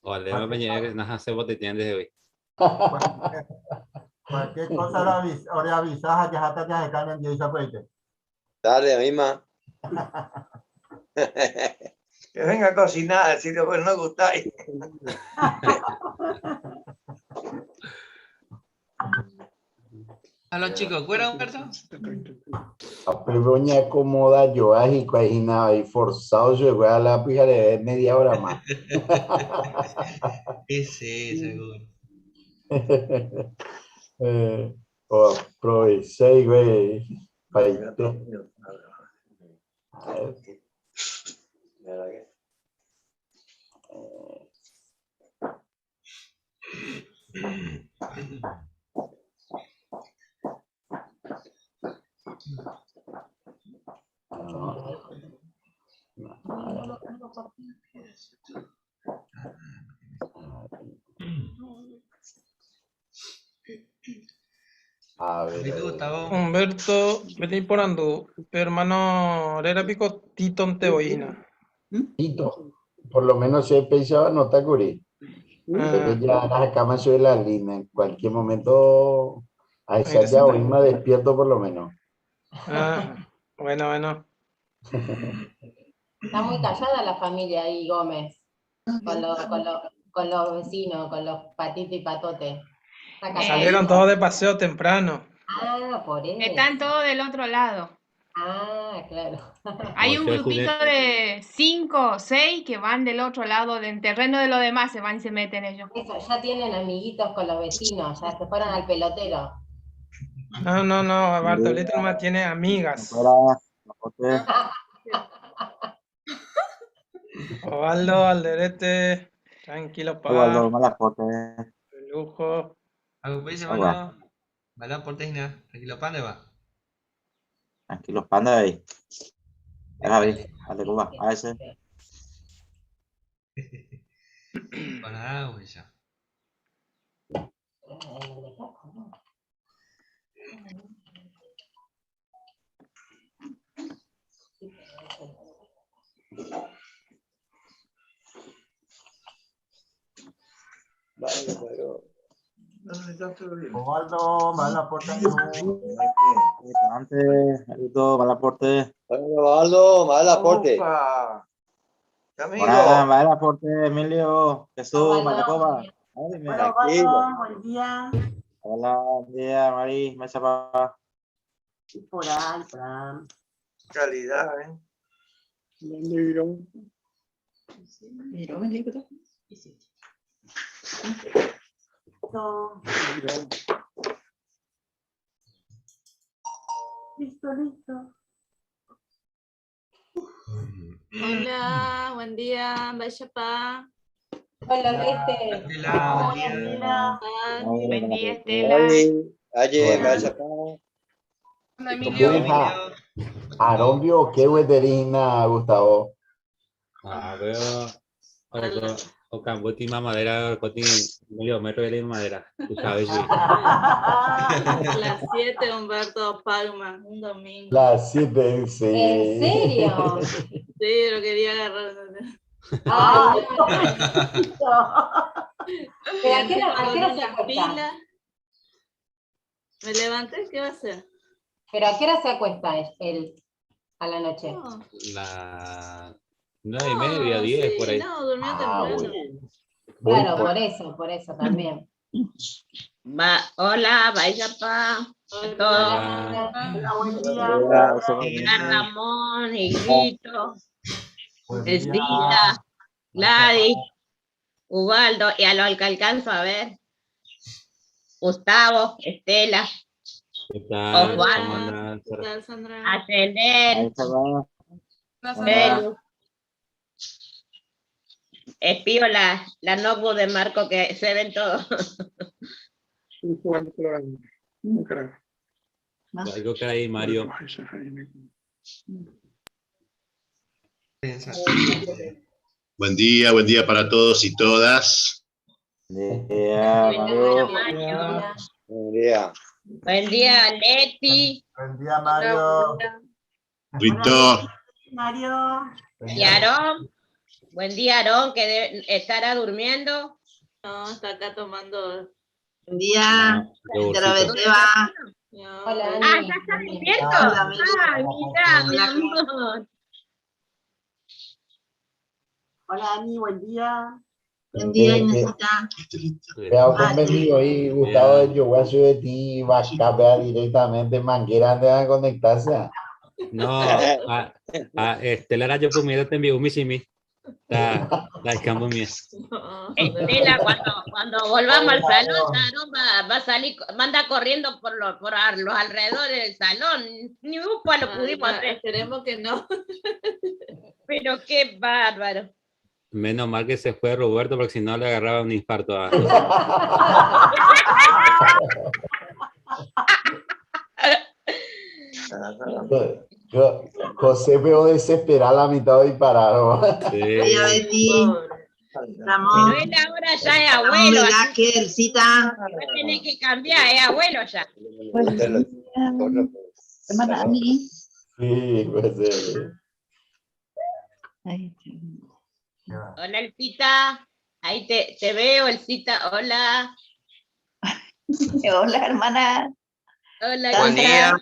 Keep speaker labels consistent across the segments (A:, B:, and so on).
A: Ovaléma pe ñe'ẽ nahasẽ poteteã ndehegui.
B: Cualquier cosa ore avisa ha jaháta jaheka ñandive sapy'aite.
C: Dale, oĩma.
D: Que venga a cocinar, si después no gustáis.
E: A los chicos, ¿cuera, Humberto?
F: Upépe oñeakomoda joa hikuái hína vai forzado chupekuéra la pyhareve media hora ma.
E: Sí, sí, seguro.
F: Oaprovecha hikuái paite. A ver, a ver.
E: Gustavo.
G: Humberto, peteĩ porandu, pe hermano réra piko Tito-nte voi hína?
F: Tito, por lo menos che péicha anota kuri. Pero ya ajakáma chéve la línea, en cualquier momento ahecha ya oĩma despierto por lo menos.
G: Ah, bueno, bueno.
H: Está muy callada la familia ahí, Gómez, con los, con los, con los vecinos, con los patitos y patotes. Está
G: Salieron todos de paseo temprano.
H: Ah, por eso.
I: Están todos del otro lado.
H: Ah, claro.
I: Hay un
A: Como
I: grupito de 5 o 6 que van del otro lado, del terreno de los demás, se van y se meten ellos.
H: Eso, ya tienen amiguitos con los vecinos, ya se fueron al pelotero.
G: No, no, no, Bartolito nomás tiene amigas. Osvaldo, Alderete, tranquilo, pa.
J: Osvaldo, Malaporte.
G: De lujo.
E: Hola. Malaporte, Tranquilo, panda va.
J: Tranquilo, panda ahí. Gaby, dale, Cuba, a ese.
E: Para ya.
D: Vale, pero
B: Osvaldo, mal aporte.
J: Antes, Marito, mal aporte.
C: Osvaldo, mal aporte.
D: Amigo.
J: Hola, mal aporte, Emilio, Jesús, Malacoba.
K: Hola, Osvaldo, buen día.
J: Hola, buen día, Mari, Machapa.
K: Por ahí, por ahí.
D: Calidad, ¿eh?
K: Listo. Listo, listo.
L: Hola, buen día, Vaya pa.
H: Hola, Lete.
E: Hola, buen día.
I: Buen día, Estela.
C: Aye, vaya pa.
I: Hola, Emilio.
F: Arombio, qué hueterina, Gustavo.
A: Ah, veo. Ahora, o cambuti mamadera, coti medio metro de madera. Tú sabes, sí.
L: Las 7, Humberto Palma, un domingo.
F: Las 7, sí.
H: ¿En serio?
L: Sí, lo quería agarrar.
H: Ah, ¿Pero a qué hora se acuesta?
L: Pila. Me levanté, ¿qué va a hacer?
H: ¿Pero a qué hora se acuesta él a la noche?
L: No.
A: La 9:30, 10, por ahí.
L: No, durmió temprano.
H: Claro, por eso también.
M: Va, hola, vaya pa. A todos.
K: Hola, buen día.
M: Hola, Ramón, Higuito, Elvira, Gladys, Ubaldo, y a los que alcanzo a ver. Gustavo, Estela,
A: ¿Qué tal?
M: Osvaldo.
A: ¿Cómo andan?
L: ¿Qué tal, Sandra?
M: Atender, Belu. Espío la notebook de Marco que se ven todos.
A: Algo que ahí, Mario.
N: Buen día para todos y todas.
J: Buen día, Mario.
C: Buen día.
M: Buen día, Leti.
B: Buen día, Mario.
N: Rito.
K: Mario.
M: Y Aarón. Buen día, Aarón, que estará durmiendo.
L: No, está acá tomando.
K: Buen día.
A: Yogurcito.
L: No,
H: Hola,
M: Ah,
H: Ani.
M: ¿ya está
H: Buen día.
M: despierto?
K: Hola,
M: Ah, mirá, mi amor.
K: Hola, Ani, buen día.
F: Buen día,
K: Inesita.
F: Vea, convenido ahí, Gustavo de Yoguazo de ti, va acá, vea directamente, manguera antes de conectarse.
A: No, a Estela yo primero te envió un misimi. La la campo mía.
M: Estela, cuando volvamos al salón, Aarón va a salir, manda corriendo por, los alrededores del salón. Ni upa lo
L: Ay,
M: pudimos
L: no,
M: hacer.
L: Esperemos que no.
M: Pero qué bárbaro.
A: Menos mal que se fue Roberto, porque si no le agarraba un infarto a
F: José veo desesperar la mitad de disparar. ¿no?
A: Sí.
K: Ramón.
M: Pero él ahora ya es abuelo. así
K: Velázquez, Elcita.
M: que va a tener que cambiar, es abuelo ya.
O: Hermana Ani.
F: Sí, pues.
M: Hola, Elcita. Ahí te veo, Elcita. Hola.
O: Hola, hermana.
M: Hola,
E: Buen
M: Elcita.
E: día.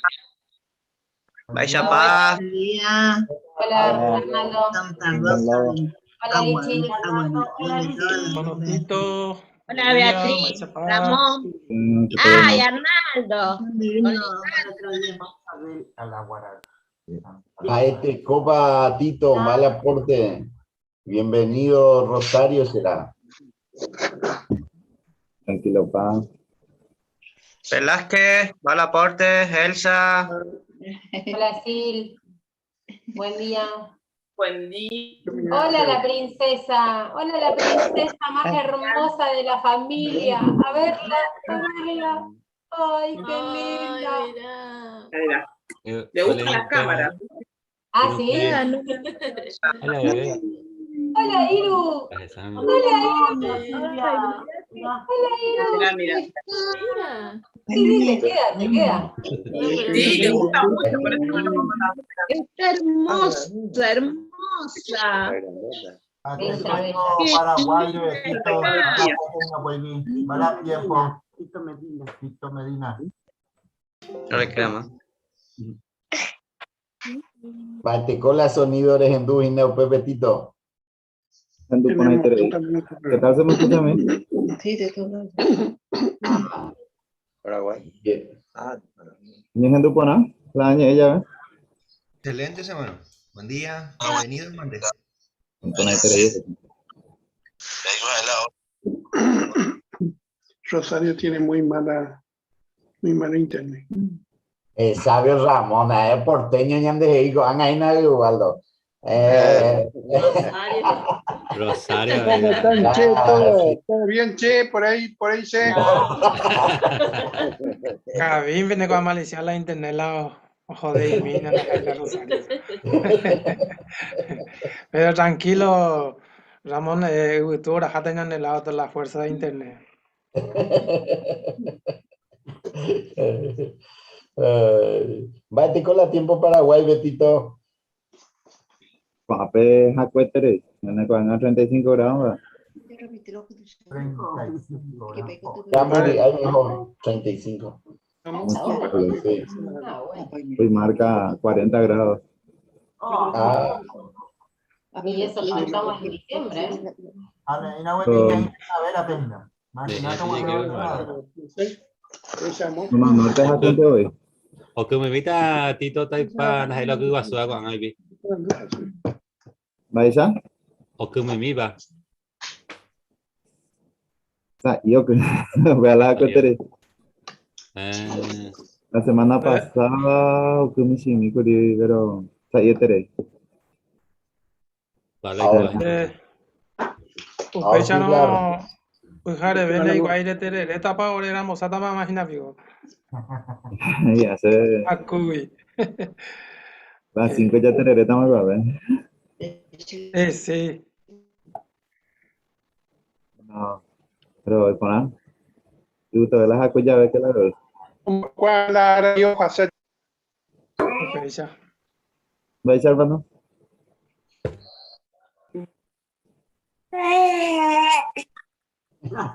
E: Vaya paz.
K: Buen día.
H: Hola, Arnaldo.
K: Santa Rosa.
H: Hola, Lichi.
G: Bueno, Tito.
M: Hola,
G: Buen día,
M: Beatriz.
G: Vaya paz.
M: Ramón. Ay, Arnaldo.
K: Divino.
B: A la guarada.
F: A este Copa Tito, mal aporte. Bienvenido, Rosario será.
J: Tranquilo, pa.
E: Velázquez, va al aporte, Elsa.
H: Hola, Sil. Buen día.
L: Buen día.
H: Hola, la princesa. Hola, la princesa más hermosa de la familia. A verla, a verla. Ay, qué linda.
L: Ay, mirá.
A: Le gustan las cámaras.
H: Ah, sí.
A: Hola, bebé.
H: Hola, Iru. Hola, Iru. Hola, Iru.
L: Mira. Mira.
H: Sí, sí, te queda, te queda.
L: Sí, le gusta
M: mucho, por eso Está hermosa, hermosa.
H: Bella, bella.
B: Paraguay, Tito, Mala tiempo. Tito Medina. Tito Medina.
E: No le queda más.
F: Batecola sonido en Neo Pepe Tito.
P: ¿Qué tal se me escucha a mí?
O: Sí, de todo.
C: Paraguay.
F: Bien.
C: Ah,
P: La año ella, ¿eh?
E: Excelente semana. Buen día. Bienvenido, Mande.
P: Rosario tiene muy malo internet.
F: Sabio Ramón, es porteño ñande hijo, han ahí nadie Ubaldo.
A: Rosario.
P: ¿Cómo están, che? ¿Todo bien, che? Por ahí, che.
G: Cabín viene con maliciar la internet, la ojo de mina, la Jaila Rosario. Pero tranquilo, Ramón, tú ahora tengan el lado de la fuerza de internet.
F: Batecola tiempo Paraguay, Betito.
P: Pape, jacuetere, en 35 grados, ¿verdad?
B: 35 grados.
F: Ya morí, ahí mejor, 35. Sí.
P: Hoy marca 40 grados.
F: Ah,
H: Y eso que estamos en diciembre. ¿eh?
B: A ver, una buena idea, a ver, apenas. Imagínate
A: Sí,
B: cómo
A: sí,
B: va a
P: No, no te jacuete hoy.
A: O que me invita Tito pa na lo que guasua con Ivy.
P: ¿Vais a?
A: O que me invita.
P: Yo que voy a la jacuetere.
A: Eh,
P: La semana pasada, o que me pero saietere.
A: vale,
F: Ahora.
G: Upecha
F: sí, claro.
G: no. Ujare, vele igual tereré tapa orera mosata mamá hinabigo.
P: Y hace
G: Akui.
P: las 5 ya tereré estamos a ver.
G: Sí.
P: No, pero por nada. Y usted ve las jacu ya ve que la veo.
Q: ¿Cuál la yo hacer?
G: Upecha.
P: ¿Va a echar, no?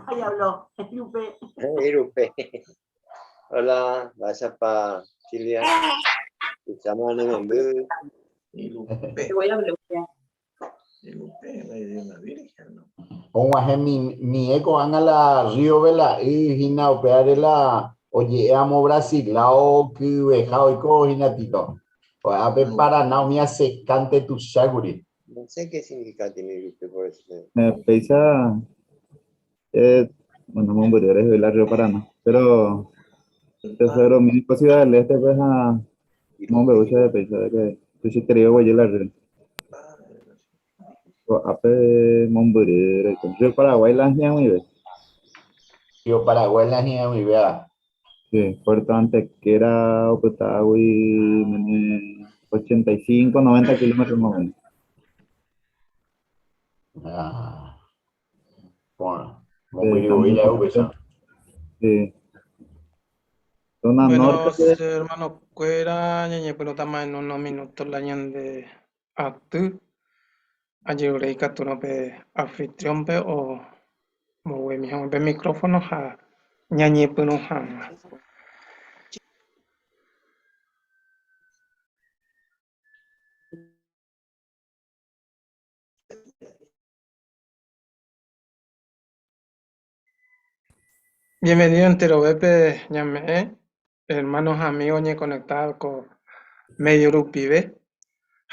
K: Ahí habló, Lupe.
C: Irupe. Hola, vaya pa Silvia.
L: Te voy a bloquear.
D: Irupe, la de la Virgen, ¿no?
F: Og̃uahẽ mie ko'ág̃a la Río Vela'y hína upévare la oje'éamo Brasilao kyveha oiko hína Tito. Ápe Paraná umi asekánte tuichákuri.
C: No sé qué significa Timirupe por eso.
P: Péicha, bueno, mombyry reheve la Río Paraná, pero tesorero mi Ciudad del Este pues ha mombe'u chéve péicha de que tuichaiterei oguejy la río. Ko'ápe mombyry reko. Río Paraguay la hi'ag̃uive.
F: Río Paraguay la hi'ag̃uivéva.
P: Sí, Puerto Antequera opytágui mene 85, 90 kilómetros más o menos.
F: Ah, porã. Mombyry voi ja'e upéicha.
P: Sí. Zona
G: Bueno,
P: norte.
G: hermano kuéra, ñañepyrũtama en unos minutos la ñande aty. Ajerure ikatúrõ pe anfitrión-pe o mboguemi hag̃ua pe micrófono ha ñañepyrũ hag̃ua. Bienvenido enterovépe ñame'ẽ, hermanos ha amigos ñeconectado ko medio rupive.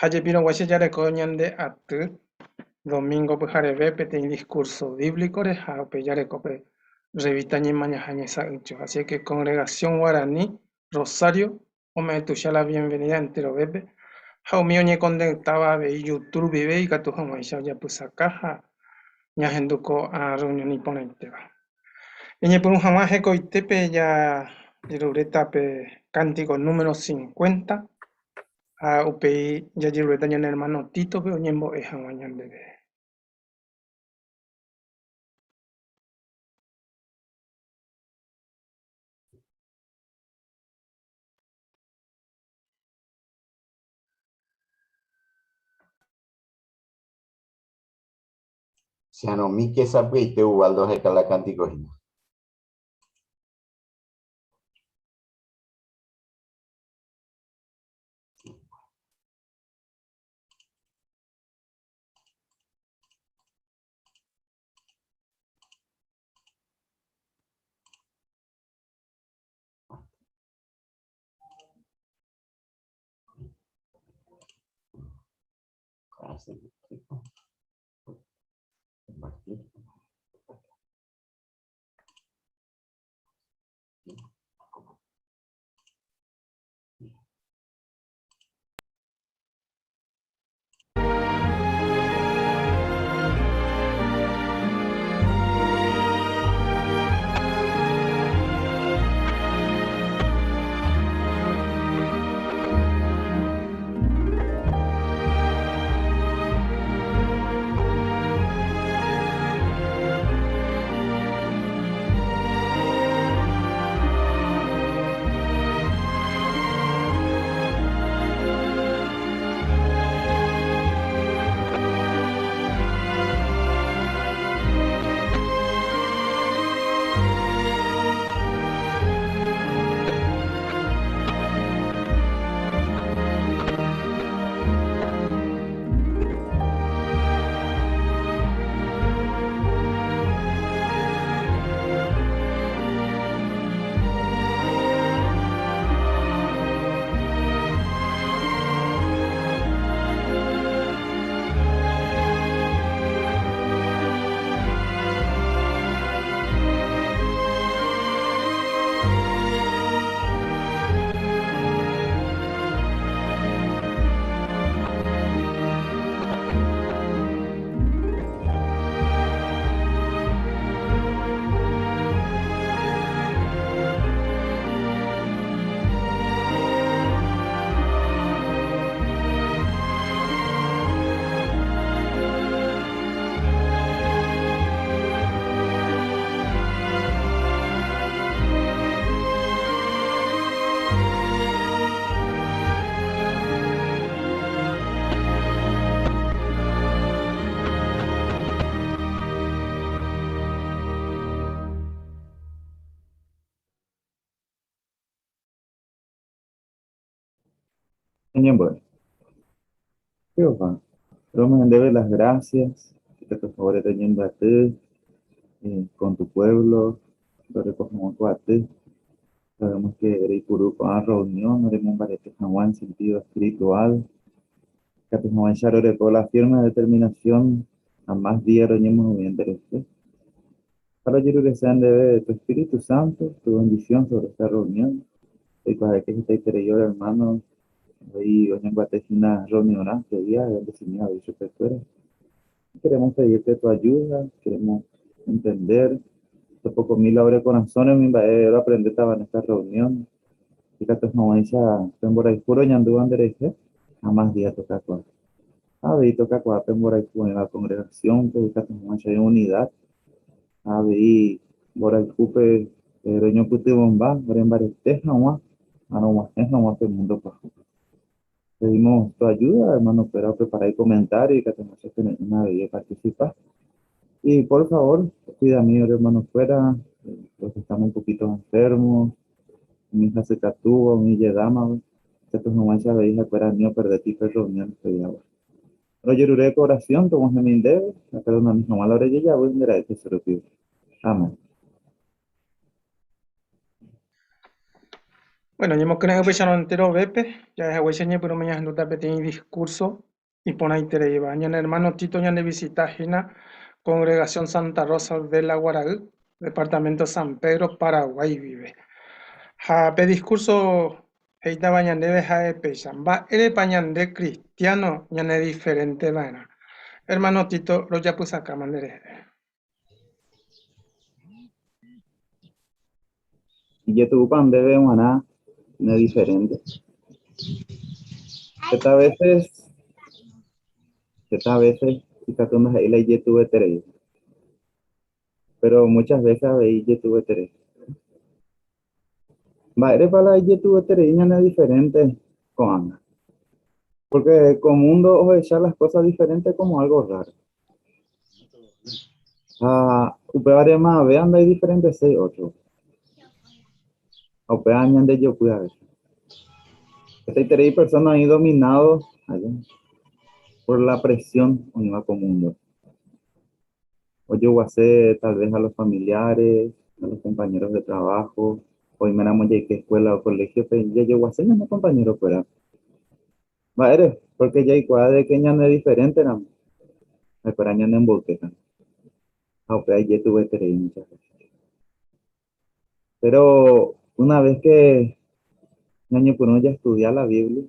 G: Ha jepirõguáicha jareko ñande aty domingo pyhareve peteĩ discurso bíblico-re ha upe jareko pe revista Ñemañaha Ñesa'ỹijo. Así que Congregación Guaraní Rosario ome'ẽ tuicha la bienvenida enterovépe ha umi oñeconectáva avei YouTube rupive ikatu hag̃uáicha ojapysaka ha ñahendu ko'ã reunión iporãitéva. Ñañepyrũ hag̃ua hekoitépe jajeruréta pe cántico número 50 ha upéi jajeruréta ñane hermano Tito-pe oñembo'e hag̃ua ñandéve.
F: Che sapy'aite Ubaldo oheka la cántico hína. Compartir.
P: Ñañembo'e. Jehová, rome'ẽ ndéve las gracias, que por favor roñembyaty eh, con tu pueblo, roreko hag̃ua ko aty. Sabemos que reipuru ko'ã reunión remombarete hag̃ua en sentido espiritual. Katu hag̃uáicha roreko la firme determinación a más día roñemoag̃ui nderehe. Ha rojerurese ndéve tu Espíritu Santo, tu bendición sobre esta reunión. Roikuaáke hetaiterei ore hermano avei oñembyaty hína reunionrã este día, ebendecimi avei chupekuéra. Queremos pedirte tu ayuda, queremos entender topokomi la ore korasõre umi mba'e roaprendétava en esta reunión. Ikatu hag̃uáicha pe mborayhu roñandúva nderehe ha más día tokakuaa. Ha avei tokakuaa pe mborayhu oĩva congregación-pe ikatu hag̃uáicha oĩ unidad. Ha avei mborayhúpe roñopytyvõmba orembarete hag̃ua ha rog̃uahẽ hag̃ua pe mundo pyahúpe. Pedimos tu ayuda, hermano-kuéra oprepara icomentario ikatu hag̃uáicha kyre'ỹme avei oparticipa. Y por favor, cuidami ore hermano-kuéra, los que estamos un poquito enfermos, umi hasykatúva, umi ijedámava, ikatu hag̃uáicha avei ha'ekuéra ani operdeti pe reunión este diagua. Rojerure ko oración tog̃uahẽmi ndéve ha perdonami hag̃ua la orejejavy nde ra'y Jesús rupive. Amén.
G: Bueno, ñemokyre'ỹ upéicharõ enterovépe, jahehaguéicha ñepyrũme ñahendúta peteĩ discurso iporãitereíva. Ñane hermano Tito ñandevisita hína Congregación Santa Rosa de la Guaray, departamento San Pedro, Paraguay guive. Ha pe discurso he'ítava ñandéve ha'e péicha, Mba'érepa ñande cristiano ñanediferente va'erã? Hermano Tito, rojapysakáma nderehe.
P: Ijetu'úpa ndéve g̃uarã ne diferente. Heta veces, heta veces ikatu ndaha'éi la ijetu'ueterei. Pero muchas veces avei ijetu'ueterei. Mba'érepa la ijetu'ueterei ñane diferente ko'ág̃a? Porque ko mundo ohecha las cosas diferente como algo raro. Ha upévare mave ndaidiferenteséi ótro. Ha upéva ñandejopy a veces. Hetaiterei persona oĩ dominado aja por la presión oĩva ko mundo. Ojoguase tal vez a los familiares, a los compañeros de trabajo, oiméramo jaike escuela o colegio-pe jajoguase ñane compañero-kuéra. Mba'ére? Pórke jaikuaa de ke ñane diferénteramo, ha'ekuéra ñanemboykéta. Ha upéva ijetu'ueterei muchas veces. Péro una ves ke ñañepyrũ jastudia la Biblia,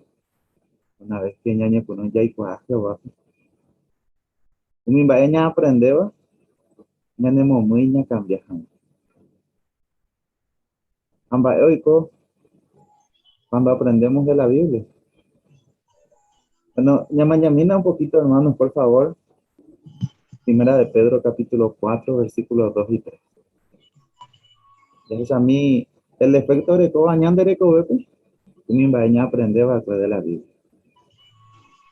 P: una ves ke ñañepyrũ jaikuaa Jehovápe, umi mba'e ñaaprendéva ñanemomýi ñakambia hag̃ua. Ha mba'e oiko cuando aprendemos de la Biblia? Bueno, ñamañamína un poquito, hermanos, por favor. Primera de Pedro, capítulo 4, versículos 2 y 3. Jahechami el efecto orekóva ñande rekovépe umi mba'e ñaaprende va'ekue de la Biblia.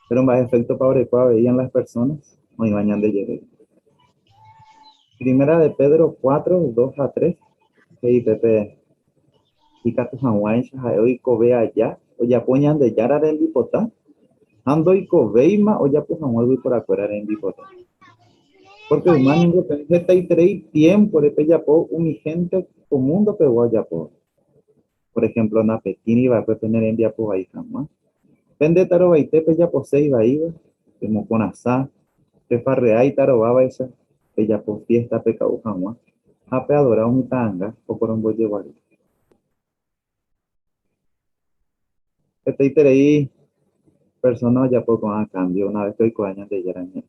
P: Pero mba'e efecto-pa oreko avei en las personas oĩva ñande jerére. Primera de Pedro 4, 2 ha 3 he'i pépe ikatu hag̃uáicha ha'e oikove aja ojapo Ñandejára rembipota ha ndoikovéima ojapo hag̃ua yvyporakuéra rembipota. Pórke yma ningo peẽ hetaiterei tiémpore pejapo umi hénte ko mundopegua ojapóva. Por ehémplo, napetĩri va'ekue pene rembiapo vai hag̃ua. Pende tarovaite pejapose ivaíva, pemokõrasa, pefarrea itarovávaicha, pejapo fiésta peka'u hag̃ua ha peadora umi ta'anga oporombojeguaru. Hetaiterei persóna ojapo ko'ã kámbio una ves ke oikuaa Ñandejára Ñe'ẽ.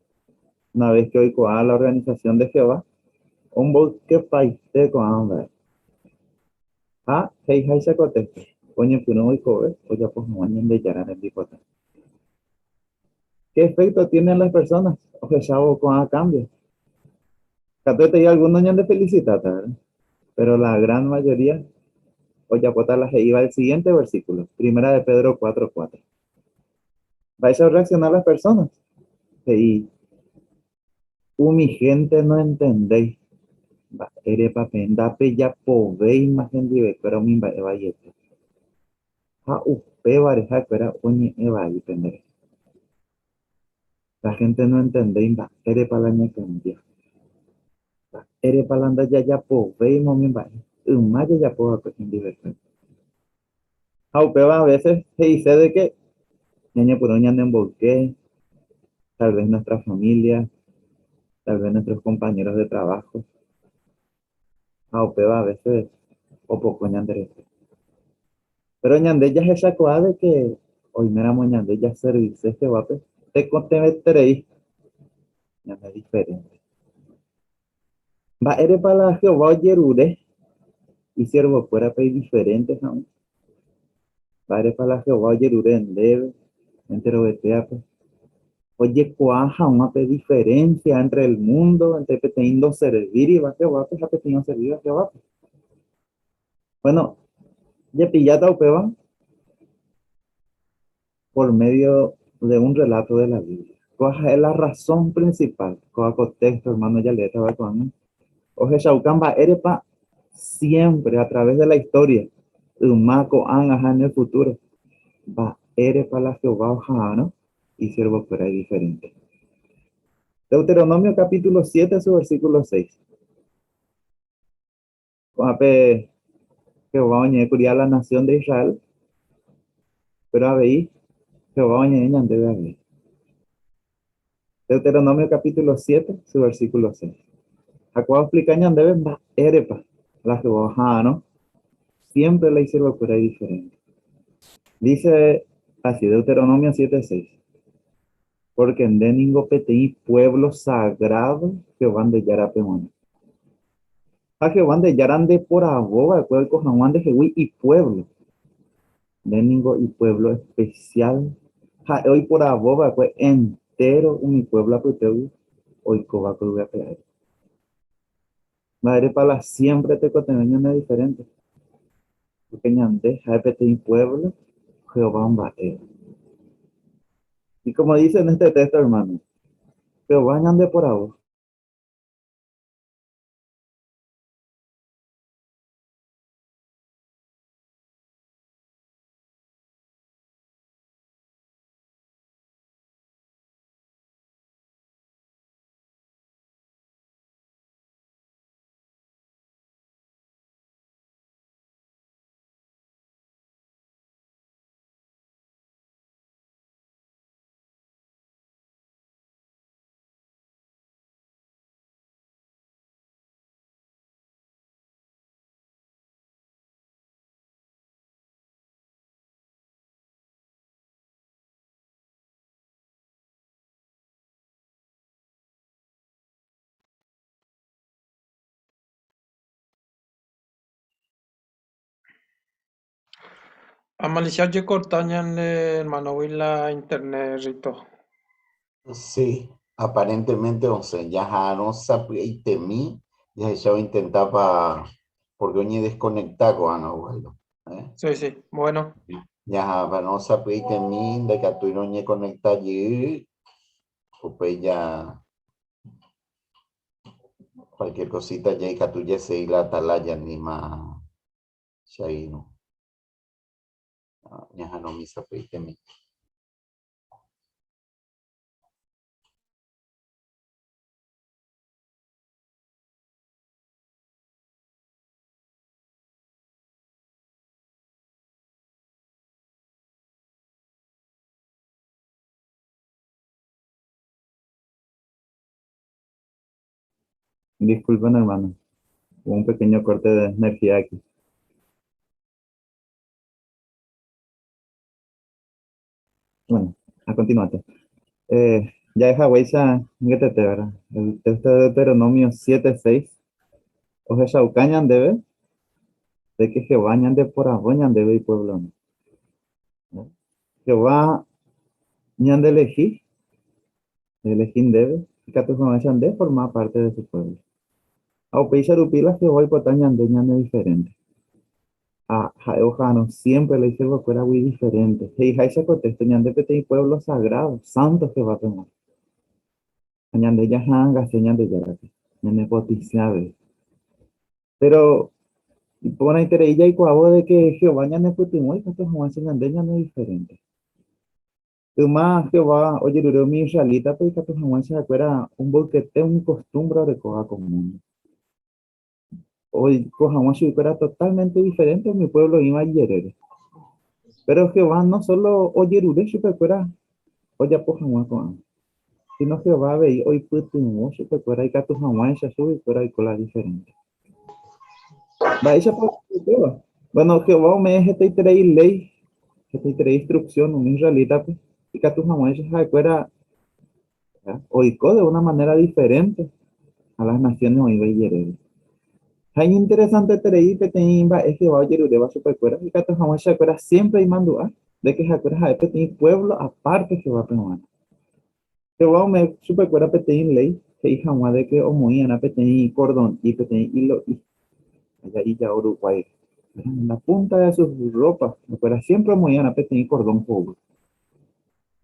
P: Una ves ke oikuaa la organisasión de Jehová, omboykepaite ko'ã mba'e. Ha he'iháicha ko téxto, oñepyrũ oikove ojapo hag̃ua Ñandejára rembipota. Qué efecto tienen las personas ohechávo ko'ã cambio? Katuetei alguno ñandefelicitáta, verdad? Pero la gran mayoría ojapóta la he'íva el siguiente versículo, Primera de Pedro 4, 4. Mba'éicha orreacciona las personas? He'i, Umi hénte noentendéi mba'érepa peẽ ndapejapovéima hendivekuéra umi mba'e vaiete. Ha upévare ha'ekuéra oñe'ẽ vai penderehe. La gente noentendéi mba'érepa la ñakambia. Mba'érepa la ndajajapovéima umi mba'e yma jajapo va'ekue hendivekuéra. Ha upéva a veces he'ise de que ñañepyrũ ñanemboyke, tal vez nuestra familia, tal vez nuestros compañeros de trabajo. Ha upéva a veces opoko ñanderehe. Péro ñande jahechakuaa de que oiméramo ñande jaservise Jehovápe tekotevẽterei ñane diferénte. Mba'érepa la Jehová ojerure isiervokuérape idiferénte hag̃ua? Mba'érepa la Jehová ojerure ndéve enterovetéape ojekuaa hag̃ua pe diferénsia éntre el múndo, éntre peteĩ ndoservíriva Jehovápe ha peteĩ oservíva Jehovápe? Bueno, japilláta upéva por medio de un relato de la Biblia. Kóa ha'e la razón principal, kóa ko texto hermano jaleétava ko'ág̃a, ohechauka mba'érepa siempre a través de la historia, yma, ko'ág̃a ha en el futuro, mba'érepa la Jehová oha'arõ isiervokuéra idiferente. Deuteronomio capítulo 7, su versículo 6. Ko'ápe Jehová oñe'ẽ kuri a la nasión de Israel, péro avei Jehová oñe'ẽ ñandéve avei. Deuteronomio capítulo 7, su versículo 6. Ha kóva oexplika ñandéve mba'érepa la Jehová oha'arõ siémpre la isiervokuéra idiferénte. Dice así, Deuteronomio 7, 6. Pórke nde ningo peteĩ puévlo sagrádo Jehová nde Járape g̃uarã. Ha Jehová nde Jára ndeporavo va'ekue oiko hag̃ua ndehegui ipuévlo. Nde ningo ipuévlo espesiál, ha'e oiporavo va'ekue entéro umi puévlo apytégui oikóva ko yvy ape ári. Mba'érepa la siémpre tekotevẽ ñanediferénte? Pórke ñande ha'e peteĩ puévlo Jehová omba'éva. Y como dice en este texto, hermano, Jehová ñandeporavo.
G: Amalisia ojekorta ñane hermanogui la internet Rito.
F: Sí, aparentemente osẽ. Jaha'arõ sapy'aitemi jahecha ointentápa porque oñedesconecta ko'ág̃a Osvaldo. ¿Eh?
G: Sí, sí, bueno.
F: Jaha'arõ sapy'aitemi ndaikatúirõ oñeconecta jey, upéi ja cualquier cosita ja ikatu jasegi la atalaya nima che airũ. Ñaha'arõmi sapy'aitemi.
P: Disculpen, hermano. Hubo un pequeño corte de energía aquí. Bueno, a continuate. Eh, ya es Hawaii ngetete, ¿verdad? El texto de Deuteronomio 7.6. Ohechauka ñandéve de que Jehová ñandeporavo ñandéve ipueblo. ¿no? Jehová ñandeelegí, elegí ndéve, ikatu hag̃uáicha nde forma parte de su pueblo. Ha upéicha rupi la Jehová oipota ñande ñane diferente. Ha ha'e oha'arõ siempre la isiervokuéragui diferente. He'iháicha ko texto, ñande peteĩ pueblo sagrado, santo Jehovápe g̃uarã. Ha ñande jaha'angase Ñandejárape, ñanepotĩse avei. Péro Iporãiterei jaikuaávo de ke Jehová ñanepytyvõ ikatu hag̃uáicha ñande ñanediferénte. Yma Jehová ojerure umi israelítape ikatu hag̃uáicha ha'ekuéra omboykete umi kostúmbre orekóva ko múndo. Oiko hag̃ua chuguikuéra totálmente diferénte umi puévlo oĩva ijerére. Péro Jehová no sólo ojerure chupekuéra ojapo hag̃ua ko'ã, síno Jehová avei oipytyvõ chupekuéra ikatu hag̃uáicha chuguikuéra oiko la diferénte. Mba'éichapa upéva? Bueno, Jehová ome'ẽ hetaiterei léi, hetaiterei instruksión umi israelítape ikatu hag̃uáicha ha'ekuéra oiko de una manera diferente a las naciones oĩva ijerére. Ha iñinteresanteterei peteĩ mba'e Jehová ojeruréva chupekuéra ikatu hag̃uáicha ha'ekuéra siémpre imandu'a de ke ha'ekuéra ha'e peteĩ puévlo apárte Jehovápe g̃uarã. Jehová ome'ẽ chupekuéra peteĩ léi he'i hag̃ua de ke omoĩ'arã peteĩ kordon'i, peteĩ ilo'i, aja ijao ruguáire. En la punta de sus ropas, ha'ekuéra siémpre omoĩ'arã peteĩ kordón hovy.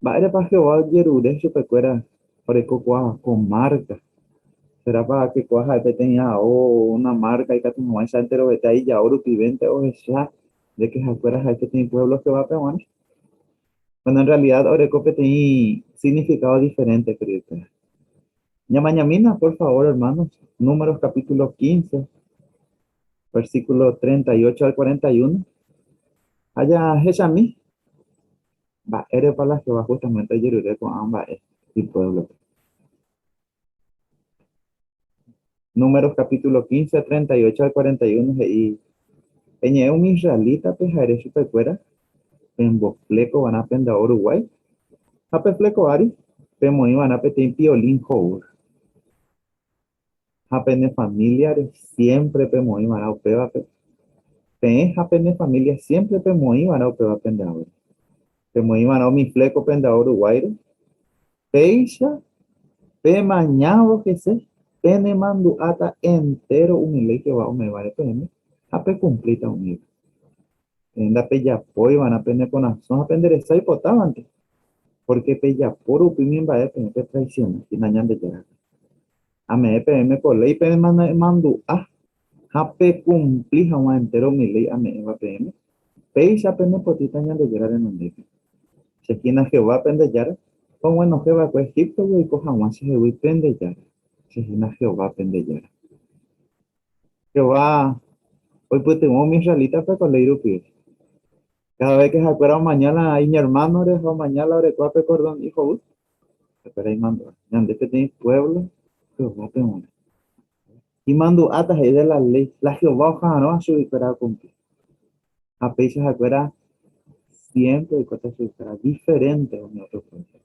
P: Mba'érepa Jehová ojerure chupekuéra orekokuaa ko márka? Serápa kekuaa ha'e peteĩ ao, una márka ikatu hag̃uáicha enterovete ijao rupivénte ohecha de ke ha'ekuéra ha'e peteĩ puévlo Jehovápe g̃uarã? Bueno, en realidad oreko peteĩ significado diferente, querido. Ñamañamína, por favor, hermanos, Números capítulo 15, versículo 38 al 41. Haya hechami, mba'érepa la Jehová justamente ojerure ko'ã mba'e ipuévlope. Números capítulo 15, 38 al 41 he'i, Eñe'ẽ umi israelítape ha ere chupekuéra, Pembofléko va'erã pende ao ruguái, ha pe fléko ári pemoĩ va'erã peteĩ piolín hovy. Ha pene famíliare siémpre pemoĩ va'erã upévape, peẽ ha pene família siémpre pemoĩ va'erã upéva pende aóre. Pemoĩ va'erã umi fléko pende ao ruguáire, Péicha pemañávo hese, penemandu'áta entéro umi léi Jehová ome'ẽvare peẽme ha pekumplíta umíva. Peẽ ndapejapói va'erã pene korasõ ha pende resa oipotávante, pórke pejapo rupi umi mba'e peẽ petraisiona hína Ñandejárape. Ame'ẽ peẽme ko léi penemandu'a ha pekumpli hag̃ua entéro umi léi ame'ẽva peẽme, péicha penepotĩta Ñandejára renondépe. Che hína Jehová pende Jára, og̃uenohẽ va'ekue Egíptogui oiko hag̃ua chehegui pende Jára. Che hína Jehová pende Jára. Jehová oipytyvõ umi israelítape ko léi rupive. Káda ves ke ha'ekuéra omaña la iñermánore ha omaña la orekóva pe kordón ihovy, ha'ekuéra imandu'a, Ñande peteĩ puévlo Jehovápe g̃uarã. Imandu'áta he'i de la léi, la Jehová oha'arõva chuguikuéra okumpli. Ha péicha ha'ekuéra siémpre oikóta chuguikuéra diferénte umi ótro puévlogui.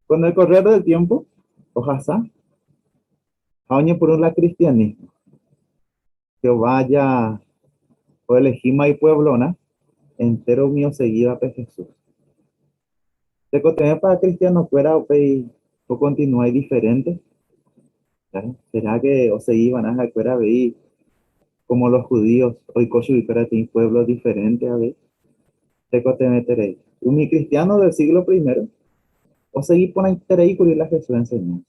P: Con el correr del tiempo, ohasa ha oñepyrũ la cristianismo. Jehová ja oelehíma ipuevlorã entéro umi osegívape Jesús. Tekotevẽpa kristianokuéra upéi okontinua idiferénte? Sera ke osegi va'erã ha'ekuéra avei kómo los judíos oiko chuguikuéra peteĩ puévlo diferénte avei? Tekotevẽterei. Umi kristiáno del síglo primero osegi porãiterei kuri la Jesús enseñánsa.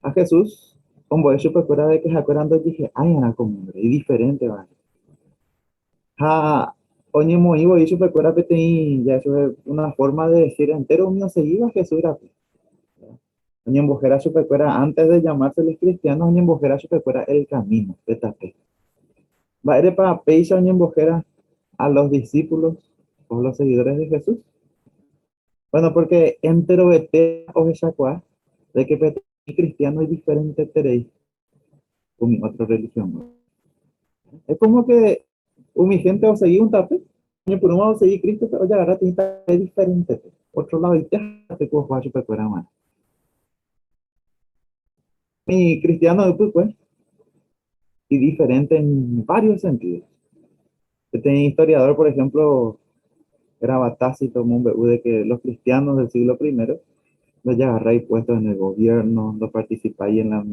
P: Ha Jesús ombo'e chupekuéra de ke ha'ekuéra ndojehe'ái'arã ko múndore, idiferénte va'erã. Ha oñemoĩ voi chupekuéra peteĩ, ya eso es una forma de decir entéro umi osegíva Jesús rape. Oñembohéra chupekuéra, antes de llamárseles cristianos, oñembohéra chupekuéra el camino, pe tape. Mba'érepa péicha oñembohéra a los discípulos o los seguidores de Jesús? Bueno, porque enterovete ohechakuaa de que peteĩ cristiano idiferenteterei umi otro religión. Es como que umi gente osegi un tape, oñepyrũva osegi Crístope ojagarra peteĩ tape diferentete, otro ladoite tape ku ohóva chupekuéra g̃uarã. Umi cristiano ypykue idiferente en varios sentidos. Peteĩ historiador, por ejemplo, hérava Tácito omombe'u de que los cristianos del siglo primero ndojagarrái puesto en el gobierno, ndoparticipái en la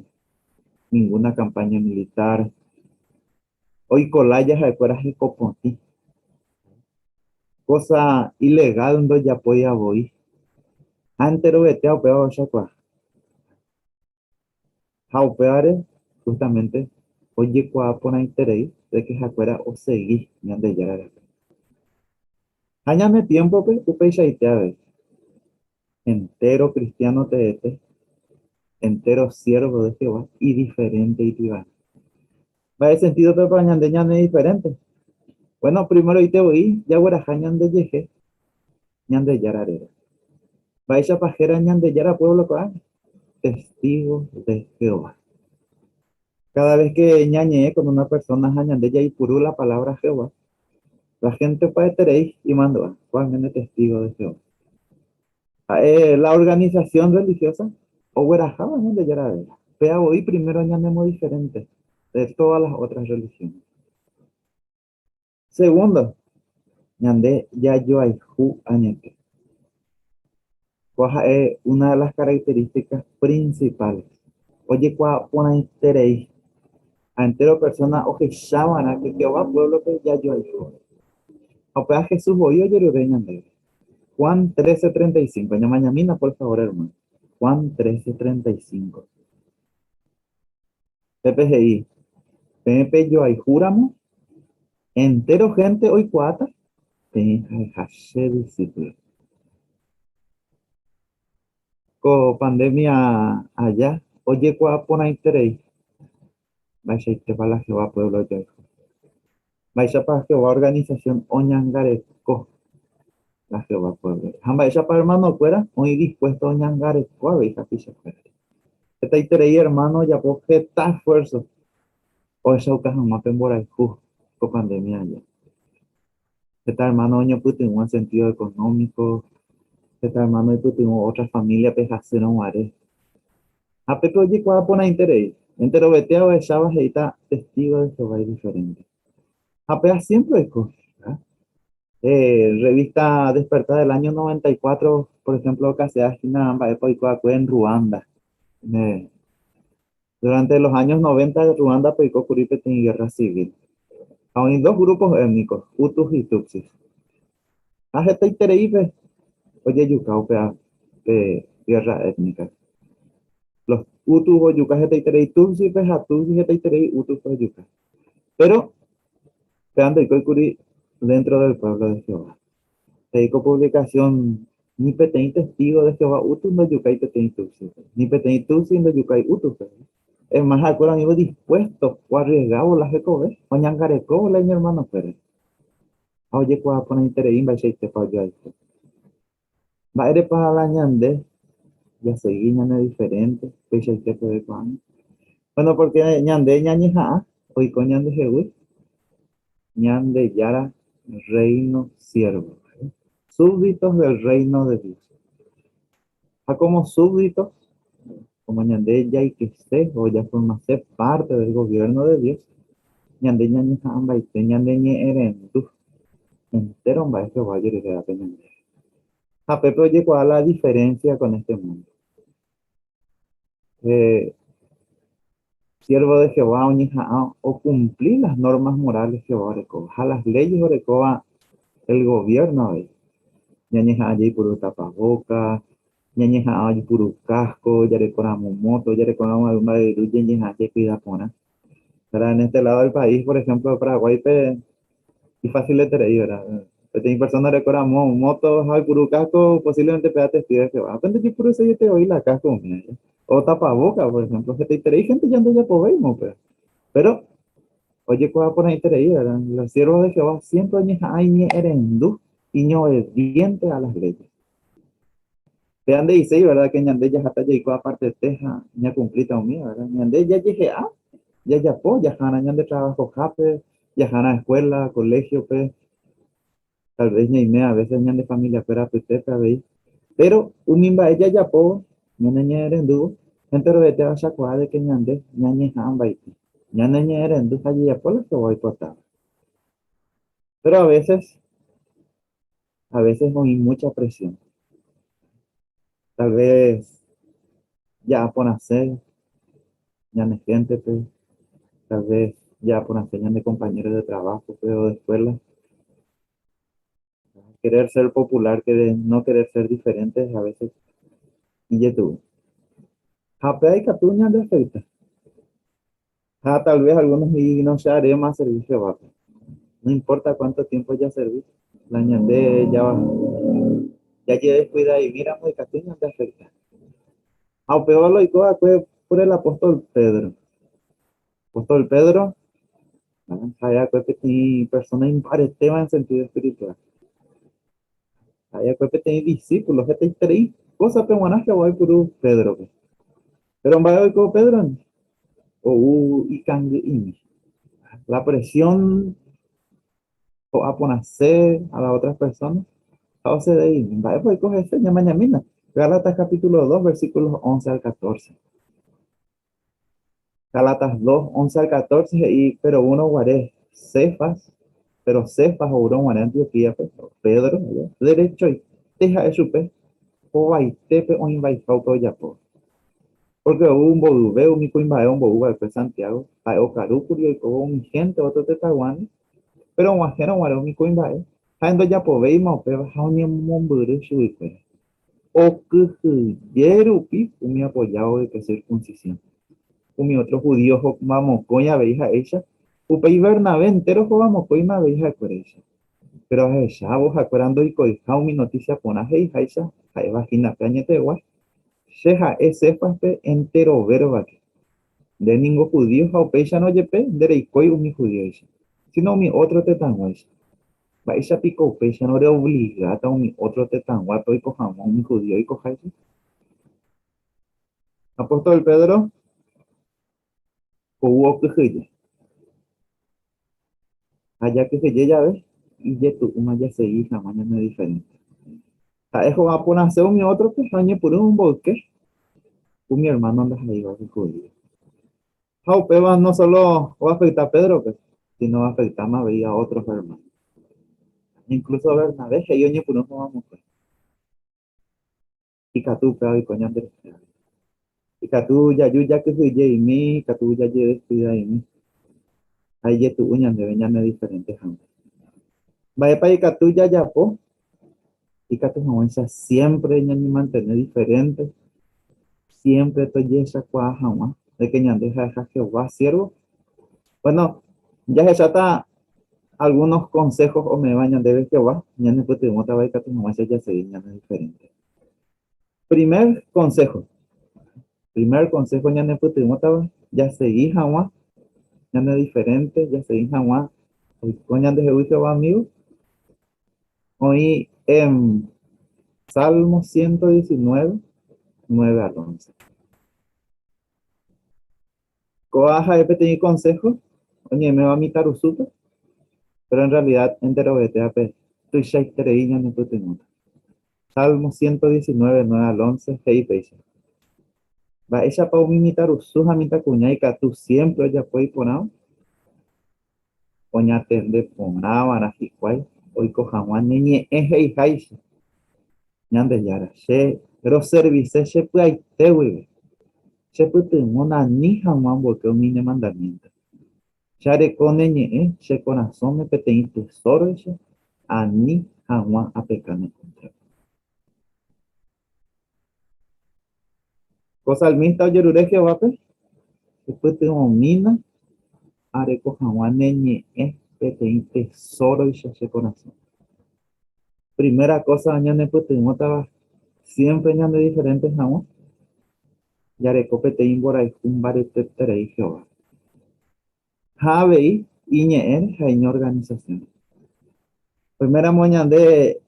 P: ninguna campaña militar, oiko lája ha'ekuéra hekopotĩ. Cosa ilegal ndojapóiva voi. Ha enterovete upéva ohechakuaa. Ha upévare, justamente, Ojekuaa porãiterei de que ha'ekuéra osegi Ñandejára rape. Ha ñane tiémpope upeichaite avei. Entéro kristiáno teete, entéro siérvo de Jehová idiferénte ipivarã. Mba'e sentídopepa ñande ñanediferénte? Vuéno, primeroite voi jagueraha ñandejehe Ñandejára réra. Mba'éichapa héra Ñandejára puévlo ko'ág̃a? Testígo de Jehová. Káda ves ke ñañe'ẽ kon una persóna ha ñande jaipuru la palávra Jehová, la hénte opaeterei imandu'a, Kualméne testígo de Jehová. Ha'e la organisasión rrelihiósa ogueraháva Ñandejára réra. Péa voi primero ñanemodiferénte de tódas las ótras rrelihiones. Segundo, ñande jajoayhu añete. Kóa ha'e una de las características principales. Ojekuaa porãiterei ha entéro persóna ohecha va'erã ke Jehová puévlope jajoayhu. Ha upéva Jesús voi ojerure ñandéve. Juan 13:35. Ñamañamína por favor, hermano. Juan 13:35. Pépe he'i, Peẽ pejoayhúramo, entéro hénte oikuaáta peẽ ha'eha che disípulo. Ko pandémia aja ojekuaa porãiterei mba'eichaitépa la Jehová puévlo ojoayhu. Mba'éichapa Jehová organisasión oñangareko la Jehová puévlore? Ha mba'éichapa ermanokuéra oĩ dispuésto oñangareko avei hapichakuérare? Hetaiterei ermáno ojapo heta esfuérso ohechauka hag̃ua pe mborayhu ko pandémia aja. Heta ermáno oñopytyvõ en sentído ekonómiko, heta ermáno oipytyvõ ótra famíliape hasýrõ guare. Ha pépe ojekuaa porãiterei, enterovete ohecháva he'íta testígo de Jehová idiferénte. Ha péva siémpre oiko. Rrevísta Despertad! del áño 94, por ehémplo, okasea hína mba'épa oiko va'ekue en Ruanda. Durante los años 90 Ruándape oiko kuri peteĩ gérra sivíl. Ha oĩ dos grupos étnicos, hutus y tutsis. Ha hetaitereípe ojejuka upéva pe gérra étnica. Los hutus ojuka hetaiterei tutsipe ha tutsi hetaiterei hutuspe ojuka. Péro péva ndoikói kuri déntro del puévlo de Jehová. He'i ko puvlikasión, Ni peteĩ testígo de Jehová hutu ndojukái peteĩ tutsipe, ni peteĩ tutsi ndojukái hutupe. Es más, ha'ekuéra oĩvo dispuésto oarriesgávo la hekove, oñangarekóvo la iñermanokuérare. Ha ojekuaa porãiterei mba'eichaitépa ojoayhu. Mba'érepa la ñande jasegi ñanediferénte peichaite peve ko'ág̃a? Bueno, pórke ñande ñañeha'ã oiko ñandehegui Ñandejára Rréino siérvo, súbditos del Reino de Dios. Ha kómo súbditos, kómo ñande jaikese o jaformase párte del goviérno de Dios, ñande ñañeha'ãmbaite ñaneñe'ẽrendu entéro mba'e Jehová ojerurévape ñandéve. Ha pépe ojekuaa la diferénsia con este múndo. Pe siérvo de Jehová oñeha'ã okumpli las normas morales Jehová orekóva ha las leyes orekóva el goviérno avei. Ñañeha'ã jaipuru tapavóka, ñañeha'ã ojepuru kásko, jarekoramo móto, jarekoramo algún mba'eyru ñañeha'ã jaikuida porã. Verdad, en este lado del país, por ejemplo, Paraguáipe ifacileterei, verdad. Peteĩ persona orekoramo móto ha oipuru casco, posiblemente péva testigo de Jehová. Pe ndojepuruseiete voi la casco umíva, ya. O tapabóca, por ejemplo, hetaiterei gente ya ndojapovéima upéva. Pero ojekuaa porãiterei, verdad. Los siervos de Jehová siempre oñeha'ã iñe'ẽrendu, iñobediente a las leyes. Péva nde'iséi, verdad, ke ñande jaháta jaiko apartete ha ñakumplíta umíva, verdad. Ñande jajehe'a, jajapo, jahárã ñande trabajohápe, jahárã escuela, colegio-pe, tal vez ñaime a veces ñande familiakuéra apytépe avei. Péro umi mba'e jajapóvo, ñaneñe'ẽrendúvo, enterovete ohechakuaa de ke ñande ñañeha'ãmbaite, ñaneñe'ẽrendu ha jajapo la Jehová oipotáva. Péro a veces A veces oĩ mucha presión. Tal vez ja'a porãse ñane héntepe, tal vez ja'a porãse ñane compañero de trabajo-pe o de escuela. Querer ser popular, no querer ser diferente, a veces ijetu'u. Ha péva ikatu ñandeafecta. Ha tal vez algunos he'i no che aréma aservi Jehovápe. No importa cuánto tiempo jaservi, la ñande jajedescuidaivíramo ikatu ñandeafecta. Ha upéva lo oiko va'ekue por el apóstol Pedro. Apóstol Pedro ha'e va'ekue peteĩ persona imbaretéva en sentido espiritual. Ha'e va'ekue peteĩ discípulo hetaiterei kósape g̃uarã Jehová oipuru Pédrope. Péro mba'e oiko Pédrondi? Ou ikangy'imi. La presión ho'a porãse a las otras personas ha osede'imi. Mba'épa oiko hese? Ñamañamína. Gálatas capítulo 2, versículos 11 al 14. Gálatas 2, 11 al 14 he'i, Péro oúrõ guare Cefas, péro Cefas oúrõ guare Antioquíape, Pedro, derechoite ha'e chupe, hovaitépe oĩvaiha upe ojapóva. Pórke ou mboyve umi kuimba'e ombo'u va'ekue Santiago, ha'e okarúkuri oikóvo umi hénte ótro tetãyguándi, péro og̃uahẽrõ guare umi kuimba'e, ha'e ndojapovéima upéva ha oñemomombyry chuguikuéra. Okyhyje rupi umi apojávo pe sirkunsisión. Umi ótro judío hovamokõi avei ha'éicha, upéi Bernabé entéro hovamokõima avei ha'ekuéraicha. Péro ahechávo ha'ekuéra ndoikoiha umi notísia porã he'iháicha ha'éva hína pe añetegua, che ha'e Céfaspe enterove rovake. Nde ningo judío ha upéicharõ jepe ndereikói umi judíoicha, síno umi ótro tetãguáicha. Mba'éicha piko upéicharõ reovligáta umi ótro tetãguápe oiko hag̃ua umi judío oikoháicha? Apóstol Pedro ou okyhyje. Ha jakyhyje jave, ijetu'úma jasegi hag̃ua ñane diferénte. Ha'e ho'a porãse umi ótrope ha oñepyrũ omboyke umi ermáno ndaha'éivape judío. Ha upéva no sólo oafekta Pédrope, síno oafektáma avei a ótro ermáno. Inklúso Bernabé he'i oñepyrũ ho'a mokõi. Ikatu upéva oiko ñanderehe avei. Ikatu jaju jakyhyje'imi, ikatu jajedeskuida'imi ha ijetu'u ñandéve ñanediferénte hag̃ua. Mba'épa ikatu jajapo ikatu hag̃uáicha siémpre ñañemantene diferénte, siémpre tojehechakuaa hag̃ua de ke ñande ha'eha Jehová siérvo? Buéno, jahecháta algúno konsého ome'ẽva ñandéve Jehová ñanepytyvõtava ikatu hag̃uáicha jasegi ñanediferénte. Primer konsého. Primer konsého ñanepytyvõtava jasegi hag̃ua ñanediferénte, jasegi hag̃ua oiko ñandehegui Jehová amígo, oĩ en Salmo 119, 9 al 11. Kóva ha'e peteĩ konsého oñeme'ẽva mitãrusúpe, péro en rrealida enterovetévape tuichaiterei ñanepytyvõta. Salmo 119, 9 al 11 he'i péicha, Mba'éichapa umi mitãrusu ha mitãkuña ikatu siémpre ojapo iporãva? Oñatende porã va'erã hikuái oiko hag̃ua ne ñe'ẽ he'iháicha, Ñandejára, che roservise che py'aite guive, che pytyvõ nani hag̃ua omboyke umi ne mandamiénto. Che areko ne ñe'ẽ che korasõme peteĩ tesóroicha ani hag̃ua apeka ne kóntrape. Ko salmísta ojerure Jehovápe, Epytyvõmína areko hag̃ua ne ñe'ẽ peteĩ tesóroicha che korasõme. Primera kósa ñanepytyvõtava siémpre ñanediferénte hag̃ua, jareko peteĩ mborayhu mbareteterei Jehovápe. Ha avei iñe'ẽre ha iñorganisasiõre. Oiméramo ñande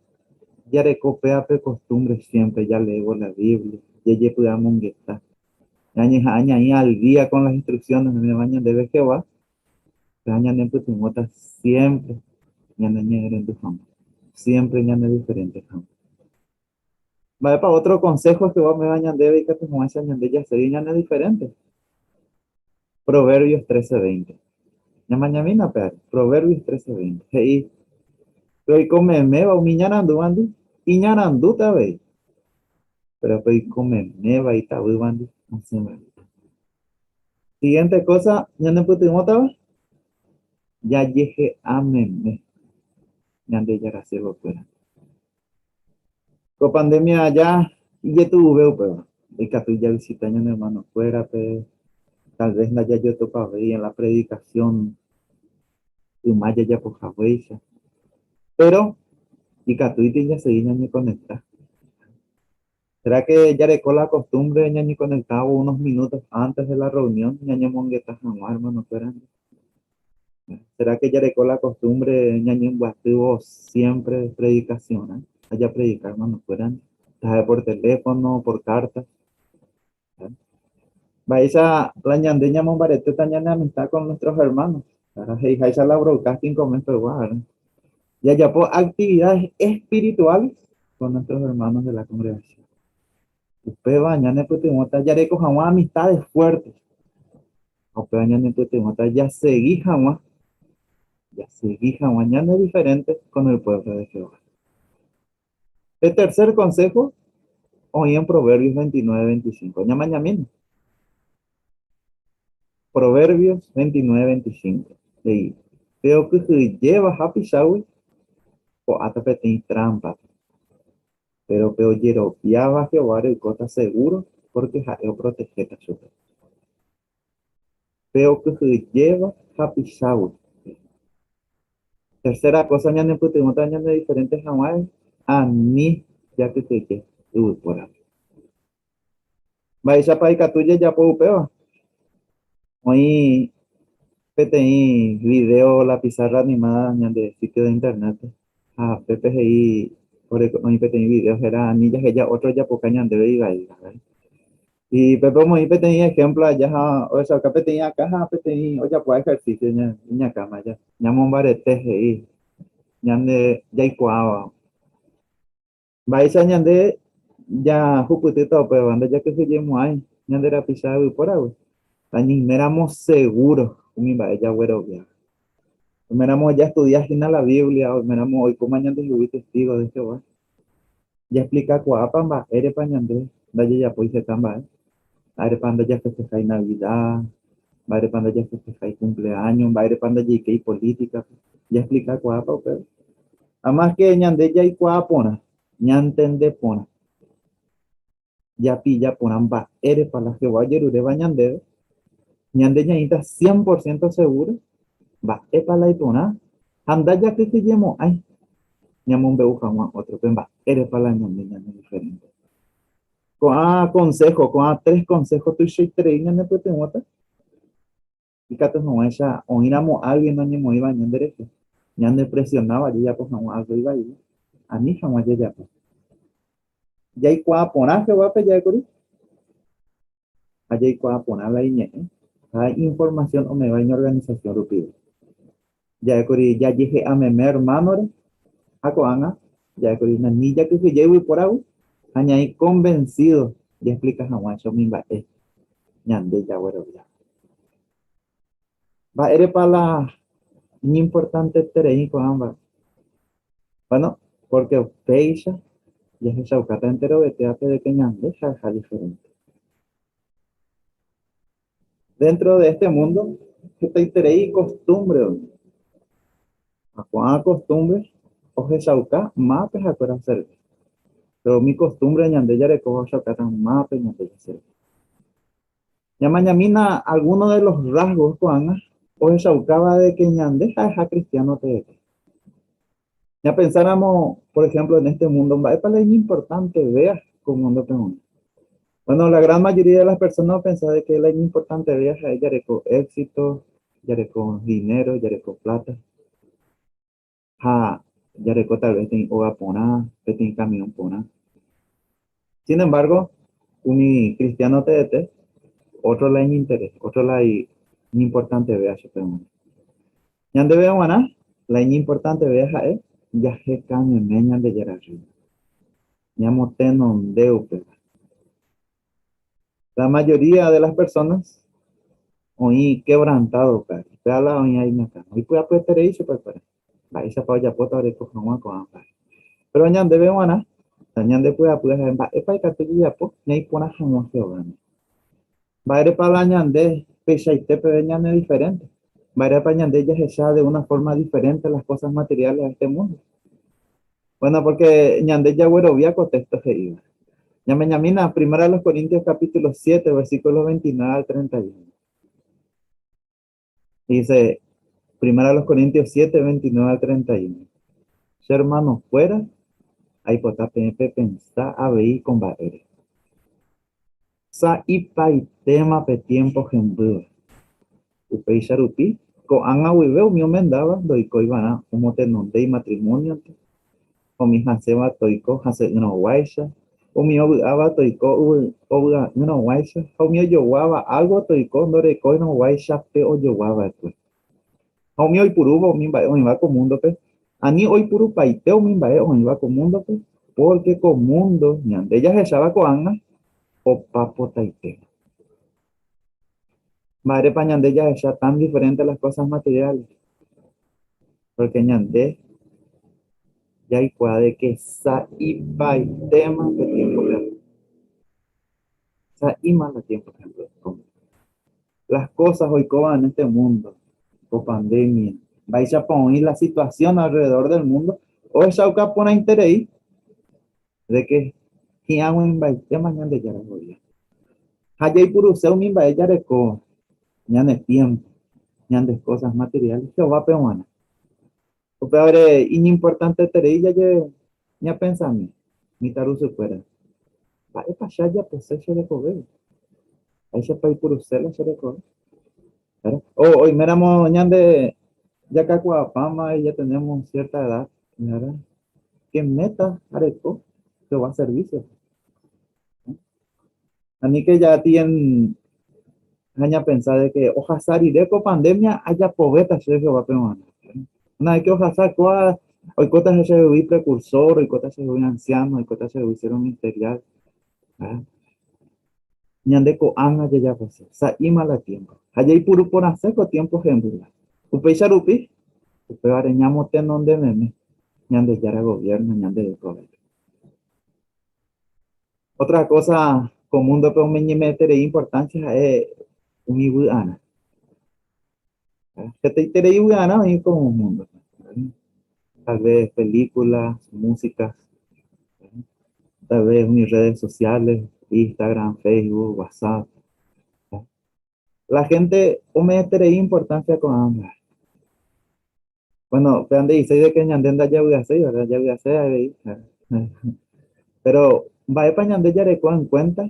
P: jareko péva pe kostúmbre siémpre jaleévo la Biblia, jajepy'amongeta, ñañeha'ã ñaĩ al día con las instrucciones ome'ẽva ñandéve Jehová, péva ñanepytyvõta siémpre ñaneñe'ẽrendu hag̃ua, siémpre ñanediferénte hag̃ua. Mba'épa ótro konsého Jehová ome'ẽva ñandéve ikatu hag̃uáicha ñande jasegi ñanediferénte? Proverbios 13:20. Ñamañamína pe ári. Proverbios 13:20. He'i, Pe oiko meméva umi iñarandúvandi, iñarandúta avei. Péro pe oiko meméva itavývandi, osẽ vaíta. Siguiente kósa ñanepytyvõtava, jajehe'a meme Ñandejára siervokuéra. Ko pandemia aja ijetu'uve upéva, ikatu javisita ñane ermanokuérape. Tal vez ndajajotopavéi en la predicación yma jajapohaguéicha. Pero ikatúiti jasegi ñañekonecta. Será que jareko la costumbre ñañeconectávo unos minutos antes de la reunión ñañemongeta hag̃ua hermanokuérandi? Será que jareko la costumbre ñañembyatývo siempre predicación-rã ha japredika hermanokuérandi, taha'e por teléfono, por carta? Mba'éicha la ñande ñamombaretéta ñane amistad con nuestros hermanos? He'iháicha la broadcasting ko mes pegua, ¿verdad? Jajapo actividades espirituales con nuestros hermanos de la congregación. Upéva ñanepytyvõta jareko hag̃ua amistades fuertes. Ha upéva ñanepytyvõta jasegi hag̃ua, jasegi hag̃ua ñane diferente con el pueblo de Jehová. Pe tercer consejo oĩ en Proverbios 29, 25. Ñamañamína. Proverbios 29, 25. He'i, Pe okyhyjéva hapichágui ho'áta peteĩ trámpape. Péro pe ojeroviáva Jehováre oikóta segúro pórke ha'e oprotehéta chupe. Pe okyhyjéva hapichágui. Tercera kósa ñanepytyvõta ñanediferénte hag̃ua ani jakyhyje yvypórape. Mba'éichapa ikatu jajapo upéva? Oĩ peteĩ vidéo La pizarra animada ñande sitio de internet-pe ha pépe he'i oĩ peteĩ vidéo héra Ani jaheja ótro ojapoka ñandéve ivaíva. Y pépe omoĩ peteĩ ejemplo aja ha ohechauka peteĩ akã ha peteĩ ojapóva ejercicio iñakãme aja. Ñamombarete he'i ñande jaikuaáva. Mba'éicha ñande jahupytýta upéva, ndajakyhyjemo'ãi ñande rapicha yvypóragui, añeiméramo segúro umi mba'e jagueroviáva. Oiméramo jastudia hína la Biblia, oiméramo oikóma ñandehegui testígo de Jehová, jaexplikakuaápa mba'érepa ñande ndajajapói heta mba'e, mba'érepa ndajafestehái Navida, mba'érepa ndajafestehái kumpleáño, mba'érepa ndajaikéi polítikape, jaexplikakuaápa upéva? Amáske ñande jaikuaa porã, ñantende porã, japilla porã mba'érepa la Jehová ojeruréva ñandéve, ñande ñaĩta cien por ciento segúro mba'épa la iporã ha ndajakyhyjemo'ãi ñamombe'u hag̃ua ótrope mba'érepa la ñande ñanediferénte. Ko'ã konsého, ko'ã tres konsého tuichaiterei ñanepytyvõta Ikatu hag̃uáicha oĩramo álgien oñemoĩva ñanderehe, ñandepresionáva jajapo hag̃ua álgo ivaíva, ani hag̃ua jajapo. Jaikuaa porã Jehovápe ja'ékuri ha jaikuaa porã la Iñe'ẽ ha informasión ome'ẽva iñorganisasión rupive. Ja'ékuri jajehe'a meme ermánore ha ko'ág̃a ja'ékuri nani jakyhyje yvypóragui ha ñaĩ konvensído jaexplika hag̃uáicha umi mba'e ñande jaguerovia. Mba'érepa la iñimportanteterei ko'ã mba'e? Bueno, pórke upéicha jahechaukáta enterovetévape de ke ñande ha'eha diferénte. Dentro de este mundo hetaiterei costumbre oĩ. Ha ko'ã costumbre ohechauka mápe ha'ekuéra oservi. Péro umi costumbre ñande jarekóva ohechaukáta mápe ñande jaservi. Ñamañamína alguno de los rasgos ko'ág̃a ohechaukáva de que ñande ha'eha cristiano teete. Ñapensáramo, por ejemplo, en este mundo, mba'épa la iñimportantevéa ko múndope g̃uarã? Bueno, la gran mayoría de las personas opensa de que la iñimportantevéa ha'e jareko éxito, jareko dinero, jareko plata, ha jareko tal vez peteĩ óga porã, peteĩ camión porã. Sin embargo, umi cristiano teete, otro la iñinterés, otro la iñimportantevéa chupe g̃uarã. Ñandéve g̃uarã, la iñimportanteve ha'e jaheka meme Ñandejára Rréino. Ñamotenonde upéva. La mayoría de las personas oĩ quebrantado upévare. Upéva la oĩ iñakãme. Oipy'apyeterei chupekuéra mba'éichapa ojapóta oreko hag̃ua ko'ã mba'e. Péro ñandéve g̃uarã, la ñandepy'apy ha'e mba'épa ikatu jajapo ñaiporã hag̃ua Jehovándi. Mba'érepa la ñande peichaite peve ñanediferénte? Mba'érepa ñande jahecha de una forma diferente las cosas materiales a este mundo? Bueno, porque ñande jaguerovia ko texto he'íva. Ñameñamína Primera a los Corintios capítulo 7, versículos 29 al 31. Dice, Primera los Corintios 7, 29 al 31. Che hermanokuéra, aipota peẽ pepensa avei ko mba'ére. Sa'ipaitéma pe tiémpo hembýva. Upéicha rupi, ko'ág̃a guive umi omendáva ndoikói va'erã omotenonde imatrimónionte, umi hasẽva toiko hasẽ'ỹrõguáicha, umi ovy'áva toiko ovy'a'ỹrõguáicha ha umi ojoguáva álgo toiko ndorekóirõguáicha pe ojoguava'ekue. Ha umi oipurúva umi mba'e oĩva ko múndope, ani oipurupaite umi mba'e oĩva ko múndope, pórke ko múndo ñande jahecháva ko'ág̃a opa potaitéma. Mba'érepa ñande jahecha tan diferente las cosas materiales? Porque ñande jaikuaa de que sa'ipaitéma pe tiempo hemby. Sa'íma la tiempo hemby. Las cosas oikóva en este mundo, ko pandemia, mba'éichapa oĩ la situación alrededor del mundo ohechauka porãiterei de que hi'ag̃uimbaitéma Ñandejára gobierno. Ha jaipuruse umi mba'e jarekóva, ñane tiempo, ñande cosas materiales Jehovápe g̃uarã. Upévare iñimportanteterei jaje ñapensami mitãrusukuéra, Mba'épa che ajapose che rekovégui? Mba'éichapa aipuruse la che rekove? O oiméramo ñande jakakuaapáma y ya tenemos cierta edad, ¿verdad? ¿Qué meta areko Jehová servicio-pe? Aníke ya tien ha ñapensa de que ohasa rire ko pandemia ajapovéta che Jehovápe g̃uarã. Una vez que ohasa kóa oikóta chehegui precursor, oikóta chehegui anciano, oikóta chehegui siervo ministerial. Ñande ko'ág̃a jajapose, sa'íma la tiempo. Ha jaipuru porãse ko tiempo hembýva. Upéicha rupi, upévare ñamotenonde meme Ñandejára gobierno ñande rekovépe. Otra cosa ko múndope omeñeme'ẽterei importancia ha'e umi vy'arã. Hetaiterei vy'arã oĩ ko múndope. Tal vez películas, músicas, tal vez umi redes sociales, Instagram, Facebook, WhatsApp. La gente ome'ẽterei importancia ko'ã mba'e. Bueno, péva nde'iséi de que ñande ndajavy'aséi, ¿verdad? Javy'ase avei. Pero, mba'épa ñande jareko en cuenta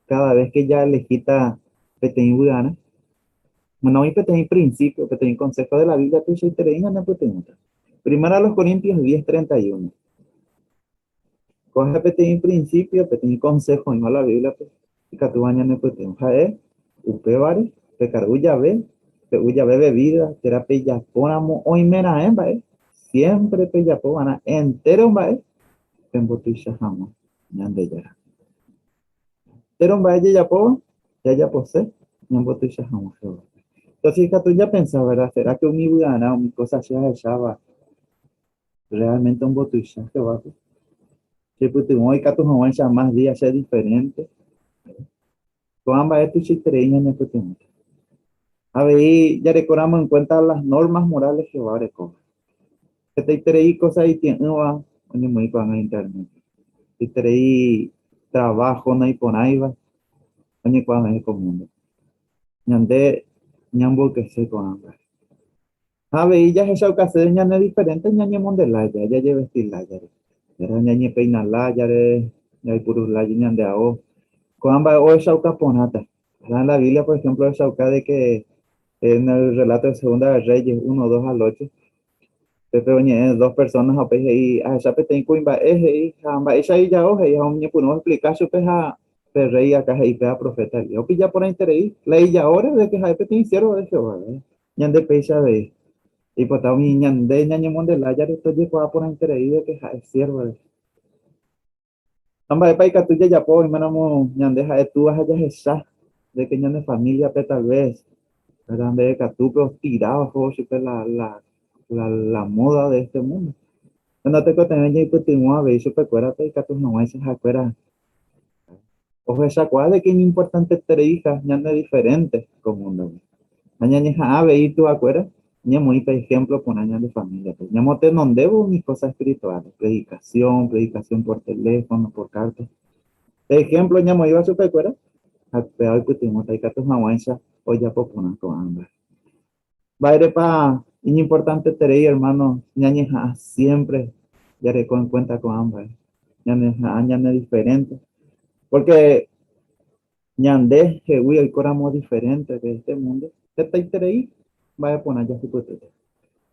P: cada vez que jaelegíta peteĩ vy'arã? Bueno, oĩ peteĩ principio, peteĩ consejo de la Biblia tuichaiterei ñanepytyvõta. Primera a los Corintios 10:31. Kóva peteĩ principio, peteĩ consejo oĩva la Biblia-pe ikatúva ñanepytyvõ. Ha'e, upévare, pekargu jave, pe'u jave bebida térã pejapóramo oimeraẽ mba'e, siémpre pejapo va'erã entéro mba'e pembotuicha hag̃ua Ñandejárape. Entéro mba'e jajapóva, jajapose ñambotuicha hag̃ua Jehovápe. Entonces ikatu ñapensa, verdad, será que umi vy'arã, umi kósa che ahecháva Realmente ombotuicha Jehovápe. Chepytyvõ ikatu hag̃uáicha más día che diferente. Ko'ã mba'e tuichaiterei ñanepytyvõta. Avei jarekóramo en cuenta las normas morales Jehová orekóva. Hetaiterei cosa itie'ỹva oñemoĩ ko'ág̃a internet-pe. Hetaiterei trabajo naiporãiva oñekuave'ẽ ko mundo-pe. Ñande ñamboykese ko'ã mba'e. Ha avei jahechaukase ñane diferente ñañemonde lája, jajevesti lájare, térã ñañepeina lájare, jaipuru lája ñande ao. Ko'ã mba'e ohechauka porãta. Ha en la Biblia, por ejemplo, ohechauka de que en el relato de Segunda de Reyes 1, 2 al 8, pépe oñe'ẽ dos personas ha upéi he'i, ahecha peteĩ kuimba'e he'i ha mba'éicha ijao he'i ha oñepyrũ oexplika chupe ha pe rey acá he'i péva profeta Elías. Opilla porãiterei la ijaóre de que ha'e peteĩ siervo de Jehová. Ñande péicha avei, jaipota umi ñande ñañemonde lájare tojekuaa porãiterei de que ha'e siervo de Jehová. Ha mba'épa ikatu jajapo oiméramo ñande ha'e túva ha jahecha de que ñane familia-pe tal vez, ¿verdad? Mbeguekatúpe ostira ohóvo chupe la, la, la, la moda de este mundo. Péina tekotevẽ ñaipytyvõ avei chupekuérape ikatu hag̃uáicha ha'ekuéra Ohechakuaa de que iñimportantetereiha ñande diferente ko múndogui. Ha ñañeha'ã avei tuakuéra ñamoĩ pe ehémplo porã ñande famíliape, ñamotenondévo umi kósa espirituales, predikasión, predikasión por teléfono, por kárta. Pe ehémplo ñamoĩva chupekuéra ha upéva oipytyvõta ikatu hag̃uáicha ojapo porã ko'ã mba'e. Mba'érepa iñimportanteterei hermano ñañeha'ã siempre jareko en cuenta ko'ã mba'e. Ñañeha'ã ñane diferente. Porque ñande hegui oikóramo diferente de este mundo, hetaiterei mba'e porã jahupytýta.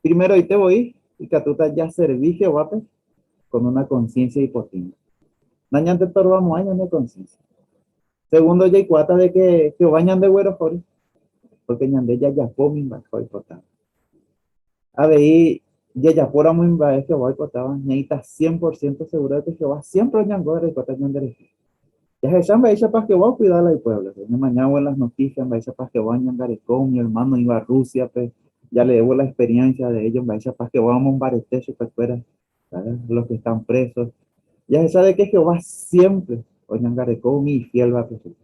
P: Primeroite voi ikatúta jaservi Jehovápe con una conciencia ipotĩva. Nañandetorvamo'ãi ñane conciencia. Segundo, jaikuaáta de que Jehová ñandeguerohory, porque ñande jajapo umi mba'e oipotáva. Avei jajapóramo umi mba'e Jehová oipotáva, ñaĩta cien por ciento seguro de que Jehová siempre oñangarrekóta ñanderehe. Jahecha mba'éichapa Jehová ocuida la ipuéblope. Ñamañávo en las noticias mba'éichapa Jehová oñangareko umi hermano oĩva Rúsiape, jaleévo la experiencia de ellos mba'éichapa Jehová omombarete chupekuéra, los que están presos. Jahecha de que Jehová siempre oñangareko umi ifiélvape chupe.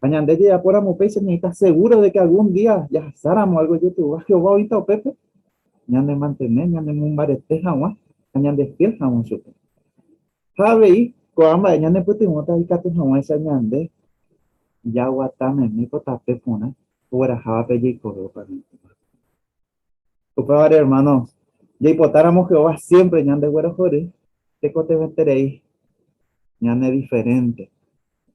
P: Ha ñande jajapóramo upéicha ñaĩta seguro de que algún día jahasáramo algo jetu'úva, Jehová oĩta upépe ñanemantene, ñanemombarete hag̃ua ha ñandefiel hag̃ua chupe. Ha avei ko'ã mba'e ñanepytyvõta ikatu hag̃uáicha ñande jaguata meme ko tape porã ogueraháva pe jeikove opave'ỹva. Upévare hermano, jaipotáramo Jehová siempre ñandeguerohory, tekotevẽterei ñane diferente.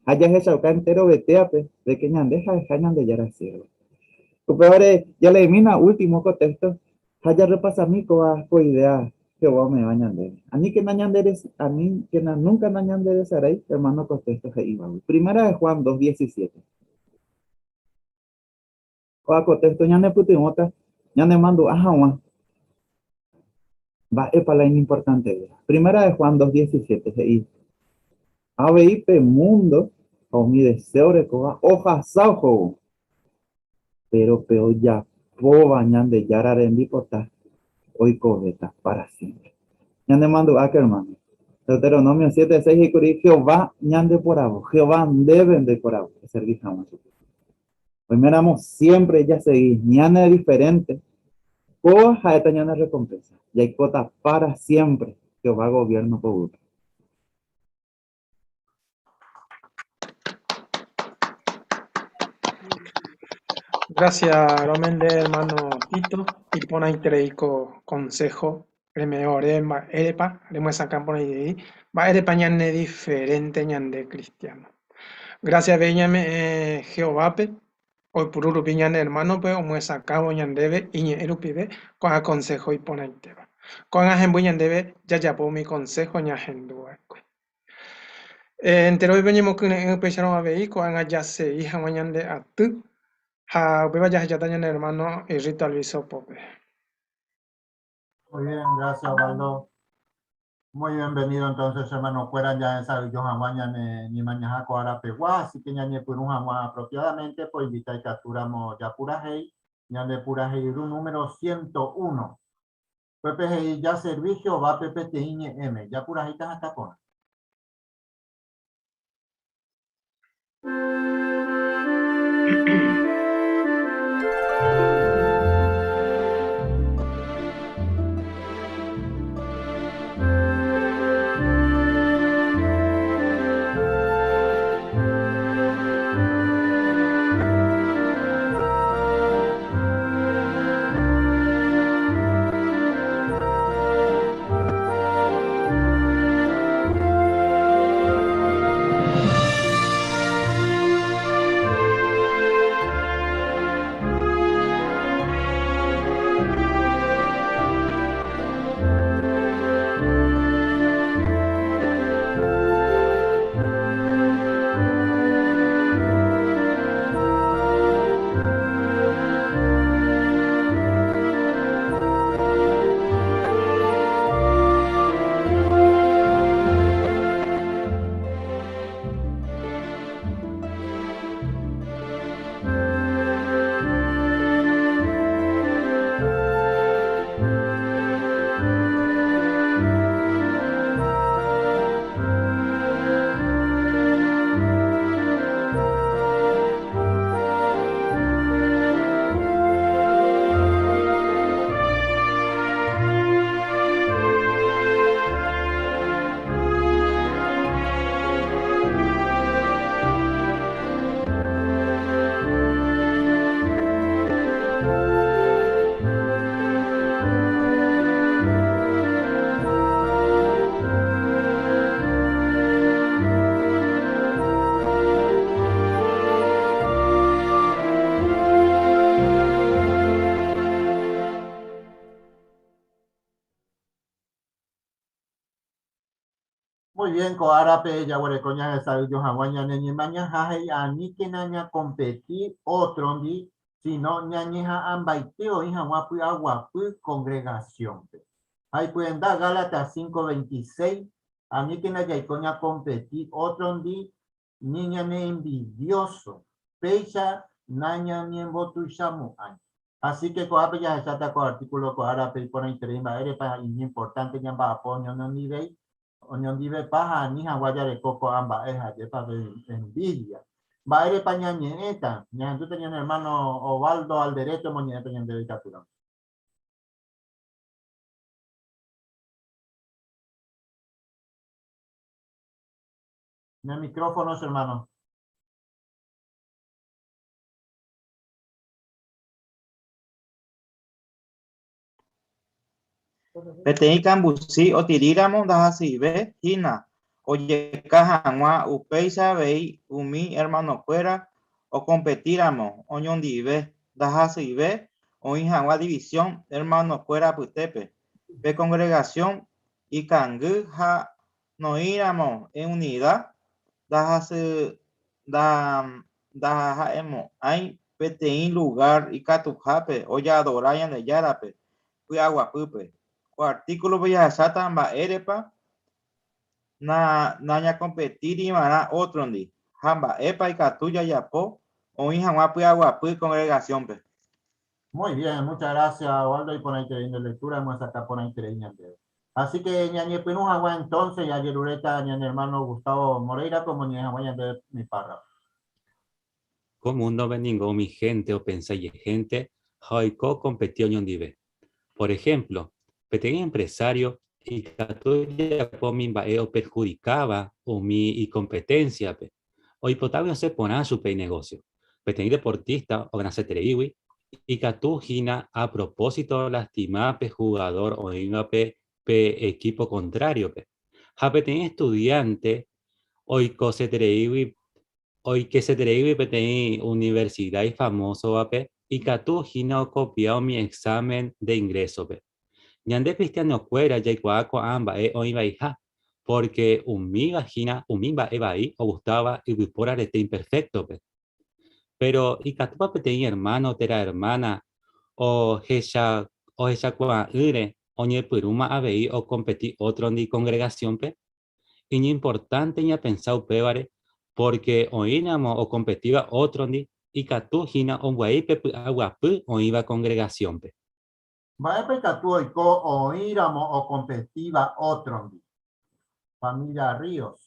P: Ha jahechauka enterovetéape de que ñande ha'eha Ñandejára siervo. Upévare jaleemína último ko texto ha jarrepasami kóva ko idea Jehová ome'ẽva ñandéve. Aníkena aníkena nunca nañanderesarái hermano ko texto he'ívagui. Primera de Juan 2:17. Kóva ko texto ñanepytyvõta ñanemandu'a hag̃ua mba'épa la iñimportantevéva. Primera de Juan 2:17 he'i, Avei pe múndo ha umi deséo orekóva ohasa ohóvo, péro pe ojapóva Ñandejára rembipota oikovéta pára siémpre. Ñanemandu'áke ermáno. Deuteronomio 7:6 he'i kuri, Jehová ñandeporavo, Jehová ndéve ndeporavo eservi hag̃ua chupe. Oiméramo siémpre jasegi ñane diferénte, kóva ha'éta ñane rrekompénsa, jaikóta pára siémpre Jehová goviérno poguýpe.
G: Gracias, Romende, hermano Tito. Iporãiterei ko consejo reme'ẽ ore mba'érepa remyesakã porãiterei mba'érepa ñane diferente ñande cristiano. Gracias avei ñame'ẽ Jehovápe oipuru rupi ñane hermano-pe omyesakãvo ñandéve iñe'ẽ rupive ko'ã consejo iporãitéva. Ko'ág̃a hemby ñandéve jajapo umi consejo ñahendu va'ekue. Enterovépe oñemokyre'ỹ upéicharõ avei ko'ág̃a jasegi hag̃ua ñande aty ha upéva jahejáta ñane hermano Irrito Alviso pópe.
B: Muy bien, gracias Osvaldo. Muy bienvenido entonces hermano-kuéra jahesa'ỹijo hag̃ua ñane ñemañaha ko arapegua, así que ñañepyrũ hag̃ua apropiadamente poinvita ikatúramo japurahéi ñande puraheirũ número 101. Upépe he'i jaservi Jehovápe peteĩ ñe'ẽme, japurahéita hatã porã. Muy bien, ko árape jaguereko ñahesa'ỹijo hag̃ua ñane ñemañaha he'i aníkena ñakompeti ótrondi, sino ñañeha'ãmbaite oĩ hag̃ua py'aguapy congregación-pe. Ha ipyenda Gálatas 5:26, aníkena jaiko ñakompeti ótrondi ni ñane envidioso, péicha nañañembotuichamo'ãi. Así que ko'ápe jahecháta ko artículo ko árape iporãiterei mba'érepa iñimportánte ñamba'apo oñonondivéi, oñondivepa ha ani hag̃ua jareko ko'ã mba'e ha'épa pe envidia. Mba'érepa ñañe'ẽta? Ñahendúta ñane hermano Ovaldo Alderete omoñe'ẽta ñandéve ikatúramo. Ne micrófono, hermano.
J: Peteĩ kambuchi otiríramo ndahasyive hína ojeka hag̃ua upéicha avei umi ermanokuéra okompetíramo oñondive ndahasyive oĩ hag̃ua división ermanokuéra apytépe. Pe kongregasión ikangy ha noĩramo en unida ndaha'emo'ãi peteĩ lugár ikatuhápe ojeadora Ñandejárape py'aguapýpe. Ko artíkulope jahecháta mba'érepa nañakompetíri va'erã ótrondi ha mba'épa ikatu jajapo oĩ hag̃ua py'aguapy kongregasiónpe.
B: Muy bien, muchas gracias Waldo iporãiterei nde lectura emyesakã porãiterei ñandéve. Así que ñañepyrũ hag̃ua entonces jajeruréta ñane hermano Gustavo Moreira-pe omoñe'ẽ hag̃ua ñandéve mi párrafo.
A: Ko múndope ningo umi hénte opensa ijehénte ha oiko okompeti oñondive. Por ehémplo, peteĩ empresário ikatu ojapo umi mba'e operhudikáva umi ikompeténsiape, oipotágui osẽ porã chupe inegósio. Peteĩ deportísta oganasetereígui ikatu hína a propósito olastima pe hugadór oĩvape pe ekípo kontráriope. Ha peteĩ estudiánte oikosetereígui Oikesetereígui peteĩ universida ifamósovape ikatu hína okopia umi exámen de ingrésope. Ñande kristianokuéra jaikuaa ko'ã mba'e oĩ vaiha, pórke umíva hína umi mba'e vai ogustáva yvypóra rete imperféktope. Péro ikatúpa peteĩ ermáno térã ermána ohechakuaa'ỹre oñepyrũma avei okompeti ótrondi kongregasiónpe? Iñimportánte ñapensa upévare pórke oĩramo okompetíva ótrondi ikatu hína ombyai pe py'aguapy oĩva kongregasiónpe.
B: Mba'épa ikatu oiko oĩramo okompetíva ótrondi? Familia Ríos.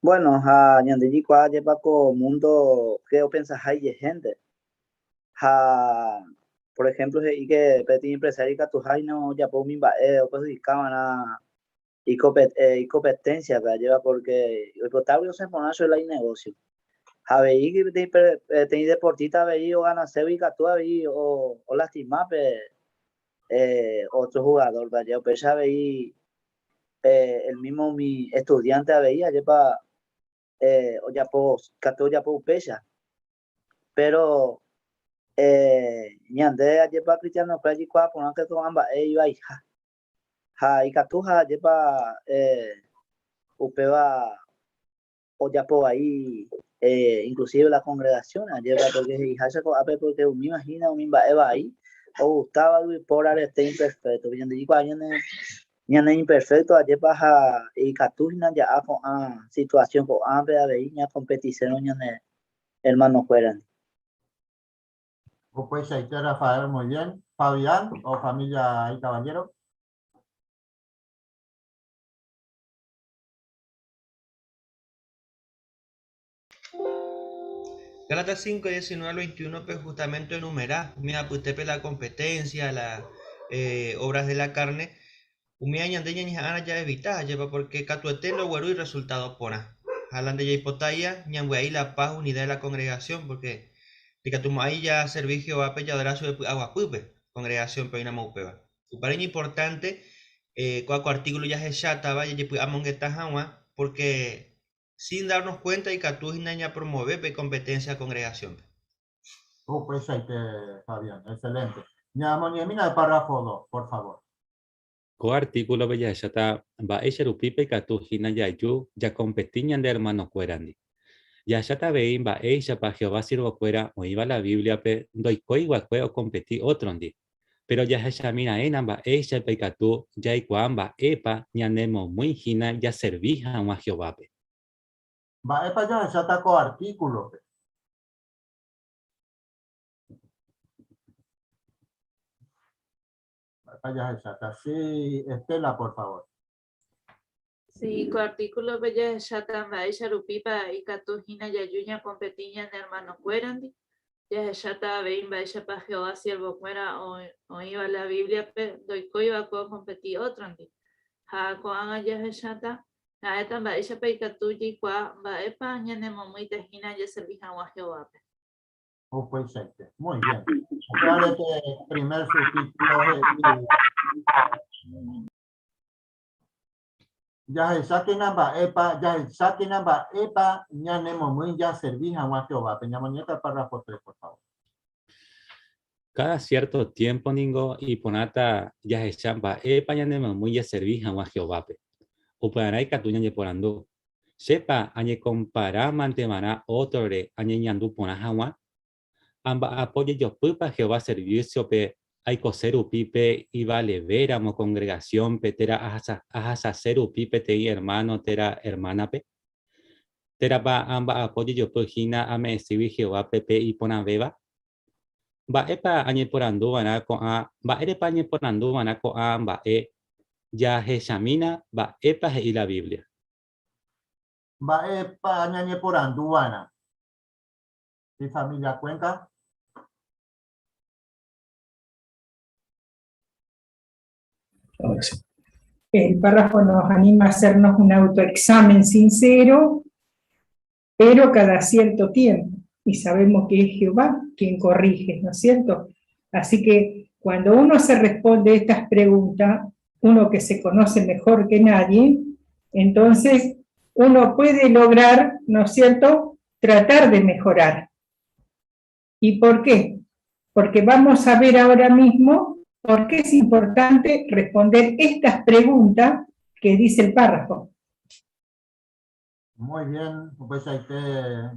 R: Bueno, ha ñande jikuaa jepa ko mundo ke opensaha ijehénte. Ha, por ejemplo, he'i ke peteĩ empresario ikatuha hína ojapo umi mba'e operhudikava'erã icompetencia-pe, ajépa, porque oipotágui osẽ porã chupe la inegocio. Ha avei peteĩ deportista avei oganaségui ikatu avei olastima pe otro jugador-pe, ajépa, upéicha avei el mismo umi estudiante avei ajépa ojapo katu ojapo upéicha pero ñande ajépa cristiano-kuéra jaikuaa porãke ko'ã mba'e ivaiha ha ikatu ha ajépa upéva ojapo vai inclusive la congregación ajépa porque he'iháicha ko'ápe porque umíva hína umi mba'e vai ogustáva yvypóra rete imperfecto ñande jaikuaa ñane ñane imperfecto ajépa ha ikatu hína ja'a ko'ã situación ko'ápe avei ñakompetisérõ ñane hermano-kuérandi.
B: Upeichaite Rafael, muy bien. Fabián o familia y caballero.
E: Gálatas 5, 19 al 21, pues justamente enumerá, umi apytépe la competencia, la eh, obras de la carne, umi ñande ñañeha'ãra jaevita, ajépa, porque katuete ndoguerúi resultado porã. Ha la nde jaipotáia ñambyai la paz, unidad de la congregación, porque ndikatumo'ãi jaservi Jehovápe jaadora chupe py'aguapýpe, congregación-pe oĩramo upéva. Upévare iñimportánte eh, kóa ko artículo jahechátava jajepy'amongeta hag̃ua, porque sin darnos cuenta ikatu hína ñapromove pe competencia congregación-pe.
B: Upeichaite, Fabián, excelente. Ñamoñe'ẽmína el párrafo 2, por favor.
A: Ko artíkulope jahecháta mba'éicha rupípa ikatu hína jaju jakompeti ñande ermanokuérandi. Jahecháta avei mba'éichapa Jehová siervokuéra oĩva la Bíbliape ndoikói va'ekue okompeti ótrondi. Péro jahechami raẽna mba'éichapa ikatu jaikuaa mba'épa ñanemomýi hína jaservi hag̃ua Jehovápe.
B: Mba'épa jahecháta ko artíkulope? Mba'épa jahecháta? Sí, Estela, por favor.
S: Sí, ko artíkulope jahecháta mba'éicha rupípa ikatu hína jaju ñakompeti ñane ermanokuérandi. Jahecháta avei mba'éichapa Jehová siervokuéra oĩva la Bíbliape ndoikói va'ekue okompeti ótrondi. Ha ko'ág̃a jahecháta ha'éta mba'éichapa ikatu jaikuaa mba'épa ñanemomýita hína jaservi hag̃ua Jehovápe.
B: Upeichaite. Muy bien. Upévare pe primer subtítulo he'i Jahechákena mba'épa, jahechákena mba'épa ñanemomýi jaservi hag̃ua Jehovápe. Ñamoñe'ẽta el párrafo 3, por favor.
A: Káda siérto tiémpo ningo iporãta jahecha mba'épa ñanemomýi jaservi hag̃ua Jehovápe. Upearã ikatu ñañeporandu, Chépa añekomparámante va'erã ótrore añeñandu porã hag̃ua? Amba'apo jejopýpa Jehová servísiope aikose rupi pe ivalevéramo kongregasiónpe térã ahasase rupi peteĩ ermáno térã ermánape? Térãpa amba'apo jejopy hína ame'ẽségui Jehovápe pe iporãvéva? Mba'épa añeporandu va'erã ko'ã Mba'érepa añeporandu va'erã ko'ã mba'e Jahechamína mba'épa he'i la Biblia.
B: Mba'épa ñañeporandu va'erã? Mi familia cuenta?
G: Ahora sí. El párrafo nos anima a hacernos un autoexamen sincero, pero cada cierto tiempo. Y sabemos que es Jehová quien corrige, ¿no es cierto? Así que cuando uno se responde estas preguntas, uno que se conoce mejor que nadie, entonces uno puede lograr, ¿no es cierto?, tratar de mejorar. ¿Y por qué? Porque vamos a ver ahora mismo por qué es importante responder estas preguntas que dice el párrafo.
B: Muy bien, upeichaite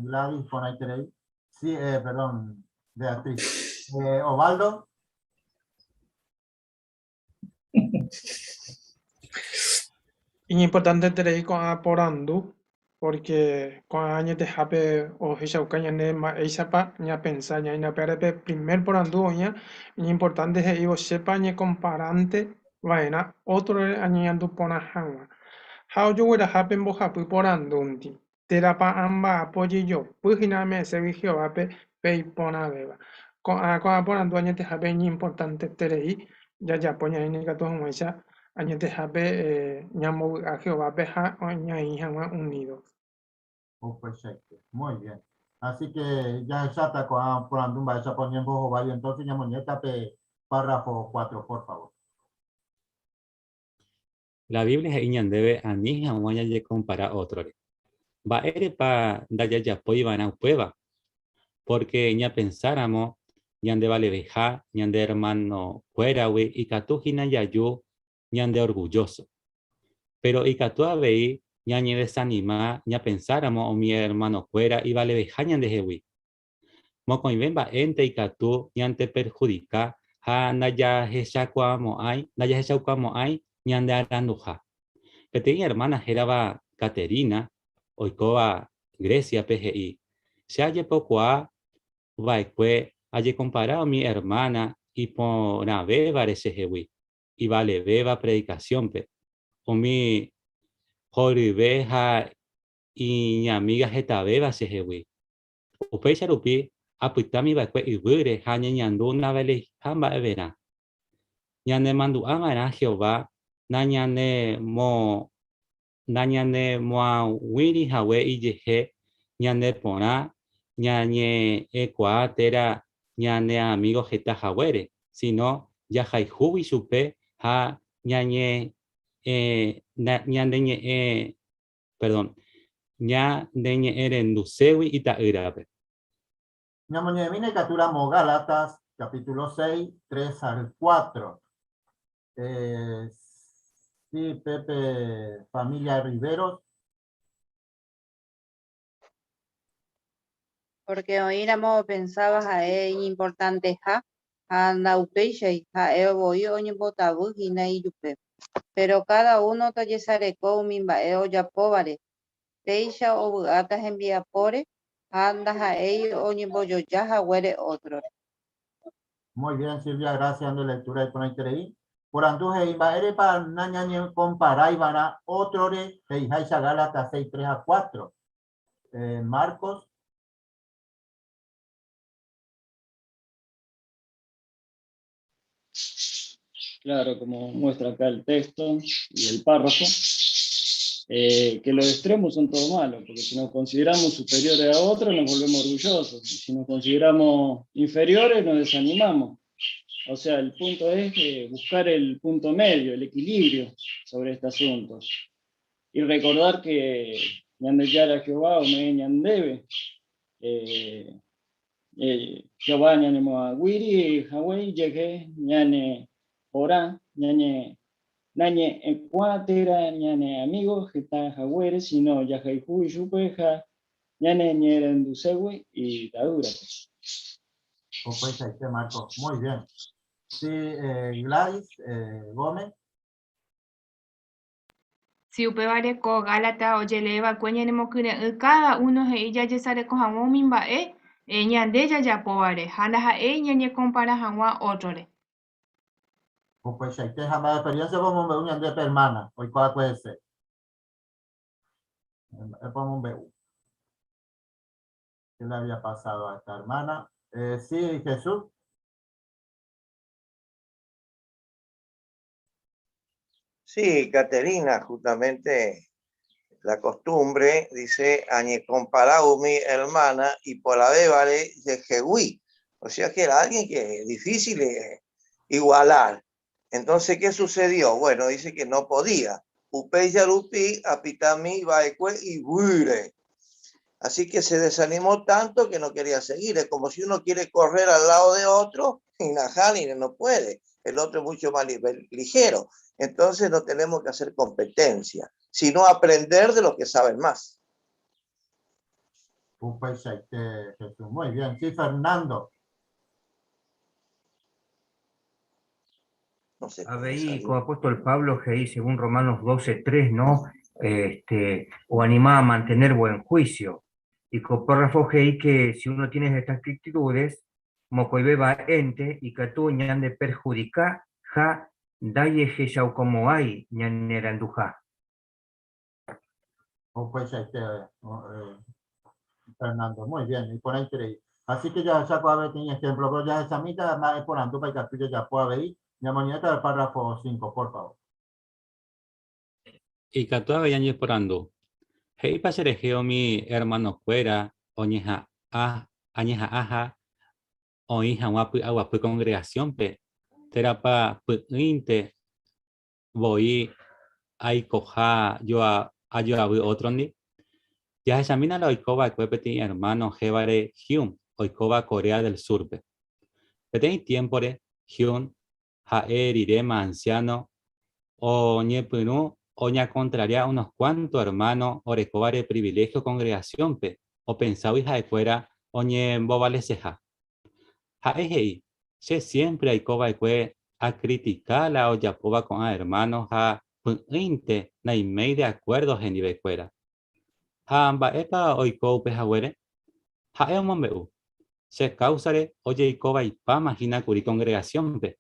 B: Gladys porãiterei. Sí, eh, perdón, Beatriz. Eh, Ovaldo.
G: Iñimportanteterei ko'ã porandu, pórke ko'ã añetehápe ohechauka ñande mba'éichapa ñapensa ñaína. Upévare pe primer porandu oĩva iñimportánte he'ívo chépa añekomparánte va'erã ótrore añeñandu porã hag̃ua. Ha ojogueraha pe mbohapy porandúnti, térãpa amba'apo jejopy hína ame'ẽségui Jehovápe pe iporãvéva. Ko'ã ko'ã porandu añetehápe iñimportanteterei jajapo ñaína ikatu hag̃uáicha añetehápe ñambovy'a Jehovápe ha ñaĩ hag̃ua unído.
B: Upeichaite. Muy bien. Así que jahecháta ko'ã porandu mba'éichapa oñembohovái, entonces ñamoñe'ẽta pe párrafo 4, por favor.
A: La Biblia he'i ñandéve ani hag̃ua ñañekompara ótrore. Mba'érepa ndajajapói va'erã upéva? Pórke ñapensáramo ñandevaleveha ñande ermanokuéragui ikatu hína jaju ñandeorgullóso. Péro ikatu avei ñañedesanima ñapensáramo umi ermanokuéra ivaleveha ñandehegui. Mokõive mba'énte ikatu ñandeperhudika ha ndajahechakuaamo'ãi ndajahechaukamo'ãi ñande aranduha. Peteĩ ermána hérava Katerina, oikóva Gréciape he'i, Che ajepokuaa va'ekue ajekompara umi ermána iporãvévare chehegui, ivalevéva predikasiónpe, umi horyve ha iñamíga hetavéva chehegui. Upéicha rupi apytámi va'ekue yvýre ha añeñandu ndaveleiha mba'everã. Ñanemandu'a va'erã Jehová nañanemoag̃uíri hague ijehe ñane porã ñañe'ẽkuaa térã ñane amígo heta haguére, síno jahayhúgui chupe ha ñaneñe'ẽ perdón, ñaneñe'ẽrenduségui ita'ýrape.
B: Ñamoñe'ẽmína ikatu ramo Gálatas capítulo 6, 3 al 4. Sí, Pepe, familia Riveros.
O: Porque oĩramo opensáva ha'e iñimportanteha ha ndaupéichai ha'e voi oñembotavyhína ijupe. Péro káda uno tojesareko umi mba'e ojapóvare, péicha ovy'áta hembiapóre ha ndaha'éi oñembojoja haguére ótrore.
B: Muy bien, Silvia, gracias de lectura iporãiterei. Porandu he'i mba'érepa nañañekomparáiva'erã ótrore he'iháicha Gálatas 6, 3 ha 4. Marcos.
T: Claro, como muestra acá el texto y el párrafo, que los extremos son todo malos, porque si nos consideramos superiores a otros nos volvemos orgullosos, y si nos consideramos inferiores nos desanimamos. O sea, el punto es buscar el punto medio, el equilibrio sobre este asunto. Y recordar que Ñandeyara Jehová o me Ñandebe, Jehová ñane Wiri, Hawái, llegué, ñane Orá, ñane Nañe Ecuatera, ñane amigo, Jeta Jagüere, sino Yajaijú y Yupeja, ñane Ñerendusewe y Tadura.
B: Pues ahí Marco, muy bien. Sí, Gladys Gómez.
I: Si upévare ko Gálata ojeleeva'ekue ñanemokyre'ỹ cada uno he'i jajesareko hag̃ua umi mba'e ñande jajapóvare ha ndaha'éi ñañekompara hag̃ua ótrore.
B: Upeichaite ha mba'e experiencia omombe'u ñande pe hermana oikuaakue hese. Mba'épa omombe'u. ¿Qué le había pasado a esta hermana? Sí, Jesús.
D: Sí, Caterina, justamente la costumbre, dice, añe comparado mi hermana y por la vale de Jehuí. O sea que era alguien que es difícil igualar. Entonces, ¿qué sucedió? Bueno, dice que no podía. Upei yarupi, apitami, baecue y buire. Así que se desanimó tanto que no quería seguir. Es como si uno quiere correr al lado de otro y najali no puede. El otro es mucho más ligero. Entonces no tenemos que hacer competencia, sino aprender de los que saben más.
B: Jesús. Muy bien. Sí, Fernando.
D: No sé.
U: A ver, como apóstol Pablo, G, según Romanos 12:3, ¿no? O anima a mantener buen juicio. Y con párrafo G, que si uno tiene estas actitudes, mocoibeba ente y catú ñan de perjudica, ja, daye jeyau como hay, ñaneranduja.
B: O pues, Fernando, muy bien, y por ahí creí. Así que ya saco a ver tiene ejemplo, pero ya esa mitad más es por andupa y capillo ya puede ver. Ya mañana el párrafo 5, por favor.
A: Y catua veñañe por andu. Hei paserejeo mi hermano cuera, oñeja a, añeja aja, oíja guapu aguapu congregación pe, terapa puinte, voy aikoja yo a yo a otro ni. Ya examina la oikoba cuepeti hermano jevare Hyun, oikoba Corea del Sur pe. Petei tiempore Hyun jae rirema anciano o ñepyrũ oña contraria unos cuantos hermanos orekobare privilegio congregación pe, o pensaba hija de cuera oñe bobaleceja. Jae hei, che siempre aikoba ekue a criticar la oyapoba con a hermanos ja puinte naimei de acuerdo genibe cuera. Ja mbaepa oiko upe haguere, jae omombeu. Se causare oye ikoba ipama hina kuri congregación pe.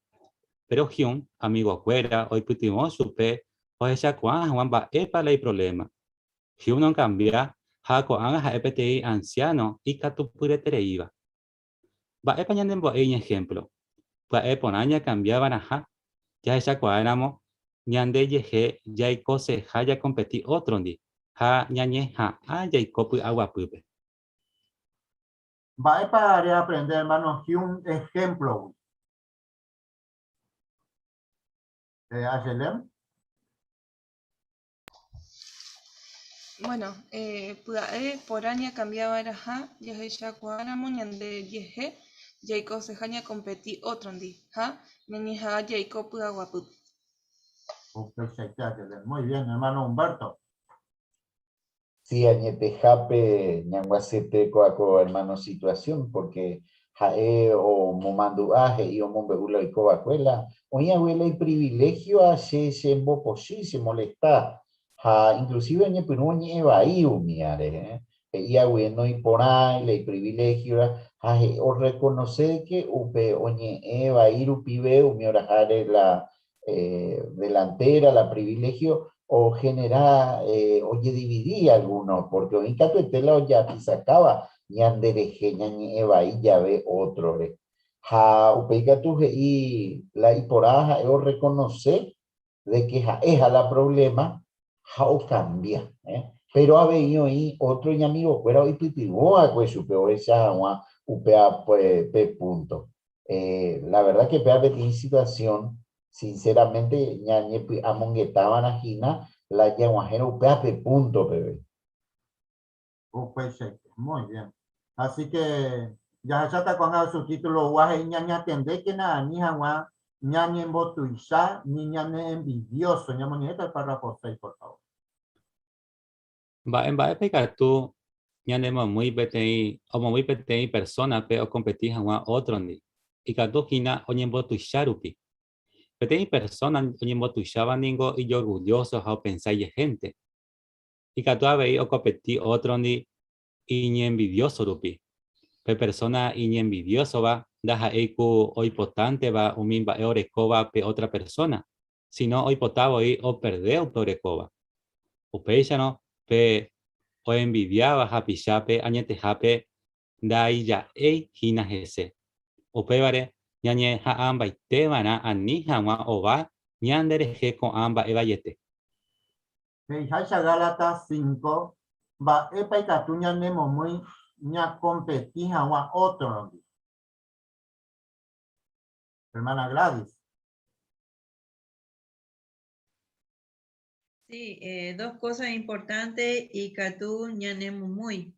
A: Pero Hyun, amigo cuera, oipytyvõ chupe ohechakuaa hag̃ua mba'épa la iproblema. Hyun no cambia ha ko'ág̃a ha'e peteĩ anciano ikatupyretereíva. Mba'épa ñanembo'e iñejemplo. Pya'e porã ñacambiava'erãha jahechakuaáramo ñandejehe jaikoseha jakompeti ótrondi ha ñañeha'ã jaiko py'aguapýpe.
B: Mba'épa reaprende, hermano Hyun, ejemplo. Ayelem.
V: Bueno, pya'e porã ñacambiava'erãha jahechakuaáramo ñandejehe jaikoseha ñakompeti ótrondi ha ñañeha'ã jaiko py'aguapýpe.
B: Upeichaite ajeve. Muy bien, hermano Humberto.
F: Sí, añetehápe ñanguasete kóa ko hermano situación, porque ha'e omomandu'a he'i omombe'u la oiko va'ekue la oĩ hague la iprivilegio ha che chembopochy, chemolesta, ha inclusive oñepyrũ oñe'ẽ vai umíare, he'i hague noiporãi la iprivilegio ha he'i orreconoce que upe oñe'ẽ vai rupive umi oraháre la delantera, la privilegio ogenera ojedividi alguno, porque oĩ katuete la ojapisakáva ñanderehe ñañe'ẽ vai jave ótrore. Ha upéi katu he'i la iporã ha'e orreconoce de que ha'eha la problema ha okambia. Péro avei oĩ ótro iñamigokuéra oipytyvõ va'ekue chupe ohecha hag̃ua upéva pe púnto. La verdad que péva peteĩ situación, sinceramente ñañepy'amongetava'erã hína la jag̃uahẽrõ upéva pe púnto peve.
B: Upeichaite. Muy bien. Así que jahecháta ko'ág̃a subtítulo oúva he'i ñañatendékena ani hag̃ua ñañembotuicha ni ñane envidioso. Ñamoñe'ẽta el párrafo 6, por favor.
A: Mba'e mba'épa ikatu ñanemomýi peteĩ omomýi peteĩ persónape okompeti hag̃ua ótrondi? Ikatu hína oñembotuicha rupi. Peteĩ persóna oñembotuicháva ningo ijorgullóso ha opensa ijehénte. Ikatu avei okompeti ótrondi iñenvidióso rupi. Pe persóna iñenvidiósova ndaha'éi ku oipotánteva umi mba'e orekóva pe ótra persóna, síno oipota voi operde upe orekóva. Upéicharõ, pe oenvidiáva hapichápe añetehápe ndaija'éi hína hese. Upévare, ñañeha'ãmbaite va'erã ani hag̃ua ova ñanderehe ko'ã mba'e vaiete.
B: He'iháicha Gálatas 5, mba'épa ikatu ñanemomýi ñakompeti hag̃ua ótrondi? Hermana Gladys.
M: Sí, dos cosas importantes ikatu ñanemomýi.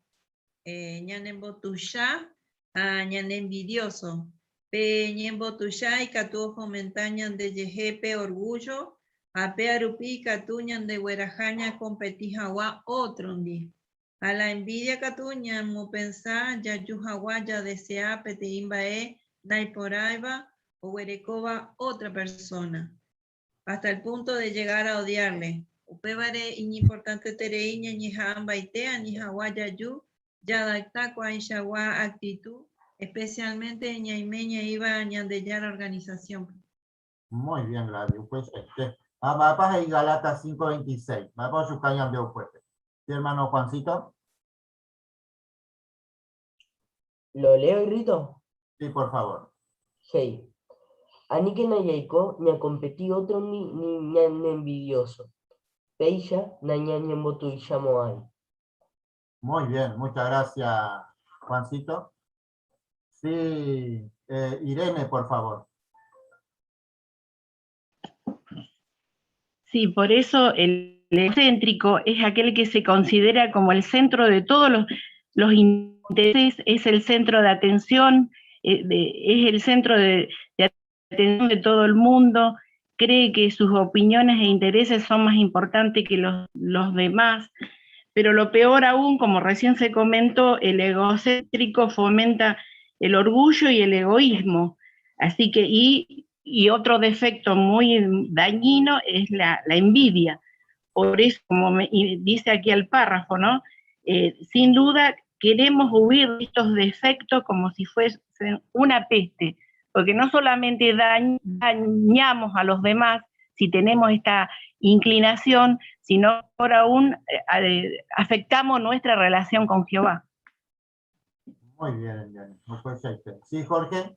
M: Ñanembotuicha ha ñane envidioso. Pe ñembotuicha ikatu ofomenta ñandejehe pe orgullo ha pe arupi ikatu ñandegueraha ñakompeti hag̃ua ótrondi. Ha la envidia katu ñamopensa jaju hag̃ua jadesea peteĩ mba'e naiporãiva oguerekóva otra persona, hasta el punto de llegar a odiarle. Upévare iñimportanteterei ñañeha'ãmbaite ani hag̃ua jaju jadapta ko'ãichagua actitud, especialmente ñaime ñaĩva Ñandejára organización-pe.
B: Muy bien, Gladys, upeichaite. Ha mba'épa he'i Gálatas 5:26? Mba'épa ochuka ñande upépe? Sí, hermano Juancito.
N: ¿Lo leo, Irrito?
B: Sí, por favor.
N: Hey. Aníkena jaiko ñakompeti ótrondi ni ñaneenvidioso. Péicha nañañembotuichamo'ãi.
B: Muy bien, muchas gracias, Juancito. Sí, Irene, por favor.
W: Sí, por eso el egocéntrico es aquel que se considera como el centro de todos los intereses, es el centro de atención, es el centro de atención de todo el mundo, cree que sus opiniones e intereses son más importantes que los demás, pero lo peor aún, como recién se comentó, el egocéntrico fomenta el orgullo y el egoísmo, así que, y otro defecto muy dañino es la envidia. Por eso, como dice aquí el párrafo, ¿no? Sin duda queremos huir de estos defectos como si fuesen una peste, porque no solamente dañamos a los demás si tenemos esta inclinación, sino por aún afectamos nuestra relación con Jehová.
B: Muy bien, bien. Perfecto. Sí, Jorge.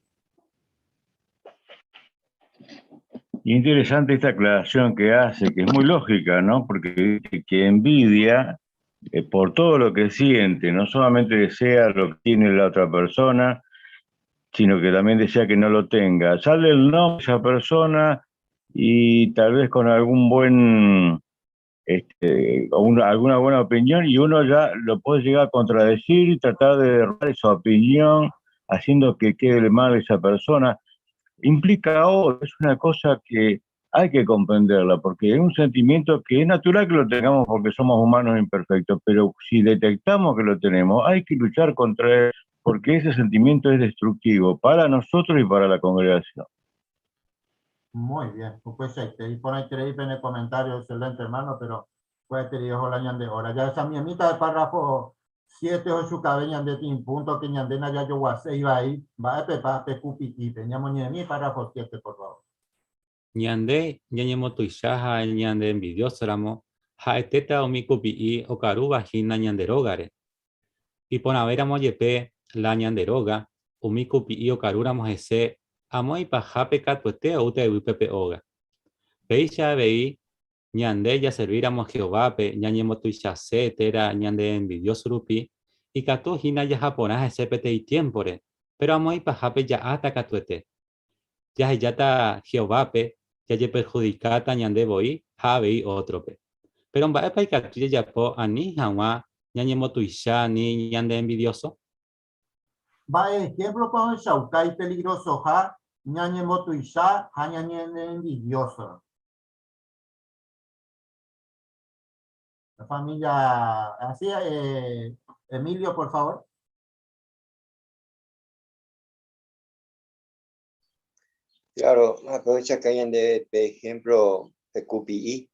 X: Interesante esta aclaración que hace, que es muy lógica, ¿no? Porque dice que envidia por todo lo que siente, no solamente desea lo que tiene la otra persona, sino que también desea que no lo tenga. Sale el nombre de esa persona y tal vez con algún buen, este, o una, alguna buena opinión, y uno ya lo puede llegar a contradecir y tratar de derrotar esa opinión, haciendo que quede mal esa persona. Implica odio, es una cosa que hay que comprenderla, porque es un sentimiento que es natural que lo tengamos porque somos humanos imperfectos, pero si detectamos que lo tenemos, hay que luchar contra él, porque ese sentimiento es destructivo para nosotros y para la congregación.
B: Muy bien, pues y pone en el comentario, excelente hermano, pero puede tener la de hora. Ya esa mitad de párrafo 7 8 cabeñan de tin punto que ñandena ya yo iba ahí, va a pepa pe cupi ñamoñemi párrafo 7, por favor.
A: Ñande ñañemotuicha ha ñande envidiósoramo, ha'etéta umi kupi'i okarúva hína ñande rógare. Iporãvéramo jepe la ñande róga, umi kupi'i okarúramo hese amo ipahápe katuete oúta yvýpe pe óga. Péicha avei ñande jaservíramo Jehovápe ñañembotuichase térã ñandeenvidióso rupi, ikatu hína jaha porã hese peteĩ tiémpore, péro amo ipahápe ja'áta katuete. Jahejáta Jehovápe jajeperhudikáta ñande voi ha avei ótrope. Péro mba'épa ikatu jajapo ani hag̃ua ñañembotuicha ni ñandeenvidióso?
B: Mba'e ehémplopa ohechauka ipeligrosoha ñañembotuicha ha ñañeneenvidióso? La familia, así, Emilio, por favor.
C: Claro, aprovecha que hayan de ejemplo de QPI.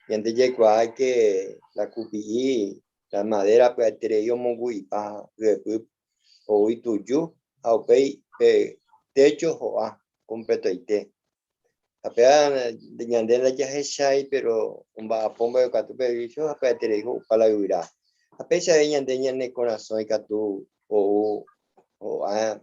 C: Ñande jaikuaa que la kupi'i, la madera pya'eterei omongu'ipa hyepy ou ituju ha upéi pe techo ho'a completoite. Ha péva ñande ndajahechái pero omba'apo mbeguekatu pe vicho ha pya'eterei ho'upa la yvyra. Ha péicha avei ñande ñane korasõ ikatu ou ho'a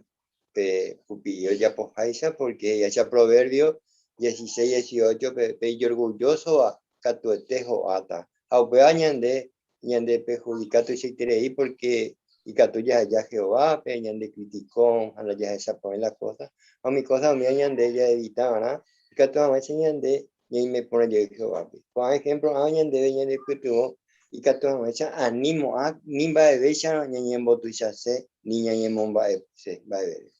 C: pe kupi'i ojapoháicha pórke he'iháicha Proverbio 16, 18 pe, pe ijorgullósova katuete ho'áta. Ha upéva ñande ñandeperhudika tuichaiterei pórke ikatu jaheja Jehovápe, ñande kritikón ha ndajahechaporãi la kósa. Ha umi kósa umíva ñande jaevita va'erã ikatu hag̃uáicha ñande ñaime porã jey Jehovápe. Ko'ã ehémplo ág̃a ñandéve ñanepytyvõ ikatu hag̃uáicha ani mo'ã ni mba'evéicharõ ñañembotuichase ni ñañemomba'ese mba'evére.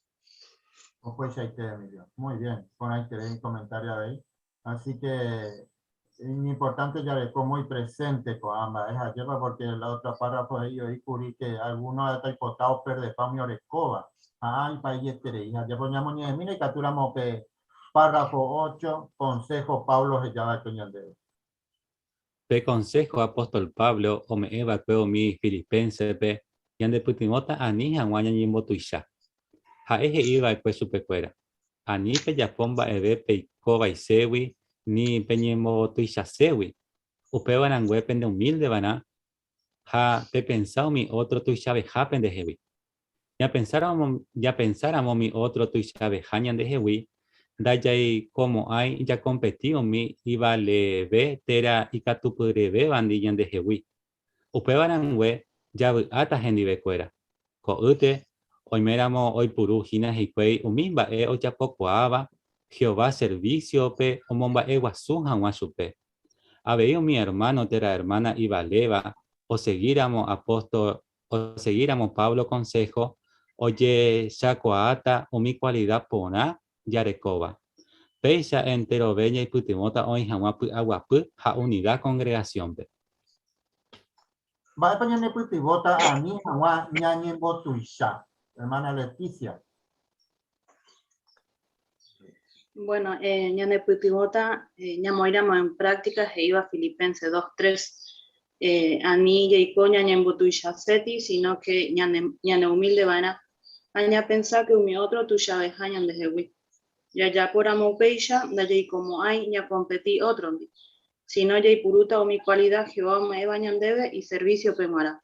B: Upeichaite, Emilio. Muy bien. Porãiterei comentario avei. Así que importante jareko muy presente ko'ã mba'e ha'épa porque la otra párrafo he'i oĩ kuri que alguno oipota operdepa umi orekóva. Ha ipaieterei. Ha japo ñamoñe'ẽmína ikatúramo pe Párrafo 8, Consejo Pablo oheja va'ekue ñandéve.
A: Pe konsého apóstol Pablo ome'ẽ va'ekue umi filipensepe ñandepytyvõta ani hag̃ua ñañembotuicha. Ha'e he'i va'ekue chupekuéra, Ani pejapo mba'eve peiko vaiségui ni peñembotuichaségui, upéva rangue pendeumílde va'erã ha pepensa umi ótro tuichaveha pendehegui. Ñapensáramo umi ótro tuichaveha ñandehegui, ndajaikomo'ãi jakompeti umi ivaleve térã ikatupyryvévandi ñandehegui. Upéva rangue javy'áta hendivekuéra. Ko'ýte oiméramo oipuru hína hikuái umi mba'e ojapokuaáva Jehová servísiope omomba'eguasu hag̃ua chupe. Avei umi ermáno térã ermána ivaléva osegíramo apóstol Osegíramo Pablo konsého ojechakuaáta umi kualida porã jarekóva. Péicha enterove ñaipytyvõta oĩ hag̃ua py'aguapy ha unida kongregasiónpe.
B: Mba'épa ñanepytyvõta ani hag̃ua ñañembotuicha, ermána Leticia?
H: Bueno, ñanepytyvõta ñamoĩramo en práctica he'íva Filipenses 2.3, ani jaiko ñañembotuichaséti, sino que ñaneumilde va'erã ha ñapensa que umi ótro tuichaveha ñandehegui. Jajapóramo upéicha, ndajaikomo'ãi ñakompeti ótrondi, sino jaipurúta umi kualida Jehová ome'ẽva ñandéve iservísiope g̃uarã.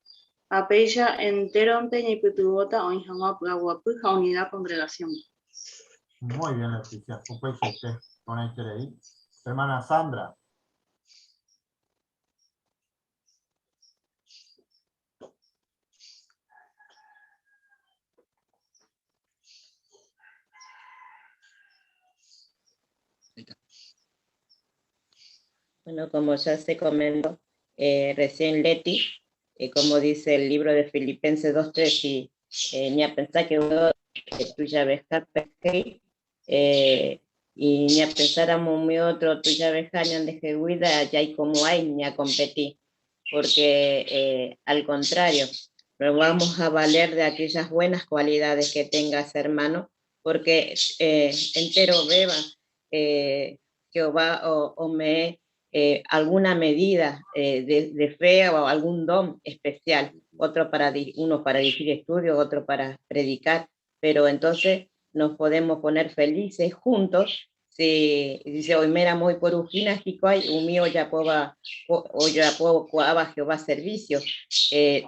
H: Ha péicha entéronte ñaipytyvõta oĩ hag̃ua py'aguapy ha unida kongregasiónpe.
B: Muy bien, Leticia. Upeichaite, porãiterei. Hermana Sandra.
K: Bueno, como ya se comentó recién Leti, como dice el libro de Filipenses 2.3, y ni a pensar que uno tuya ves Y ñapensáramo umi otro tuichaveha ñandehegui ndajaikomo'ãi ñakompeti, porque al contrario, nos vamos a valer de aquellas buenas cualidades que tenga ese hermano, porque enterovéva Jehová ome'ẽ alguna medida de fe o algún don especial, otro para, uno para dirigir estudios, otro para predicar, pero entonces nos podemos poner felices juntos si dice oiméramo oiporu hína hikuái umi ojapóva ojapokuaáva Jehová servicio,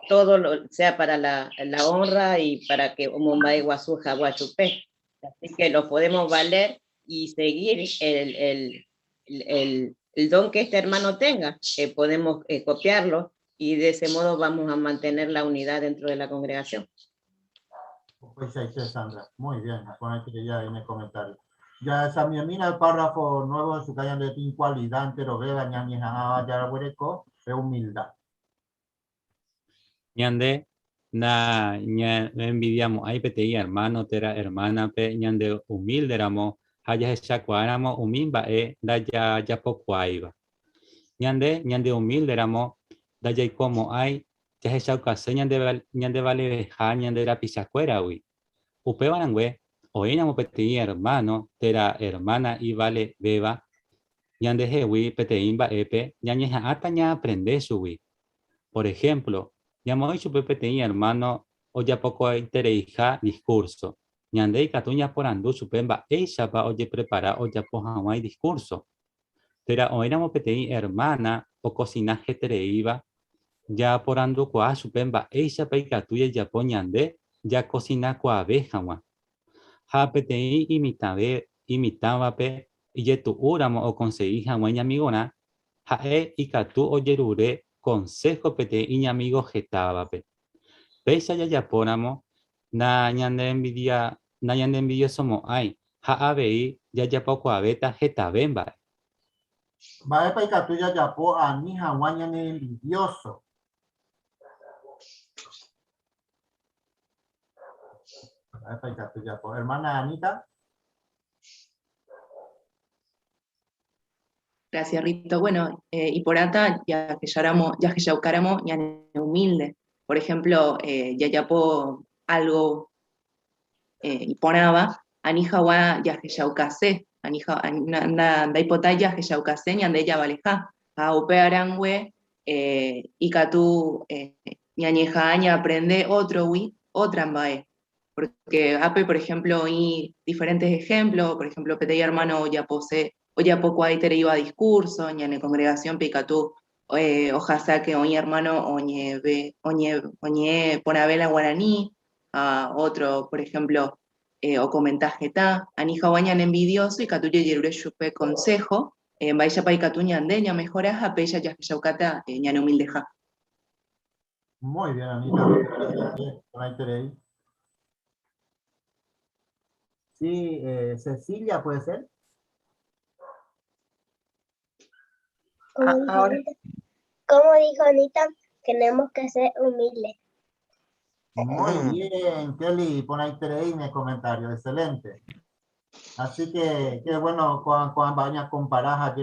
K: todo lo, sea para la, la honra y para que omomba'eguasu hag̃ua chupe. Así que lo podemos valer y seguir el don que este hermano tenga, podemos copiarlo y de ese modo vamos a mantener la unidad dentro de la congregación.
B: Pues ahí Sandra. Muy bien, con que ya en el comentario. Ya esa mira el párrafo nuevo de su calle de cualidad enterovéva ñañeha'ã jaguereko de humildad.
A: Ñande na ñaenvidiamo'ãi peteĩ hermano térã hermana-pe ñande humilderamo ha jahechakuaáramo umi mba'e ndajajapokuaáiva. Ñande ñande humilderamo ndajaikomo'ãi jahechaukase ñande valeveha ñande rapichakuéragui. Upéva rangue oĩramo peteĩ hermano térã hermana ivalevéva ñandehegui peteĩ mba'épe ñañeha'ãta ñaaprende chugui. Por ejemplo, ñamoĩ chupe peteĩ hermano ojapokuaaitereiha discurso. Ñande ikatu ñaporandu chupe mba'éichapa ojeprepara ojapo hag̃ua idiscurso. Térã oĩramo peteĩ hermana okosina hetereíva, japorandukuaa chupe mba'éichapa ikatu jajapo ñande jakosinakuaave hag̃ua. Ha peteĩ imitãve imitãvape ijetu'úramo okonsegi hag̃ua iñamigorã, ha'e ikatu ojerure consejo peteĩ iñamigo hetávape. Péicha jajapóramo nañaneenvidiosomo'ãi ha avei jajapokuaavéta hetave mba'e.
B: Mba'épa ikatu jajapo ani hag̃ua ñaneenvidioso? Mba'épa ikatu jajapo? Hermana Anita.
J: Gracias, Rito. Bueno, iporãta jahechaukáramo ñane humilde. Por ejemplo, jajapo algo iporãva, ani hag̃ua jahechaukase, ani ndaipotái jahechaukase ñande javaleha. Ha upe rangue ikatu ñañeha'ã ñaaprende ótrogui otra mba'e. Porque ápe, por ejemplo, oĩ diferentes ejemplos, por ejemplo, peteĩ hermano ojapose ojapokuaaitereíva discurso, ñane congregación-pe ikatu ohasáke oĩ hermano oñe'ẽ oñe'ẽ porãve la guaraní, ha otro, por ejemplo, okomenta heta, ani hag̃ua ñane envidioso ikatu jajerure chupe consejo, mba'éichapa ikatu ñande ñamejora ha péicha jahechaukáta ñane humildeha.
B: Muy bien, Anita. Porãiterei. Sí, Cecilia, ¿puede ser?
L: Como
P: Ah,
L: dijo
P: ahora.
L: Anita, como dijo Anita, tenemos que ser humildes.
B: Muy bien, Kelly, porãiterei en el comentario, excelente. Así que, qué bueno, cuando vayan a comparar,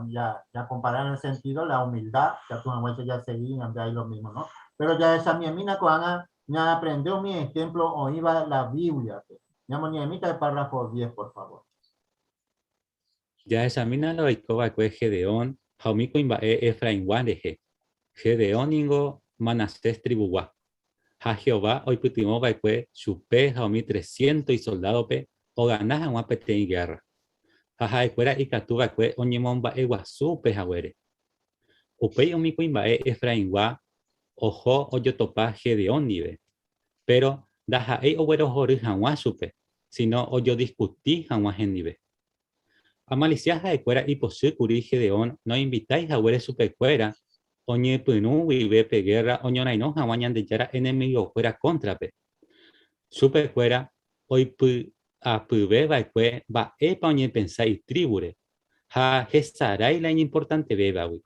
B: ya, ya comparar en el sentido la humildad, ya tú no ya seguí, ahí lo mismo, ¿no? Pero ya esa mi mina cuando ya aprendió mi ejemplo o iba la Biblia. Llamo ni el párrafo 10, por favor.
A: Jahechamína la oiko va'ekue Gedeón ha umi kuimba'e Efraingua rehe. Gedeón ningo Manasés tribugua. Ha Jehová oipytyvõ va'ekue chupe ha umi trescientos isoldádope ogana hag̃ua peteĩ gérra. Ha ha'ekuéra ikatu va'ekue oñemomba'eguasu upe haguére. Upéi umi kuimba'e Efraingua oho ojotopa Gedeón ndive. Péro ndaha'éi oguerohory hag̃ua chupe, síno ojodiskuti hag̃ua hendive. Amalisia ha'ekuéra ipochy kuri Gedeón noinvitái haguére chupekuéra oñepyrũ guive pe gérra oñorairõ hag̃ua Ñandejára enemigokuéra kóntrape. Chupekuéra oipy'apyve va'ekue mba'épa oñepensa itrívure ha hesarái la iñimportantevévagui.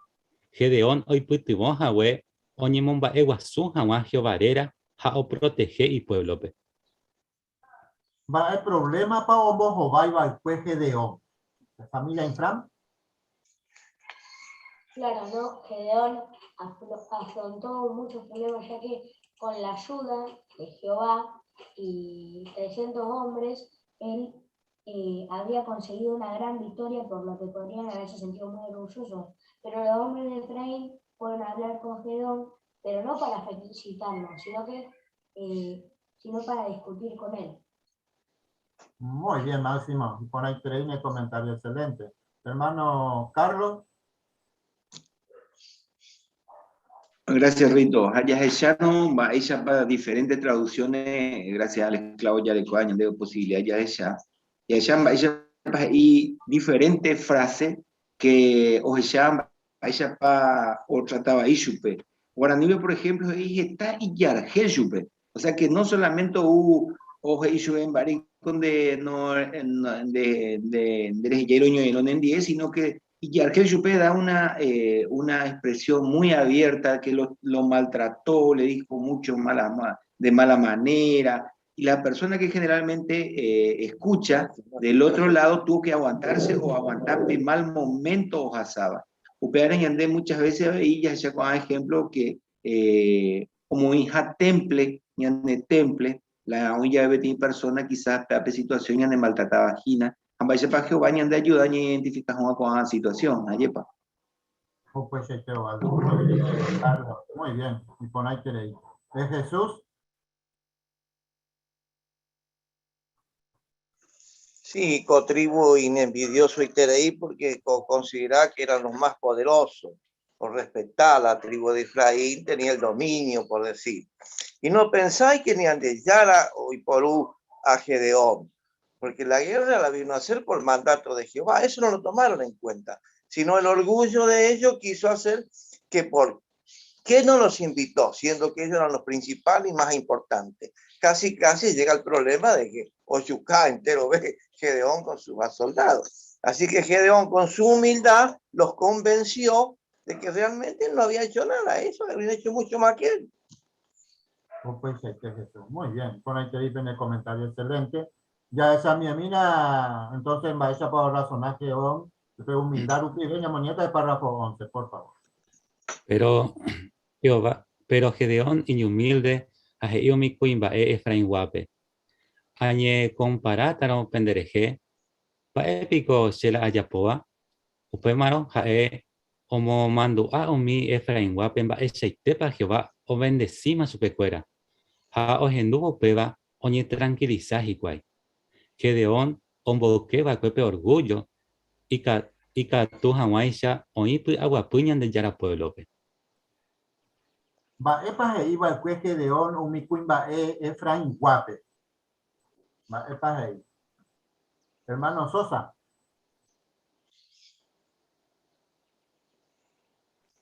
A: Gedeón oipytyvõ hague oñemomba'eguasu hag̃ua Jehová réra ha oprotehe ipuévlope.
B: Mba'e provlémapa ombohovái va'ekue Gedeón? Familia Infran.
L: Claro, ¿no? Gedeón afrontó muchos problemas ya que con la ayuda de Jehová y 300 hombres, él había conseguido una gran victoria, por lo que podrían haberse sentido muy orgullosos. Pero los hombres de Efraín fueron a hablar con Gedeón, pero no para felicitarlo, sino para discutir con él.
B: Muy bien, Máximo. Por ahí tres comentario excelente. Hermano Carlos.
E: Gracias, Rito. Hayaheshano, ella para diferentes traducciones, gracias al esclavo Yarecoa, de posibilidad ya Y ella y diferentes frases que o ella pa o trataba ishupe. Guaraní, por ejemplo, está y yargel O sea que no solamente hubo o en de no de de sino que y da una expresión muy abierta que lo maltrató, le dijo mucho de mala manera, y la persona que generalmente escucha del otro lado tuvo que aguantarse o aguantar de mal momento o jasaba. Upearen y muchas veces y ya con ejemplo que como hija temple, ñande temple, la olla de persona quizás peor situación ñande maltrataba vagina, ambaya pa Jehová ñande ayuda ñande identifica con la situación, ayepa.
B: Pues muy bien, y por ahí queréis. ¿Es Jesús?
D: Sí, cotribu inenvidioso y tereí porque consideraba que eran los más poderosos, por respetar a la tribu de Efraín, tenía el dominio, por decir. Y no pensáis que ni Andeyara o Iporú a Gedeón, porque la guerra la vino a hacer por mandato de Jehová, eso no lo tomaron en cuenta, sino el orgullo de ellos quiso hacer que por qué no los invitó, siendo que ellos eran los principales y más importantes. Casi, casi llega el problema de que Oyucá entero ve Gedeón con sus más soldados. Así que Gedeón con su humildad los convenció de que realmente no había hecho nada, eso había hecho mucho más que él.
B: Pues, Jesús. Muy bien, con ahí te en el comentario excelente. Ya esa mi mina, entonces en esa para razonar Gedeón, humildad, upibeña, moneta de párrafo 11, por favor.
A: Pero Jehová, pero Gedeón inhumilde, ajeio mi kuimbae Efraín guape. Añe comparátaro pendereje, pa épico shela ayapoa, upemaro jae, omo mando a umi Efraín guape mba echaitepa Jehová o bendecima su pecuera. Ha ojenduvo peba oñe tranquiliza hikuái. Gedeón omboqueba cuepe orgullo y katu hag̃uáicha oĩ py'aguapy Ñandejára pueblo-pe.
B: Mba'épa he'iva'ekue Gedeón umi kuimba'e Efraín guápe? Mba'épa he'i? Hermano Sosa.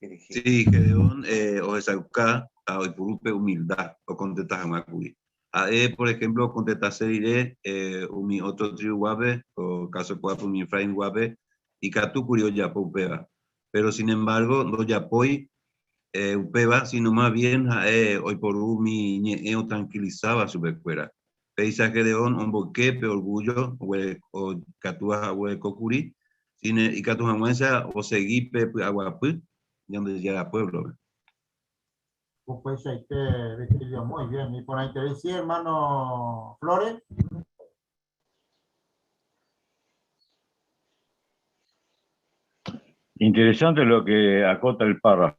P: Sí, Gedeón ohechauka ha oiporu humildad o contesta hag̃ua kuri. Ha'e, por ejemplo, contestase rire umi otro tribu guápe, o caso guápe, umi Efraín guápe, ikatúkuri ojapo upéva. Pero sin embargo, ndojapói upéva, sino más bien ha'e oiporu umi ñe'ẽ otranquilizaba chupekuéra. Péicha Gedeón omboyke pe orgullo o ikatúva oguerekókuri, ikatu hag̃uáicha osegi pe py'aguapy Ñandejára pueblo-pe.
B: Upeichaite, Virgilio, muy bien. Y por ahí te decía, hermano Flores.
X: Interesante lo que acota el párrafo.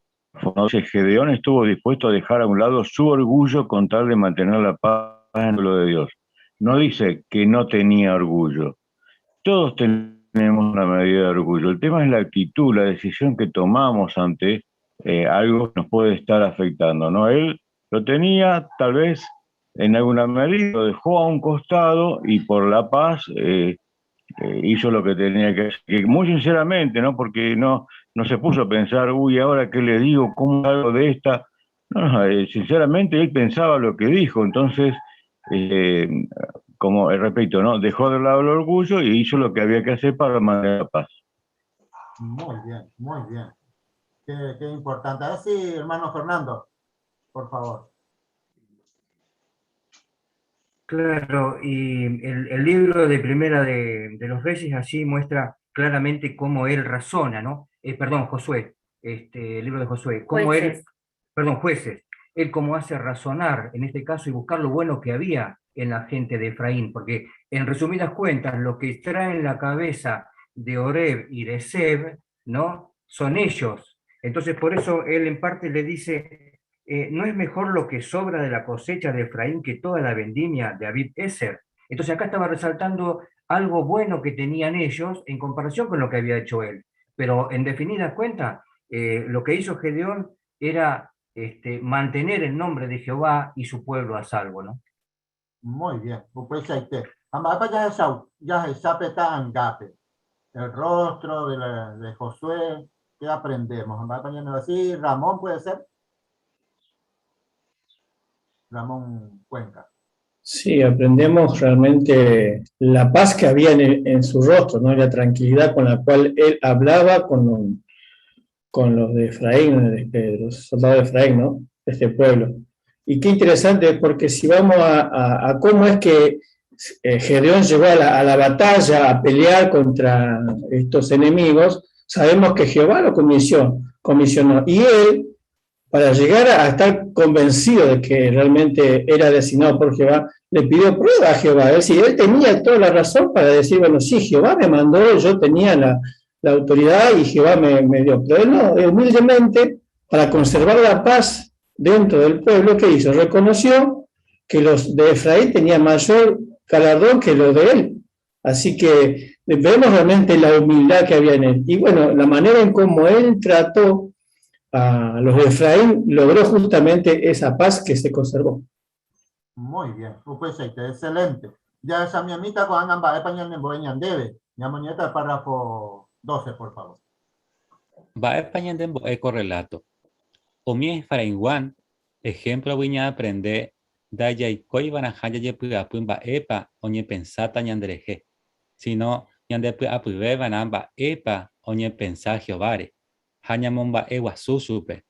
X: ¿No? Gedeón estuvo dispuesto a dejar a un lado su orgullo con tal de mantener la paz en el pueblo de Dios. No dice que no tenía orgullo. Todos tenemos una medida de orgullo. El tema es la actitud, la decisión que tomamos ante algo que nos puede estar afectando, ¿no? Él lo tenía, tal vez, en alguna medida, lo dejó a un costado y por la paz hizo lo que tenía que hacer. Que muy sinceramente, ¿no? Porque no se puso a pensar, uy, ¿ahora qué le digo? ¿Cómo salgo de esta? No, sinceramente él pensaba lo que dijo, entonces, como repito, ¿no? Dejó de lado el orgullo y hizo lo que había que hacer para mantener la paz.
B: Muy bien, muy bien. Qué importante. A ver si, hermano Fernando, por favor.
U: Claro, y el libro de Primera de los Reyes allí muestra claramente cómo él razona, ¿no? Perdón, Josué, este, el libro de Josué, cómo él,
W: Jueces.
U: perdón, jueces, él cómo hace razonar en este caso y buscar lo bueno que había en la gente de Efraín, porque en resumidas cuentas, lo que traen la cabeza de Oreb y de Seb, ¿no? Son ellos. Entonces, por eso él en parte le dice, ¿no es mejor lo que sobra de la cosecha de Efraín que toda la vendimia de Abib Eser? Entonces acá estaba resaltando algo bueno que tenían ellos en comparación con lo que había hecho él. Pero en definidas cuentas, lo que hizo Gedeón era mantener el nombre de Jehová y su pueblo a salvo, ¿no?
B: Muy bien, pues ahí te. Amaba ya esa, ya esa peta angape. El rostro de Josué, ¿qué aprendemos? Amaba ya no así, Ramón puede ser. Ramón Cuenca.
G: Sí, aprendemos realmente la paz que había en su rostro, ¿no? Y la tranquilidad con la cual él hablaba con los de Efraín, de los soldados de Efraín, ¿no? De este pueblo. Y qué interesante, porque si vamos a cómo es que Gedeón llegó a la batalla a pelear contra estos enemigos, sabemos que Jehová lo comisionó. Y él, para llegar a estar convencido de que realmente era designado por Jehová, le pidió prueba a Jehová. Es decir, él tenía toda la razón para decir, bueno, sí, Jehová me mandó, yo tenía la autoridad y Jehová me dio. Pero él no, humildemente, para conservar la paz dentro del pueblo, ¿qué hizo? Reconoció que los de Efraín tenían mayor galardón que los de él. Así que vemos realmente la humildad que había en él. Y bueno, la manera en cómo él trató a los de Efraín logró justamente esa paz que se conservó.
B: Muy bien, pues excelente. Ya esa mi amita con ambas español en Boeñandebe. Mi muñeca, el párrafo 12, por favor.
A: Va español en Boe correlato. O mi Efraín Juan, ejemplo viña aprender, daya y koi banajaya ye pua pumba epa, oñe pensata ñandreje. Sino ñande pua pube banamba epa, oñe pensá Jehovare. Haña momba ewa susupe.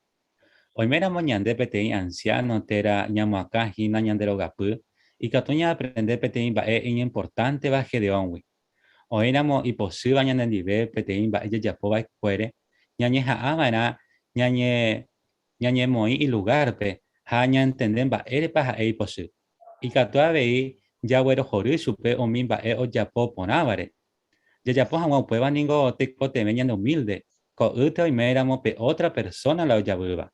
A: Oimera moñande peteí anciano tera ñamo acá jina ñanderogapu, y catoña aprende peteí ba e importante ba Gedeonwi. Oéramo y posiba ñandendive peteí ba ella yapoba escuere, ñañe jaabara, ñañe, ñañe moi y lugarpe, jaña entenden ba ere paja e posi. Y catoa vei yagüero jori supe omin ba e o yapo ponábare. Yayapo jamua pueba ningo teco temeña humilde, ko ute oiméramo pe otra persona la oyabuba.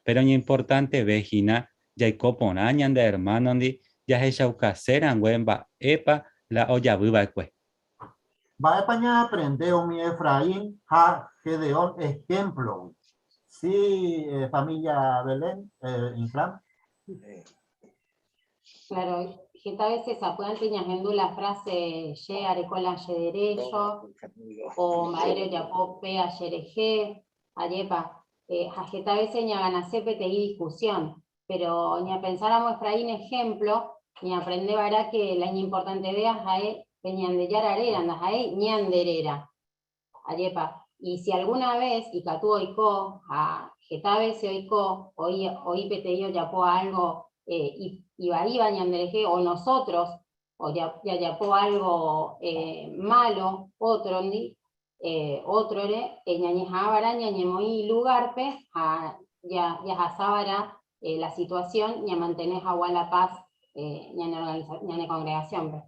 A: Pero ni importante vejina, yaiko ponañan de hermano ndi, ya hechaucaceran wemba epa la oyabuba ekue.
B: Va a España aprender mi Efraín ja Gedeón ejemplo. Sí, familia Belén, Inclán.
L: Claro, que a veces apuedan teñajendu la frase ye arecola ye derecho o maero yapó pe ayereje, ayepa. A veces ña ganase pe discusión, pero ña pensáramos Efraín ejemplo, ña aprende vará que la importante de jae peñandellar arera, anda jae ñanderera, ayepa. Y si alguna vez, y catú oiko, a getabe se oiko, oi, oi peteío yapó algo, y, y va iba ñandereje, o nosotros, o ya, ya yapó algo malo, otro ndi otro ere, ñañejábara, ñañemoí lugarpe, a, ya, ya jasábara la situación, ña mantenés agua la paz, ñane organiza, ñane congregación, pe.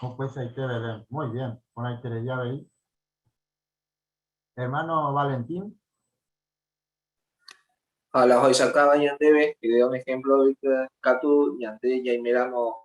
B: Oh, pues ahí te veré. Muy bien, con ahí te ya veí. Hermano Valentín.
E: A la hoy sacaba ñandebe, que dio un ejemplo de Catu, ñande, ya miramos,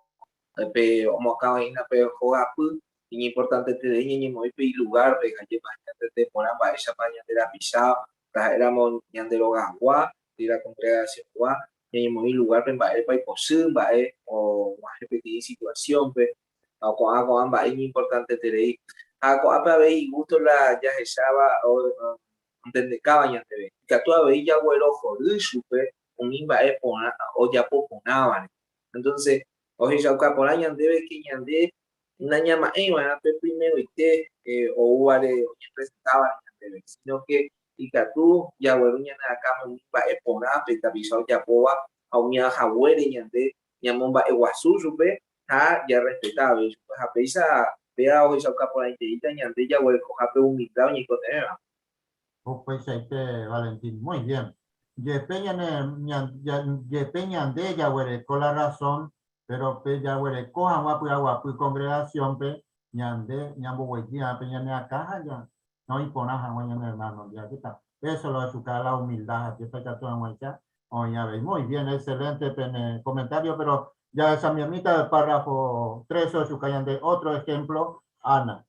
E: pe, omo acá en la pe, jogapu, y importante te de ñe, muy pe, y lugar, pe, calle, pa, ñande, te poran, pa, esa, pa, ñande, la pisao, ta, éramos ñande, lo gagua, de la congregación, gua, ñe, muy lugar, pe, pa, pa, y posú, pa, o, más repetir situación, pe, o, con, a, con, pa, y importante te de, a, con, a, pa, ve, y gusto la, ya se sabe, o, o, entendecaba ñande, ve, que a tu ve, ya güero, joder, pe, un imba, pona, o ya po, ponaban. Entonces, o sea, ya, por ahí, ñande, ve, que ñande, una ñama, bueno, pe primero y te o uare, o ya presentaba, ñande, ve, sino que, y que tú, ya, güero, ñana, acá, un imba, pona, pe, tapisao, ya, poa, a un ña, jahuere, ñande, ñamomba, guazú, supe, ja, ya respetaba, ve, pues, a pe, esa, pe,
O: Péva ohechauka porãiteíta ñande jaguerekoha pe humildad oñeikotevẽva.
B: Upeichaite, Valentín. Muy bien. Jepe ñane, jepe ñande jaguereko la razón, pero pe jaguereko hag̃ua py'aguapy congregación-pe, ñande ñamboguejy pe ñane akã ha ja noĩ porã hag̃ua ñane hermano ndive. Ajépa eso lo ohechuka la humildad ajépa ikatu hag̃uáicha oĩ avei. Muy bien, excelente pene comentario, pero jahechamiamíta el párrafo 13 ohechuka ñande otro ejemplo, Ana.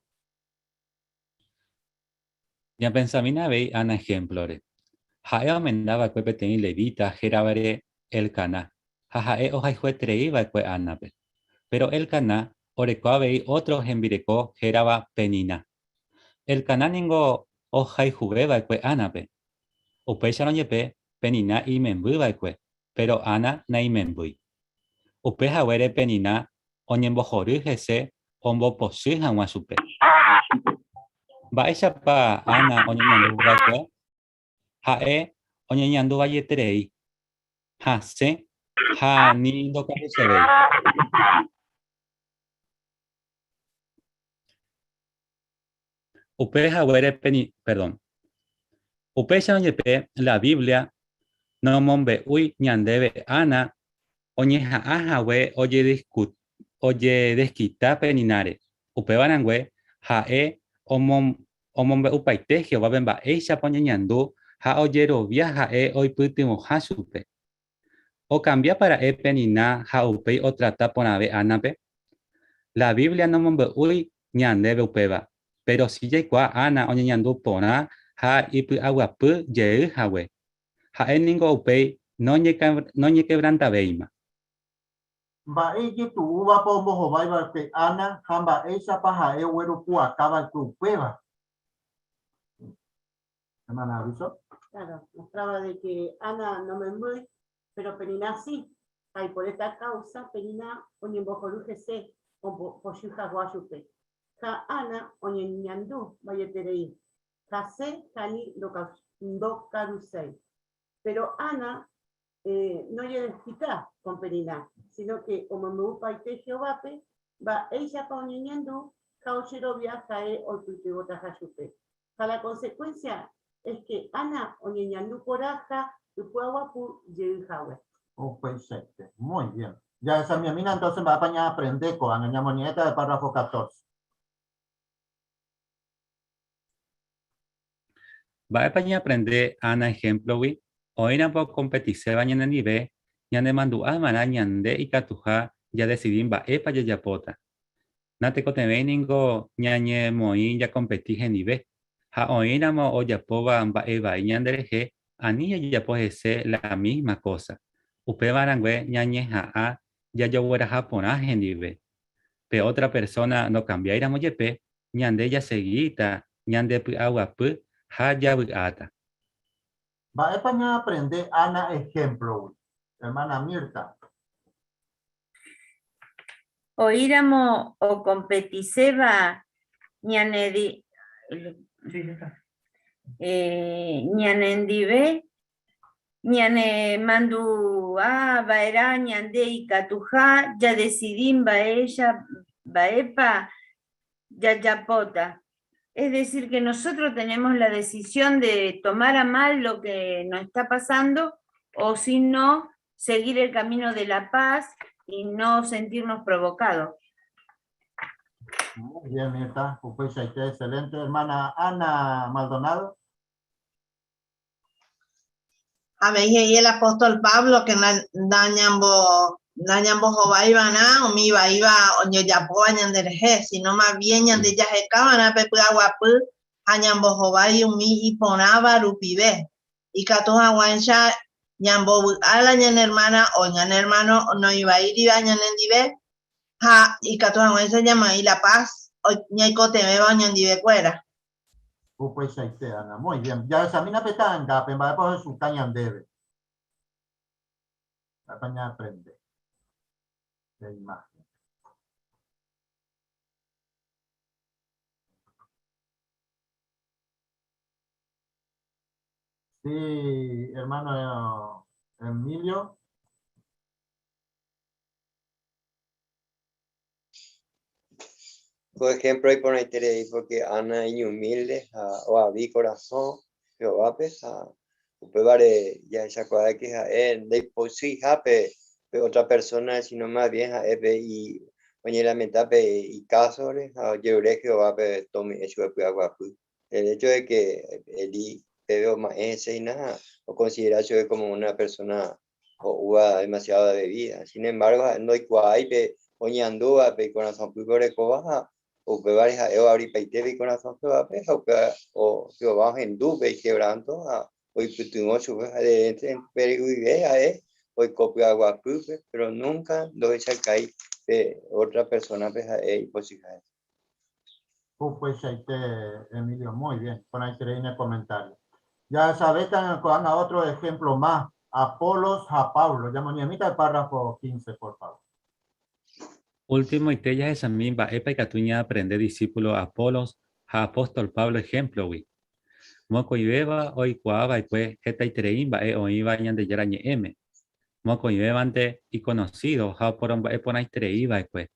A: Ñapensamína avei Ana ehémplore. Ha'e omenda va'ekue peteĩ levíta héravare Elcaná, ha ha'e ohayhueterei va'ekue Ánape. Péro Elcaná oreko avei ótro hembireko hérava Peniná. Elcaná ningo ohayhuve va'ekue Ánape. Upéicharõ jepe Peniná imemby va'ekue, péro Ana naimembýi. Upe haguére Peniná oñembohory hese ombopochy hag̃ua chupe. Mba'éichapa Ana oñeñandu va'ekue? Ha'e oñeñandu vaieterei, hasẽ ha ni ndokarusevéi. Upe haguére peni, perdón. Upéicharõ jepe la Biblia nomombe'úi ñandéve Ana oñeha'ã hague ojedesquita Penináre. Upéva rangue ha'e omombe'upaite Jehovápe mba'éichapa oñeñandu ha ojerovia ha'e oipytyvõha chupe. Okambiápa ra'e Peniná ha upéi otrata porãve Ánape? La Biblia nomombe'úi ñandéve upéva, péro si jaikuaa Ana oñeñandu porã ha ipy'aguapy jey hague. Ha'e ningo upéi noñekevrantavéima.
B: Mba'e ijetu'úvapa ombohovái va'ekue Ana ha mba'éichapa ha'e ogueropu'aka va'ekue upéva? Hermana Aviso.
Q: Claro, mostraba de que Ana no memby, pero Peniná sí. Ha y por esta causa Peniná oñembohory hese ombopochy hagua chupe. Ha Ana oñeñandu vaieterei. Hasẽ ha ni ndokaruséi. Pero Ana eh, no ojedesquita con Peniná, sino que omombe'upaite Jehovápe mba'éichapa oñeñandu ha ojerovia ha'e oipytyvõtaha chupe. Ha la consecuencia es que Ana oñeñandu porã ha ypy'aguapy jey hague.
B: Upeichaite. Muy bien. Jahechamiamína entonces mba'épa ñaaprende ko'ág̃a. Ñamoñe'ẽta el párrafo 14.
A: Mba'épa ñaaprende Ana ehémplogui? Oĩramo okompetiséva ñanendive, ñanemandu'a va'erã ñande ikatuha jadesidi mba'épa jajapóta. Natekotevẽi ningo ñañemoĩ jakompeti hendive, ha oĩramo ojapóva mba'e vai ñanderehe, ani jajapo hese la mísma kósa. Upéva rangue ñañeha'ã jajogueraha porã hendive. Pe ótra persóna nokambiáiramo jepe, ñande jasegíta ñandepy'aguapy ha javy'áta.
B: Mba'épa ñaaprende Ana ehémplogui? Ermána Mirta.
K: Oĩramo okompetiséva ñanendive, ñanemandu'a va'erã ñande ikatuha jadesidi mba'épa jajapóta. Es decir, que nosotros tenemos la decisión de tomar a mal lo que nos está pasando o si no, seguir el camino de la paz y no sentirnos provocados.
B: Muy bien, Mirta. Upeichaite, excelente. Hermana Ana Maldonado.
R: Avei he'i el apóstol Pablo que nañambo nañambohovaiva'erã umi ivaíva oñejapóva ñanderehe, sino más bien ñande jahekava'erã pe py'aguapy ha ñambohovái umi iporãva rupive. Ikatu hag̃uáicha ñambovy'a la ñane hermana o ñane hermano noĩvaíriva ñanendive ha ikatu hag̃uáicha ñamoĩ la paz ñaikotevẽva oñondivekuéra.
B: Upeichaite, Ana. Muy bien. Jahechamína pe ta'angápe mba'épa ohechuka ñandéve. Mba'épa ñaaprende pe imagen. Sí, hermano Emilio.
C: Ko ejemplo iporãiterei porque Ana iñumilde ha oavi korasõ Jehovápe ha upévare jahechakuaa que ha'e ndaipochyiha pe otra persona sino más bien ha'e pe oñelamenta pe ikásore ha ojerure Jehovápe tome'ẽ chupe py'aguapy. El hecho de que Elí peve oma'ẽ hese hína ha okonsidera chupe como una persona ho'úva demasiado de bebida. Sin embargo, ha'e ndoikuaái pe oñandúva pe ikorasõpýpe orekóva ha upévare ha'e oavripaite pe ikorasõ Jehovápe ha upéva Jehová ohendu pe ikebranto ha oipytyvõ chupe ha desde upe guive ha'e oiko py'aguapýpe, pero nunca ndohechakái pe otra persona-pe ha'e ipochyha hese.
B: Upeichaite, Emilio, muy bien, porãiterei ne comentario. Jahechavéta ko'ág̃a otro ejemplo más, Apolos ha Pablo. Jamoñe'ẽmíta el párrafo 15, por favor.
A: Ultimoite jahechami mba'épa ikatu ñaaprende disípulo Apolos ha apóstol Pablo ehémplogui. Mokõivéva oikuaa va'ekue hetaiterei mba'e oĩva Ñandejára Ñe'ẽme. Mokõivévante ikonosído ha oporomba'e porãiterei va'ekue.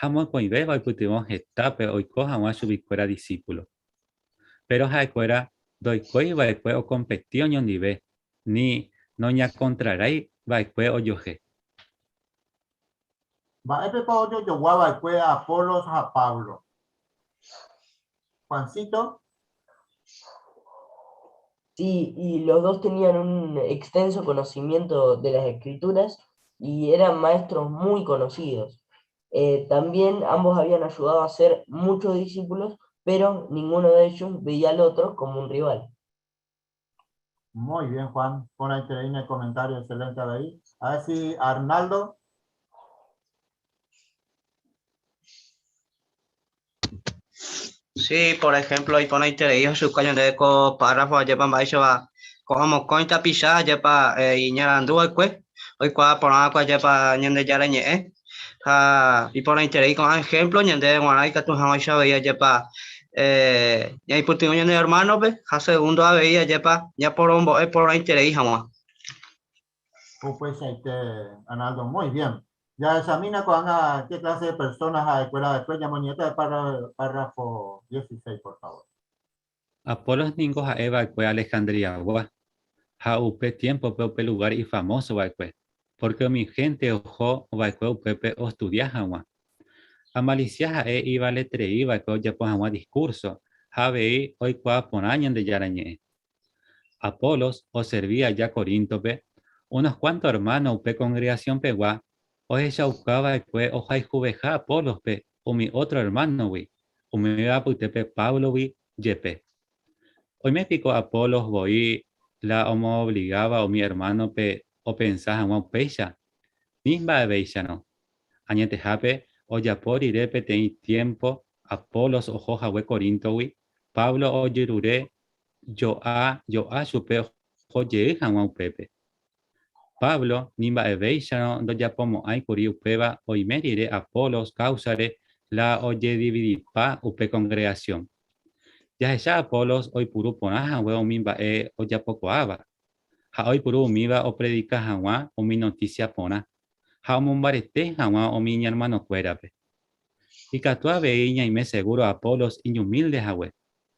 A: Ha mokõivéva oipytyvõ hetápe oiko hag̃ua chuguikuéra disípulo. Péro ha'ekuéra ndoikói va'ekue okompeti oñondive ni noñakontrarái va'ekue ojuehe.
B: Mba'épepa ojojogua va'ekue Apolos ha Pablo? Juancito.
N: Sí, y los dos tenían un extenso conocimiento de las escrituras y eran maestros muy conocidos. Eh, también ambos habían ayudado a hacer muchos discípulos, pero ninguno de ellos veía al otro como un rival.
B: Muy bien, Juan. Pon ahí en el comentario, excelente ahí. A ver si Arnaldo.
I: Sí, por ejemplo, iporãiterei ohechuka ñandéve ko párrafo ajépa mba'éichapa ko'ã mokõi tapicha ajépa iñarandu va'ekue, oikuaa porã va'ekue ajépa Ñandejára Ñe'ẽ, ha iporãiterei ko'ã ejemplo ñandéve g̃uarã ikatu hag̃uáicha avei ajépa ñaipytyvõ ñane hermano-pe ha segundo avei ajépa ñaporombo'e porãiterei hag̃ua.
B: Upeichaite, Arnaldo, muy bien. Jahechamína ko'ág̃a qué clase de personas ha'ekuéra va'ekue, ñamoñe'ẽta el párrafo 16, por favor.
A: Apolos ningo ha'e va'ekue Alejandriagua, ha upe tiémpope upe lugár ifamóso va'ekue, pórke umi hénte oho va'ekue upépe ostudia hag̃ua. Amalisia ha'e ivaleterei va'ekue ojapo hag̃ua diskúrso ha avei oikuaa porã Ñandejára Ñe'ẽ. Apolos oservi aja Coríntope, unos kuánto ermáno upe kongregasionpegua ohechauka va'ekue ohayhuveha Apólospe umi ótro ermánogui, umíva apytépe Páblogui jepe. Oime piko Apolos voi la omoovligáva umi ermánope opensa hag̃ua upéicha? Ni mba'evéicharõ. Añetehápe, ojapo rire peteĩ tiémpo Apolos oho hague Coríntogui, Pablo ojerure jo'a jo'a chupe oho jey hag̃ua upépe. Pablo ni mba'evéicharõ ndojapomo'ãi kuri upéva oime rire Apolos káusare la ojedividipa upe kongregasión. Jahecha Apolos oipuru porã hague umi mba'e ojapokuaáva, ha oipuru umíva opredika hag̃ua umi notísia porã, ha omombarete hag̃ua umi iñermanokuérape. Ikatu avei ñaime segúro Apolos iñumílde hague.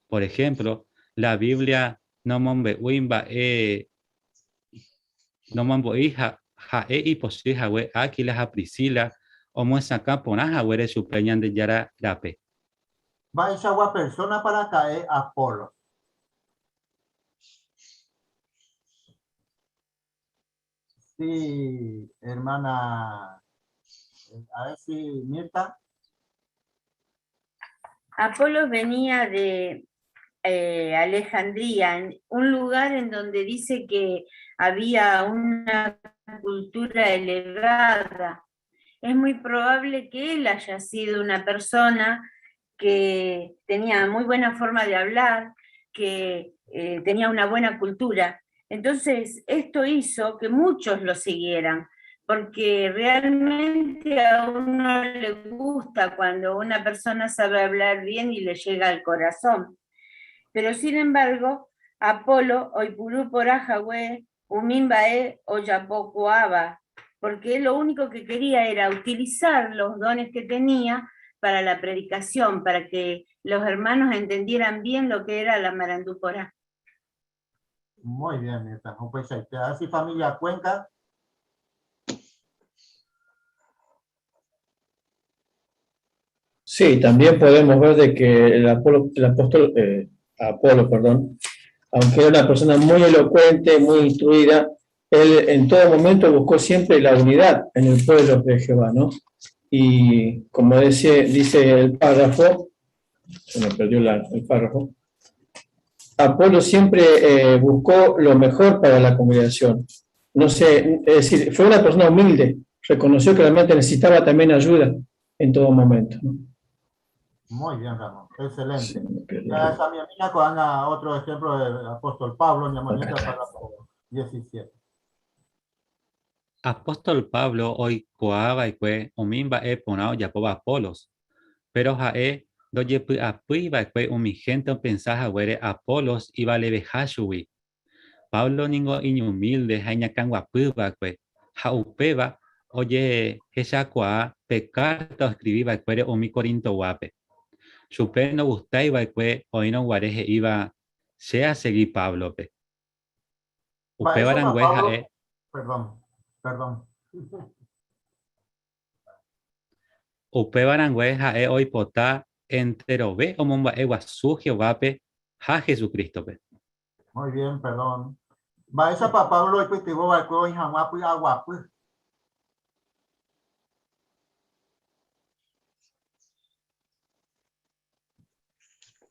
A: Por ehémplo, la Biblia nomombe'úi mba'e nomombe'úi ha'e ipochy hague Áquila ha Priscila omyesakã porã haguére chupe Ñandejára rape.
B: Mba'eichagua persónapa raka'e Apolos? Sí, hermana. A ver si Mirta.
K: Apolos venía de eh, Alejandría, un lugar en donde dice que había una cultura elevada. Es muy probable que él haya sido una persona que tenía muy buena forma de hablar, que eh, tenía una buena cultura. Entonces, esto hizo que muchos lo siguieran, porque realmente a uno le gusta cuando una persona sabe hablar bien y le llega al corazón. Pero sin embargo, Apolo, oipuru porã hague, umi mba'e ojapokuaáva, porque él lo único que quería era utilizar los dones que tenía
F: para la predicación, para que los hermanos entendieran bien lo que era la Marandú Porá.
B: Muy bien, Mirta. Upeichaite. Así familia Cuenca.
G: Sí, también podemos ver de que el, Apolo, el apóstol eh, Apolo, perdón, aunque era una persona muy elocuente, muy instruida, él en todo momento buscó siempre la unidad en el pueblo de Jehová, ¿no? Y como dice, dice el párrafo, se me perdió el párrafo, Apolo siempre eh, buscó lo mejor para la congregación. No sé, es decir, fue una persona humilde, reconoció que realmente necesitaba también ayuda en todo momento. ¿no?
B: Muy bien, Ramón. Excelente. Ya esa mi amiga con otro ejemplo del apóstol Pablo, mi párrafo 17.
A: Apóstol Pablo oikuaa va'ekue umi mba'e porã ojapóva Apolos, péro ha'e ndojepy'apýi va'ekue umi hénte opensa haguére Apolos ivaleveha chugui. Pablo ningo iñumílde ha iñakãguapy va'ekue, ha upéva ojehechakuaa pe kárta oskrivi va'ekuére umi Corintoguápe. Chupe ndogustái va'ekue oĩrõ guare he'íva, Che asegi Páblope. Upéva
B: Mba'éichapa
A: rangue
B: Pablo,
A: ha'e.
B: perdón, perdón.
A: Upéva rangue ha'e oipota enterove omomba'eguasu Jehovápe ha Jesucrístope.
B: Muy bien, perdón. Mba'éichapa Pablo oipytyvõ va'ekue oĩ hag̃ua py'aguapy?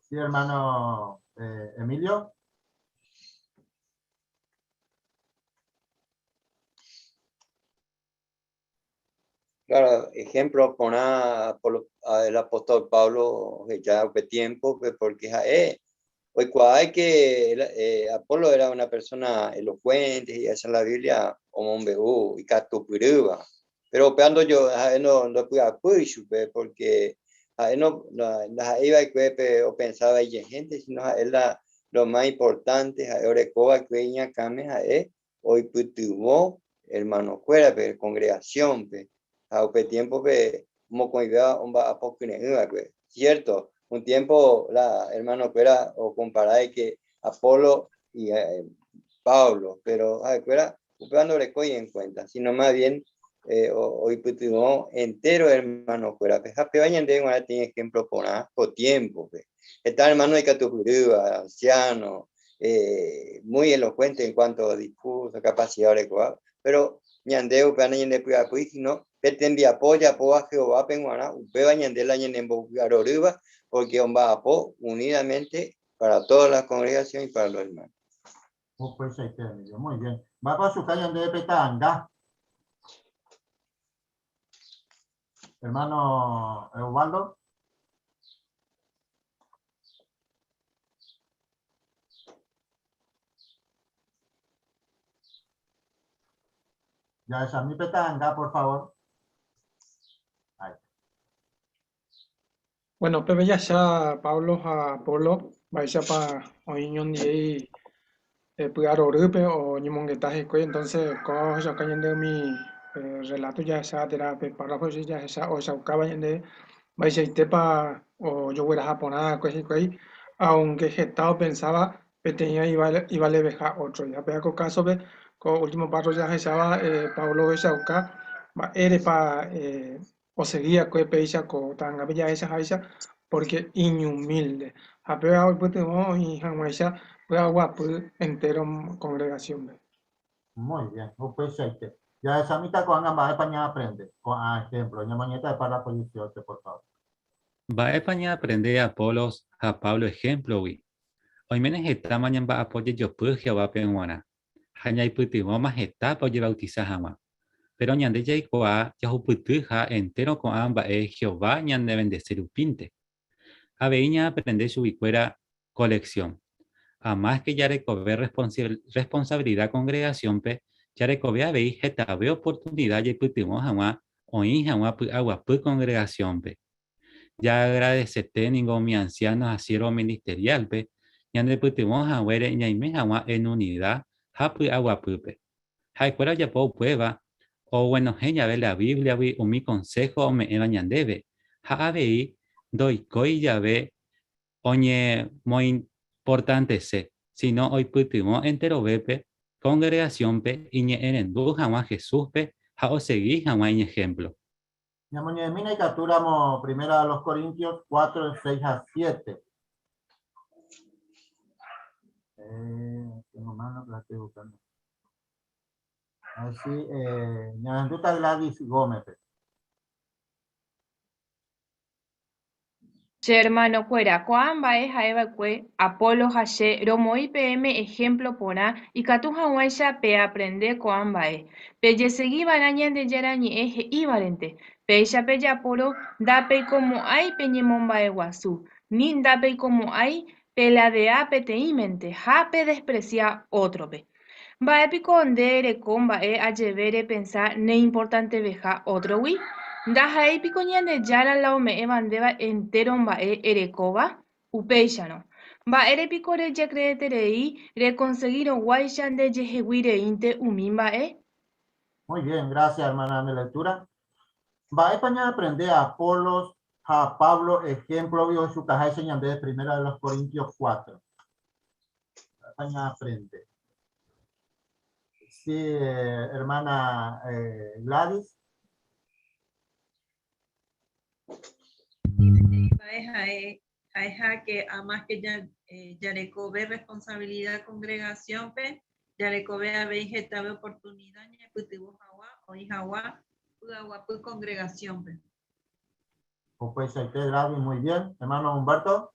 B: Sí, hermano eh, Emilio.
C: Claro, ejemplo porã el apóstol Pablo oheja upe tiempo-pe porque ha'e oikuaa que eh, Apolo era una persona elocuente he'iháicha la Biblia omombe'u ikatupyrýva. Pero upéva ndojo ha'e ndopy'apýi chupe porque ha'e no ndaha'éi va'ekue pe opensáva ijehénte sino ha'e la lo más importante ha'e oreko va'ekue iñakãme ha'e oipytyvõ hermanokuérape congregación-pe ha upe tiempo-pe mokõivéva omba'apo kyre'ỹ va'ekue. Cierto, un tiempo la hermanokuéra ocompara de que Apolo y Pablo, pero ha'ekuéra upéva ndorekói en cuenta, sino más bien eh, oipytyvõ entero hermanokuérape. Ha péva ñandéve g̃uarã peteĩ ejemplo porã ko tiempo-pe. Heta hermano ikatupyrýva, anciano, eh, muy elocuente en cuanto a discurso, capacidad orekóva, pero ñande upéva nañandepy'apýi, sino pe tembiapo ojapóva Jehovápe g̃uarã, upéva ñande la ñanembopy'arorýva, porque omba'apo unidamente para toda la congregación y para los hermanos.
B: Upeichaite, Emilio. Muy bien. Mba'épa ochuka ñandéve pe ta'anga? Hermano Eubaldo. Jahechami pe ta'anga, por favor. Ahí.
S: Bueno, peve jahecha Pablo ha Apolo mba'éichapa oĩ ñondivéi py'arorýpe oñemongeta hikuái, entonces kóva ohechauka ñande umi relato jahecha térã pe párrafo jahecha ohechaukáva ñande mba'eichaitépa ojogueraha porã va'ekue hikuái, aunque heta opensáva peteĩva ivaleveha ótrogui. Ha péva ko kásope, ko último párrafo jahecháva Pablo ohechauka mba'érepa Osegi va'ekue péicha ko ta'angápe jahechaháicha pórke iñumílde, ha péva oipytyvõ oĩ hag̃uáicha py'aguapy entéro kongregasiónpe.
B: Muy bien, upeichaite. Jahechamíta ko'ág̃a mba'épa ñaaprende ko'ã ehémplo. Ñamoñe'ẽta pe párrafo 18, por favor.
A: Mba'épa ñaaprende Apolos ha Pablo ehémplogui? Oiméne hetáma ñamba'apo jejopy Jehovápe g̃uarã, ha ñaipytyvõma hetápe ojevautisa hag̃ua. Péro ñande jaikuaa jahupytyha entéro ko'ã mba'e Jehová ñanevendesi rupínte. Avei ñaaprende chuguikuéra ko leksión. Amáske jarekove rresponsavilida kongregasiónpe, jarekove avei hetave oportunida jaipytyvõ hag̃ua oĩ hag̃ua py'aguapy kongregasiónpe. Jaagradesete ningo umi ansiáno ha siérvo ministeriálpe ñanepytyvõ haguére ñaime hag̃ua en unida ha py'aguapýpe. Ha'ekuéra ojapo upéva oguenohẽ jave la Bíbliagui umi konsého ome'ẽva ñandéve. Ha avei ndoikói jave oñemoimportantese, síno oipytyvõ enterovépe kongregasiónpe iñe'ẽrendu hag̃ua Jesúspe ha osegi hag̃ua iñehémplo.
B: Ñamoñe'ẽmína ikatúramo Primera a los Corintios 4, 6 ha 7. Eh, tengo mano que la estoy buscando. A ver si eh, ñahendúta Gladys Gómez.
H: Che ermanokuéra, ko'ã mba'e ha'e va'ekue Apolo ha che romoĩ peẽme ehémplo porã ikatu hag̃uáicha peaprende ko'ã mba'e. Pejesegi va'erã Ñandejára Ñe'ẽ he'ívarente, péicha pejapórõ ndapeikomo'ãi peñemomba'eguasu, ni ndapeikomo'ãi peladea peteĩmente ha pedespresia ótrope. Mba'e piko nde ereko mba'e ajeve repensa neimportanteveha ótrogui? Ndaha'éi piko Ñandejára la ome'ẽva ndéva entéro mba'e erekóva? Upéicharõ, mba'ére piko rejekreeterei rekonsegirõguáicha ndejehegui reínte umi mba'e?
B: Muy bien, gracias hermana de lectura. Mba'épa ñaaprende Apolos ha Pablo ehémplogui ohechukaháicha ñandéve Primera de los Corintios 4? Mba'épa ñaaprende? Sí, hermana Gladys.
M: Peteĩ mba'e ha'e ha'eha ke amáske jarekove responsabilida congregación-pe, jarekove avei hetave oportunida ñaipytyvõ hag̃ua oĩ hag̃ua py'aguapy congregación-pe.
B: Upeichaite, Gladys, muy bien. Hermano Humberto.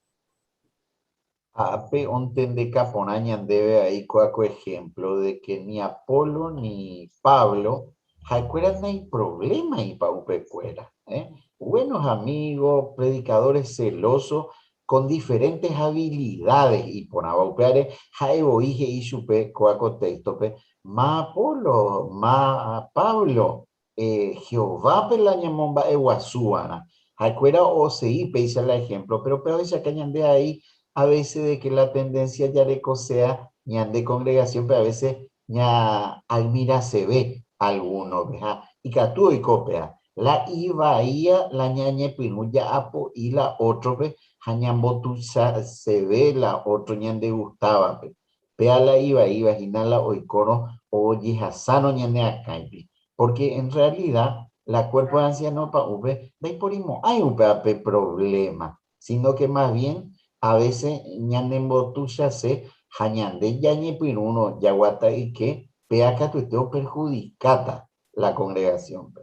T: Ha pe ontendeka porã ñandéve avei kóa ko ejemplo de que ni Apolo ni Pablo ha'ekuéra naiprovlémaipa upekuéra. Eh? Buenos amigos, predicadores celosos, con diferentes habilidades iporãva. Upévare ha'e voi he'i chupe kóa ko téxtope, ma Apolo, ma Pablo, eh, Jehovápe la ñamomba'eguasuva'erã. Ha'ekuéra osegi péicha la ejemplo, pero pe ohechauka ñande ahí a veces de que la tendencia jarekosea ñande congregación-pe a veces ña'admiraseve alguno-pe. Ha ikatu oiko péa. La ivaía la ñañepyrũ ja'apo'i la ótrope ha ñambotuichaseve la ótro ñandegustávape. Péa la ivaíva hína la oikórõ ojehasárõ ñane akãipi, pórke en realida la kuérpo de ansiáno pa'ũpe ndaiporimo'ãi upéva pe provléma, síno ke mas bien a vése ñanembotuichase ha ñande jañepyrũrõ jaguata yke, péa katuete operhudikáta la kongregasiónpe.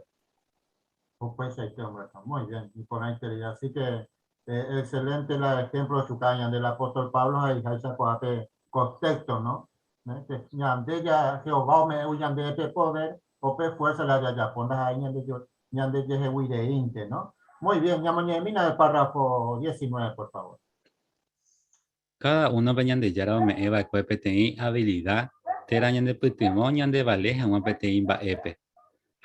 B: Upeichaite Humberto, muy bien, iporãiterei, así que Excelente la ejemplo ochuka ñande el apóstol Pablo he'iháicha ko'ápe ko texto, no? Que ñande ja Jehová ome'ẽgui ñandéve pe poder o pe fuerza la jajapo ndaha'éi ñande ñandejehegui reínte, no? Muy bien, ñamoñe'ẽmína el párrafo 19, por favor.
A: Káda únope Ñandejára ome'ẽ va'ekue peteĩ avilida térã ñanepytyvõ ñandevale hag̃ua peteĩ mba'épe.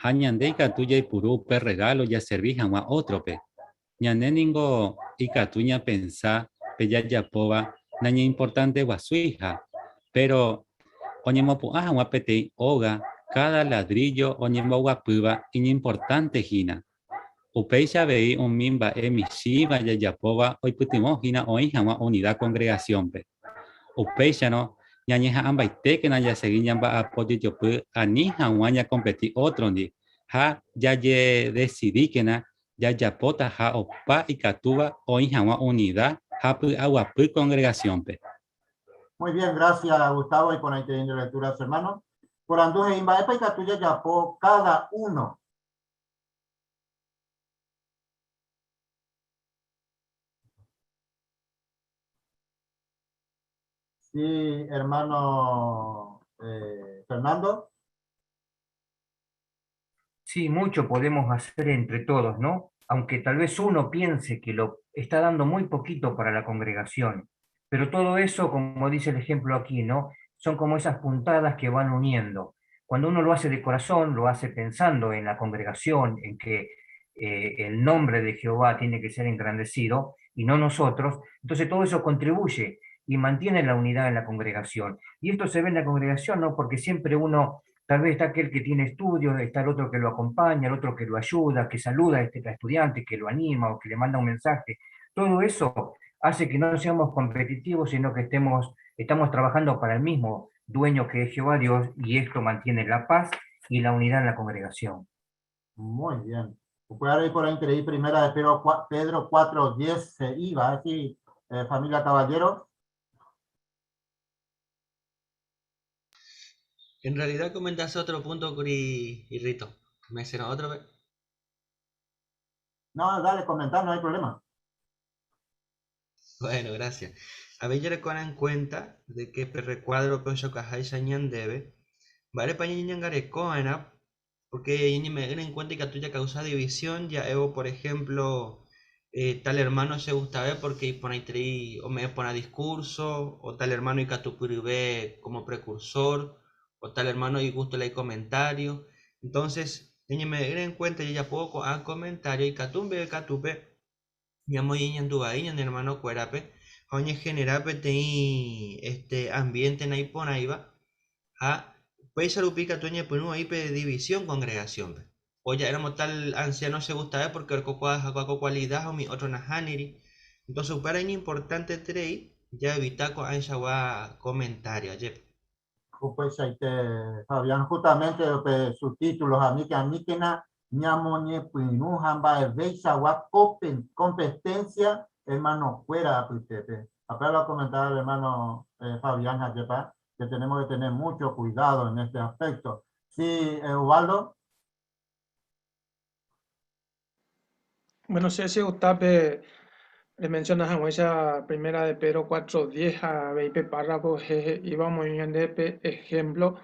A: Ha ñande ikatu jaipuru upe rregálo jaservi hag̃ua ótrope. Ñande ningo ikatu ñapensa pe jajapóva nañeimportanteguasuiha, péro oñemopu'ã hag̃ua peteĩ óga káda ladríllo oñemboguapýva iñimportánte hína. Upéicha avei umi mba'e michĩva jajapóva oipytyvõ hína oĩ hag̃ua unida kongregasiónpe. Upéicharõ, ñañeha'ãmbaitékena jasegi ñamba'apo jejopy ani hag̃ua ñakompeti ótrondi ha jajedesidíkena jajapotaha opa ikatúva oĩ hag̃ua unida ha py'aguapy kongregasiónpe.
B: Muy bien, gracias Gustavo iporãiterei nde lectura che hermano. Porandu he'i mba'épa ikatu jajapo káda uno Sí, hermano eh, Fernando.
U: Sí, mucho podemos hacer entre todos, ¿no? Aunque tal vez uno piense que lo está dando muy poquito para la congregación, pero todo eso, como dice el ejemplo aquí, ¿no? Son como esas puntadas que van uniendo. Cuando uno lo hace de corazón, lo hace pensando en la congregación, en que eh, el nombre de Jehová tiene que ser engrandecido y no nosotros, entonces todo eso contribuye y mantiene la unidad en la congregación. Y esto se ve en la congregación, ¿no? Porque siempre uno Tal vez está aquel que tiene estudios, está el otro que lo acompaña, el otro que lo ayuda, que saluda a este estudiante, que lo anima o que le manda un mensaje. Todo eso hace que no seamos competitivos, sino que estamos trabajando para el mismo dueño que es Jehová Dios, y esto mantiene la paz y la unidad en la congregación.
B: Muy bien. Puede ir por ahí, creí primera de Pedro 4:10 se iba, así, familia Caballero.
I: En realidad comentaste otro punto, Curi y Rito. ¿Me será otra vez?
B: No, dale, comentar, no hay problema.
I: Bueno, gracias. A ver, ya en cuenta de que per recuadro pecho cajai sañan debe. Vale, pa ñangarecoana, porque me den en cuenta que tuya causa división, ya evo, por ejemplo, tal hermano se gusta ver porque pone tri, o me pone discurso, o tal hermano y catupuribe como precursor, o tal hermano y gusto le comentario. Entonces, me den en cuenta y ya poco a comentario y catumbe catupe, ñamo y ñanduba y ñan hermano cuerape, oñe generape te este ambiente naiponaiba, a pues salupica tuñe punu ahí pe división congregación. O ya éramos tal anciano se gusta ver porque el coco a cualidad o mi otro nahaniri. Entonces, para es importante trei ya evitar con ancha comentario ayer.
B: Pues ahí te, Fabián, justamente pues, sus títulos a mí que a mí que na ñamoñe pinu jamba veisa wa competencia hermano fuera pues, te, Aparte lo comentaba el hermano Fabián Jayepa, que tenemos que tener mucho cuidado en este aspecto. Sí, Ubaldo.
S: Bueno, sí, sí, usted le mencionas a esa primera de Pedro 4:10 a veinte párrafo, jeje, íbamos en de ejemplo,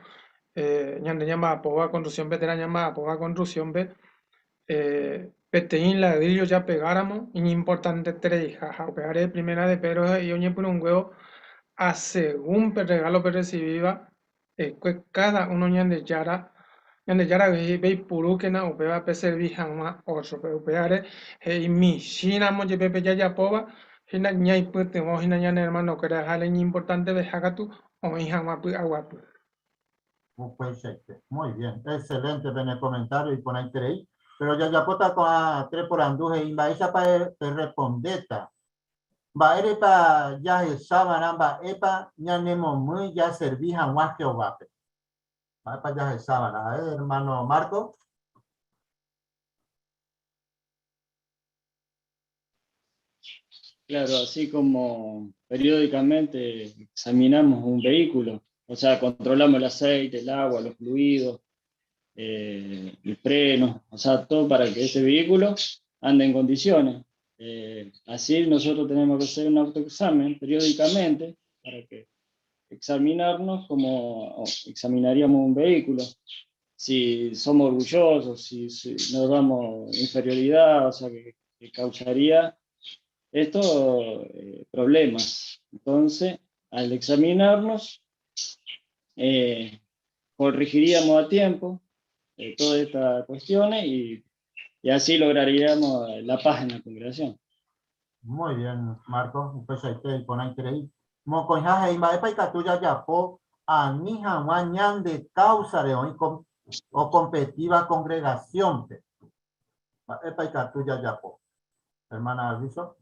S: ñande llama a poba construcción B, tera llama a poba construcción B, peteín ladrillo ya pegáramos, importante tres, jaja, pegaré primera de Pedro y oñe por un huevo, a según pe regalo que recibía que cada uno ñande yara, ñande yara ve, ve puru que na upeba pe servi jamás otro, pero pegaré, y mi china mo ye pepe ya ya poba, hina ñai pute mo hina ñane hermano que era jale importante de jagatu o hija mapu aguapu.
B: Pues, muy bien, excelente en el comentario y con ahí tres. Pero ya ya pota con a tres por anduje y va esa pa te respondeta. Va erepa ya el sábana, va epa ñanemo muy ya serví jamás Jehová. Va pa ya el sábana, hermano Marco.
D: Claro, así como periódicamente examinamos un vehículo, controlamos el aceite, el agua, los fluidos, el freno, todo para que ese vehículo ande en condiciones. Así nosotros tenemos que hacer un autoexamen periódicamente para que examinarnos como examinaríamos un vehículo. Si somos orgullosos, si nos damos inferioridad, que causaría esto problemas. Entonces, al examinarnos, corregiríamos a tiempo todas estas cuestiones y así lograríamos la paz en la congregación.
B: Muy bien, Marco. Pues ahí te pon ahí tres. Mocoñaje y maepa y catuya yapó a nija guañán de causa de hoy con, o competitiva congregación. Maepa y catuya yapó. Hermana Alviso.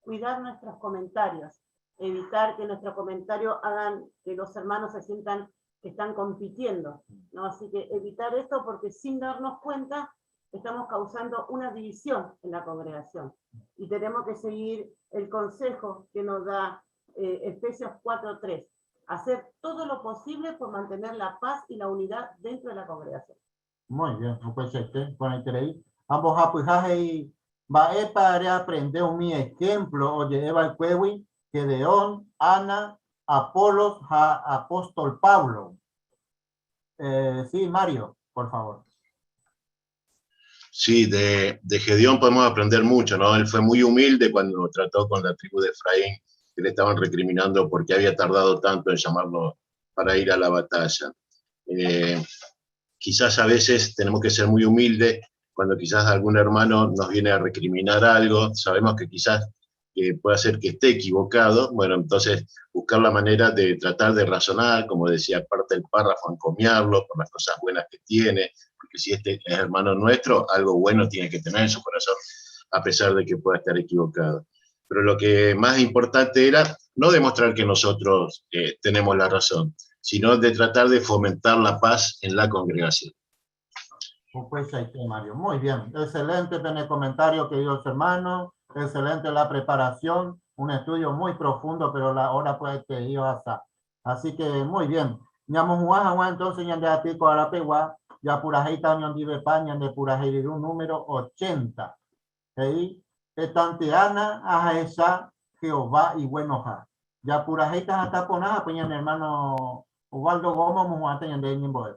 Q: Cuidar nuestros comentarios, evitar que nuestros comentarios hagan que los hermanos se sientan que están compitiendo, ¿no? Así que evitar esto porque sin darnos cuenta estamos causando una división en la congregación. Y tenemos que seguir el consejo que nos da Efesios 4:3, hacer todo lo posible por mantener la paz y la unidad dentro de la congregación.
B: Muy bien, no puede ser que con el creí. Ambos apujaje y va a para aprender un mi ejemplo, oye, Eva el Cuewi, Gedeón, Ana, Apolos, ja, Apóstol Pablo. Sí, Mario, por favor.
J: Sí, de Gedeón podemos aprender mucho, ¿no? Él fue muy humilde cuando trató con la tribu de Efraín, que le estaban recriminando por qué había tardado tanto en llamarlo para ir a la batalla. Quizás a veces tenemos que ser muy humildes cuando quizás algún hermano nos viene a recriminar algo, sabemos que quizás que puede ser que esté equivocado, bueno, entonces buscar la manera de tratar de razonar, como decía parte del párrafo, encomiarlo por las cosas buenas que tiene, porque si este es hermano nuestro, algo bueno tiene que tener en su corazón, a pesar de que pueda estar equivocado. Pero lo que más importante era no demostrar que nosotros eh, tenemos la razón, sino de tratar de fomentar la paz en la congregación.
B: Pues Mario. Muy bien, excelente el comentario, queridos hermanos, excelente la preparación, un estudio muy profundo, pero la hora puede que ir hasta. Así que muy bien. Ñamo Juan, entonces, ñande atico arapegua, ya purajeita ñondivepa, ñande purajeiriru número 80. He'i, Etanteána ahecha Jehová iguenoha. Japurahéita hatã porã ha pe ñane hermano Osvaldo Gómez omohu'ãta ñande ñembo'e.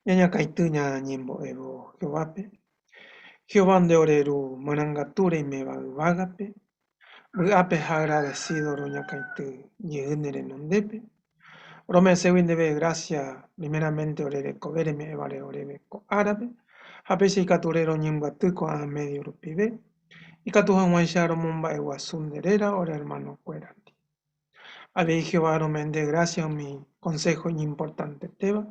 S: Ñañakãity ñañembo'évo Jehovápe. Jehová nde ore Ru marangatu reiméva yvágape, vy'ápe ha agradecido roñakãity jey ne renondépe. Rome'ẽségui ndéve gracia primeramente ore rekove reme'ẽvare oréve ko árape, ha péicha ikatu ore roñembyaty ko'ã medio rupive, ikatu hag̃uáicha romomba'eguasu nde réra ore hermano-kuérandi. Avei Jehová rome'ẽ nde grásia umi konsého iñimportantetéva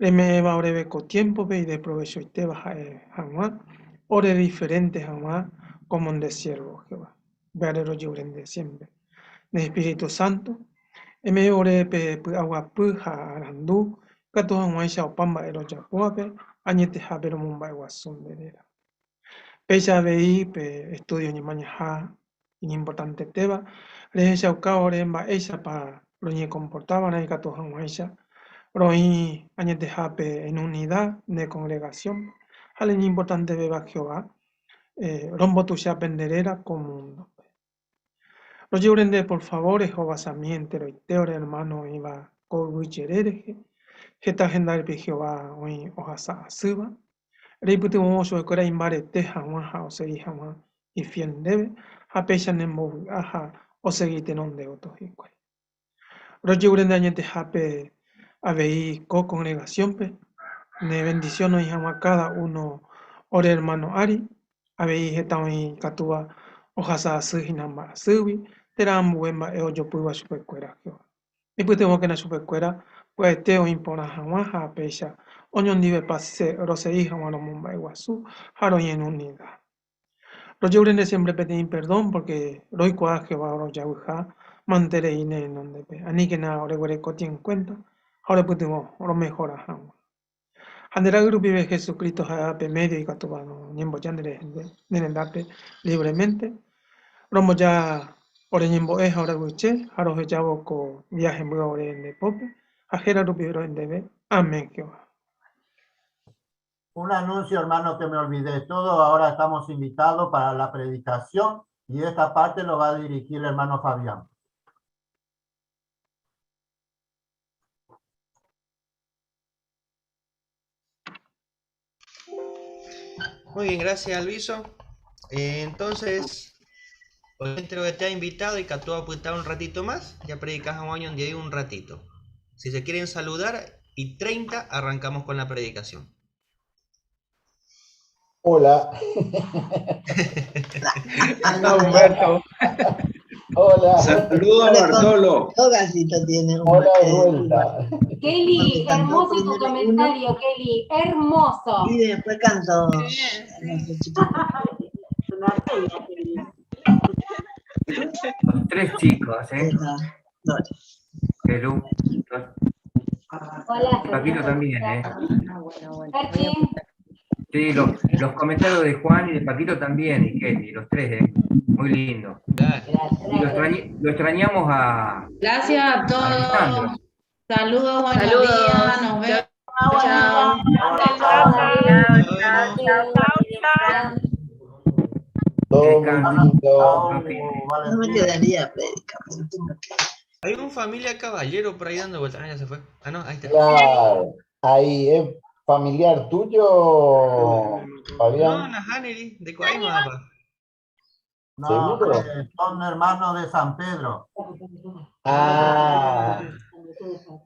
S: reme'ẽva oréve ko tiémpope ideprovechoitéva ha'e hag̃ua ore diferénte hag̃ua kómo nde siérvo Jehová. Upévare rojeure nde siémpre nde espíritu sánto, eme'ẽ ore pe py'aguapy ha arandu ikatu hag̃uáicha opa mba'e rojapóvape añetehápe romomba'eguasu nde réra. Péicha avei pe estúdio ñemañaha iñimportantetéva rehechauka ore mba'éichapa roñekomportava'erã ikatu hag̃uáicha roĩ añetehápe en unida ne kongregasiónpe ha la iñimportantevéva Jehová rombotuicha pende réra ko múndope. Rojeure nde por favor ehovasami enteroite ore ermáno oĩva ko yvy jere rehe, heta hendárupi Jehová oĩ ohasa asýva, reipytyvõ chupekuéra imbarete hag̃ua ha osegi hag̃ua ifiél ndéve ha péicha nembovy'a ha osegi tenonde gotyo hikuái. Rojeure nde añetehápe avei ko kongregasiónpe, ne vendisión oĩ hag̃ua káda uno ore ermáno ári, avei heta oĩ ikatúva ohasa asy hína mba'asýgui térã ambue mba'e ojopýva chupekuéra Jehová. Eipytyvõkena chupekuéra pya'ete oĩ porã hag̃ua ha péicha oñondivepa rosegi hag̃ua romomba'eguasu ha roĩ en unida. Rojeure nde siémpre peteĩ perdón pórke roikuaa Jehová rojavyha manterei ne renondépe. Aníkena oreguerekóti enkuénta ha orepytyvõ romehora hag̃ua. Ha nde ra'y rupive Jesucristo ha'éva pe médio ikatúva roñemboja nde rendápe lívremente, romboja Ore ñembo'e ha ore aguyje ha rohejávo ko día hembýva ore nde pópe ha héra rupi ro'e ndéve. Amén, Jehová.
B: Un anuncio, hermano, que me olvidé. Todos ahora estamos invitados para la predicación y esta parte lo va a dirigir el hermano Fabián.
P: Muy bien, gracias Alviso. Entonces, oyente que te ha invitado y que tú a un ratito más, ya predicas un año un día y un ratito. Si se quieren saludar, y 30 arrancamos con la predicación.
T: Hola.
S: Hola, Humberto.
T: Hola.
E: Saludos, Bartolo.
R: Todo gasito tiene.
T: Hola de vuelta.
V: Kelly,
R: Cuando cantó
V: hermoso tu
R: primero uno.
V: comentario, Kelly, hermoso.
R: Y después cantó.
Q: Una genia, Kelly.
U: Los tres chicos, ¿eh? Perú.
V: Hola,
U: Paquito también, ¿eh?
V: Ferchi.
U: Sí, los comentarios de Juan y de Paquito también, y Kelly, los tres, ¿eh? Muy lindo. Y lo extrañamos a
W: Gracias a todos.
U: Alejandro.
W: Saludos, buenos
X: Saludos.
W: días. Nos vemos. Chao.
T: Todo muy lindo.
R: No me quedaría predica, pero tengo que.
P: Hay un familia caballero por ahí dando vueltas. Ah, ya se fue. Ah, no, ahí está.
T: Claro. Ahí, ¿es familiar tuyo,
P: No,
T: Fabián?
P: Nahaneri, de Coaima, papá.
B: No,
T: ¿Seguro?
B: son hermanos de San Pedro.
T: Ah.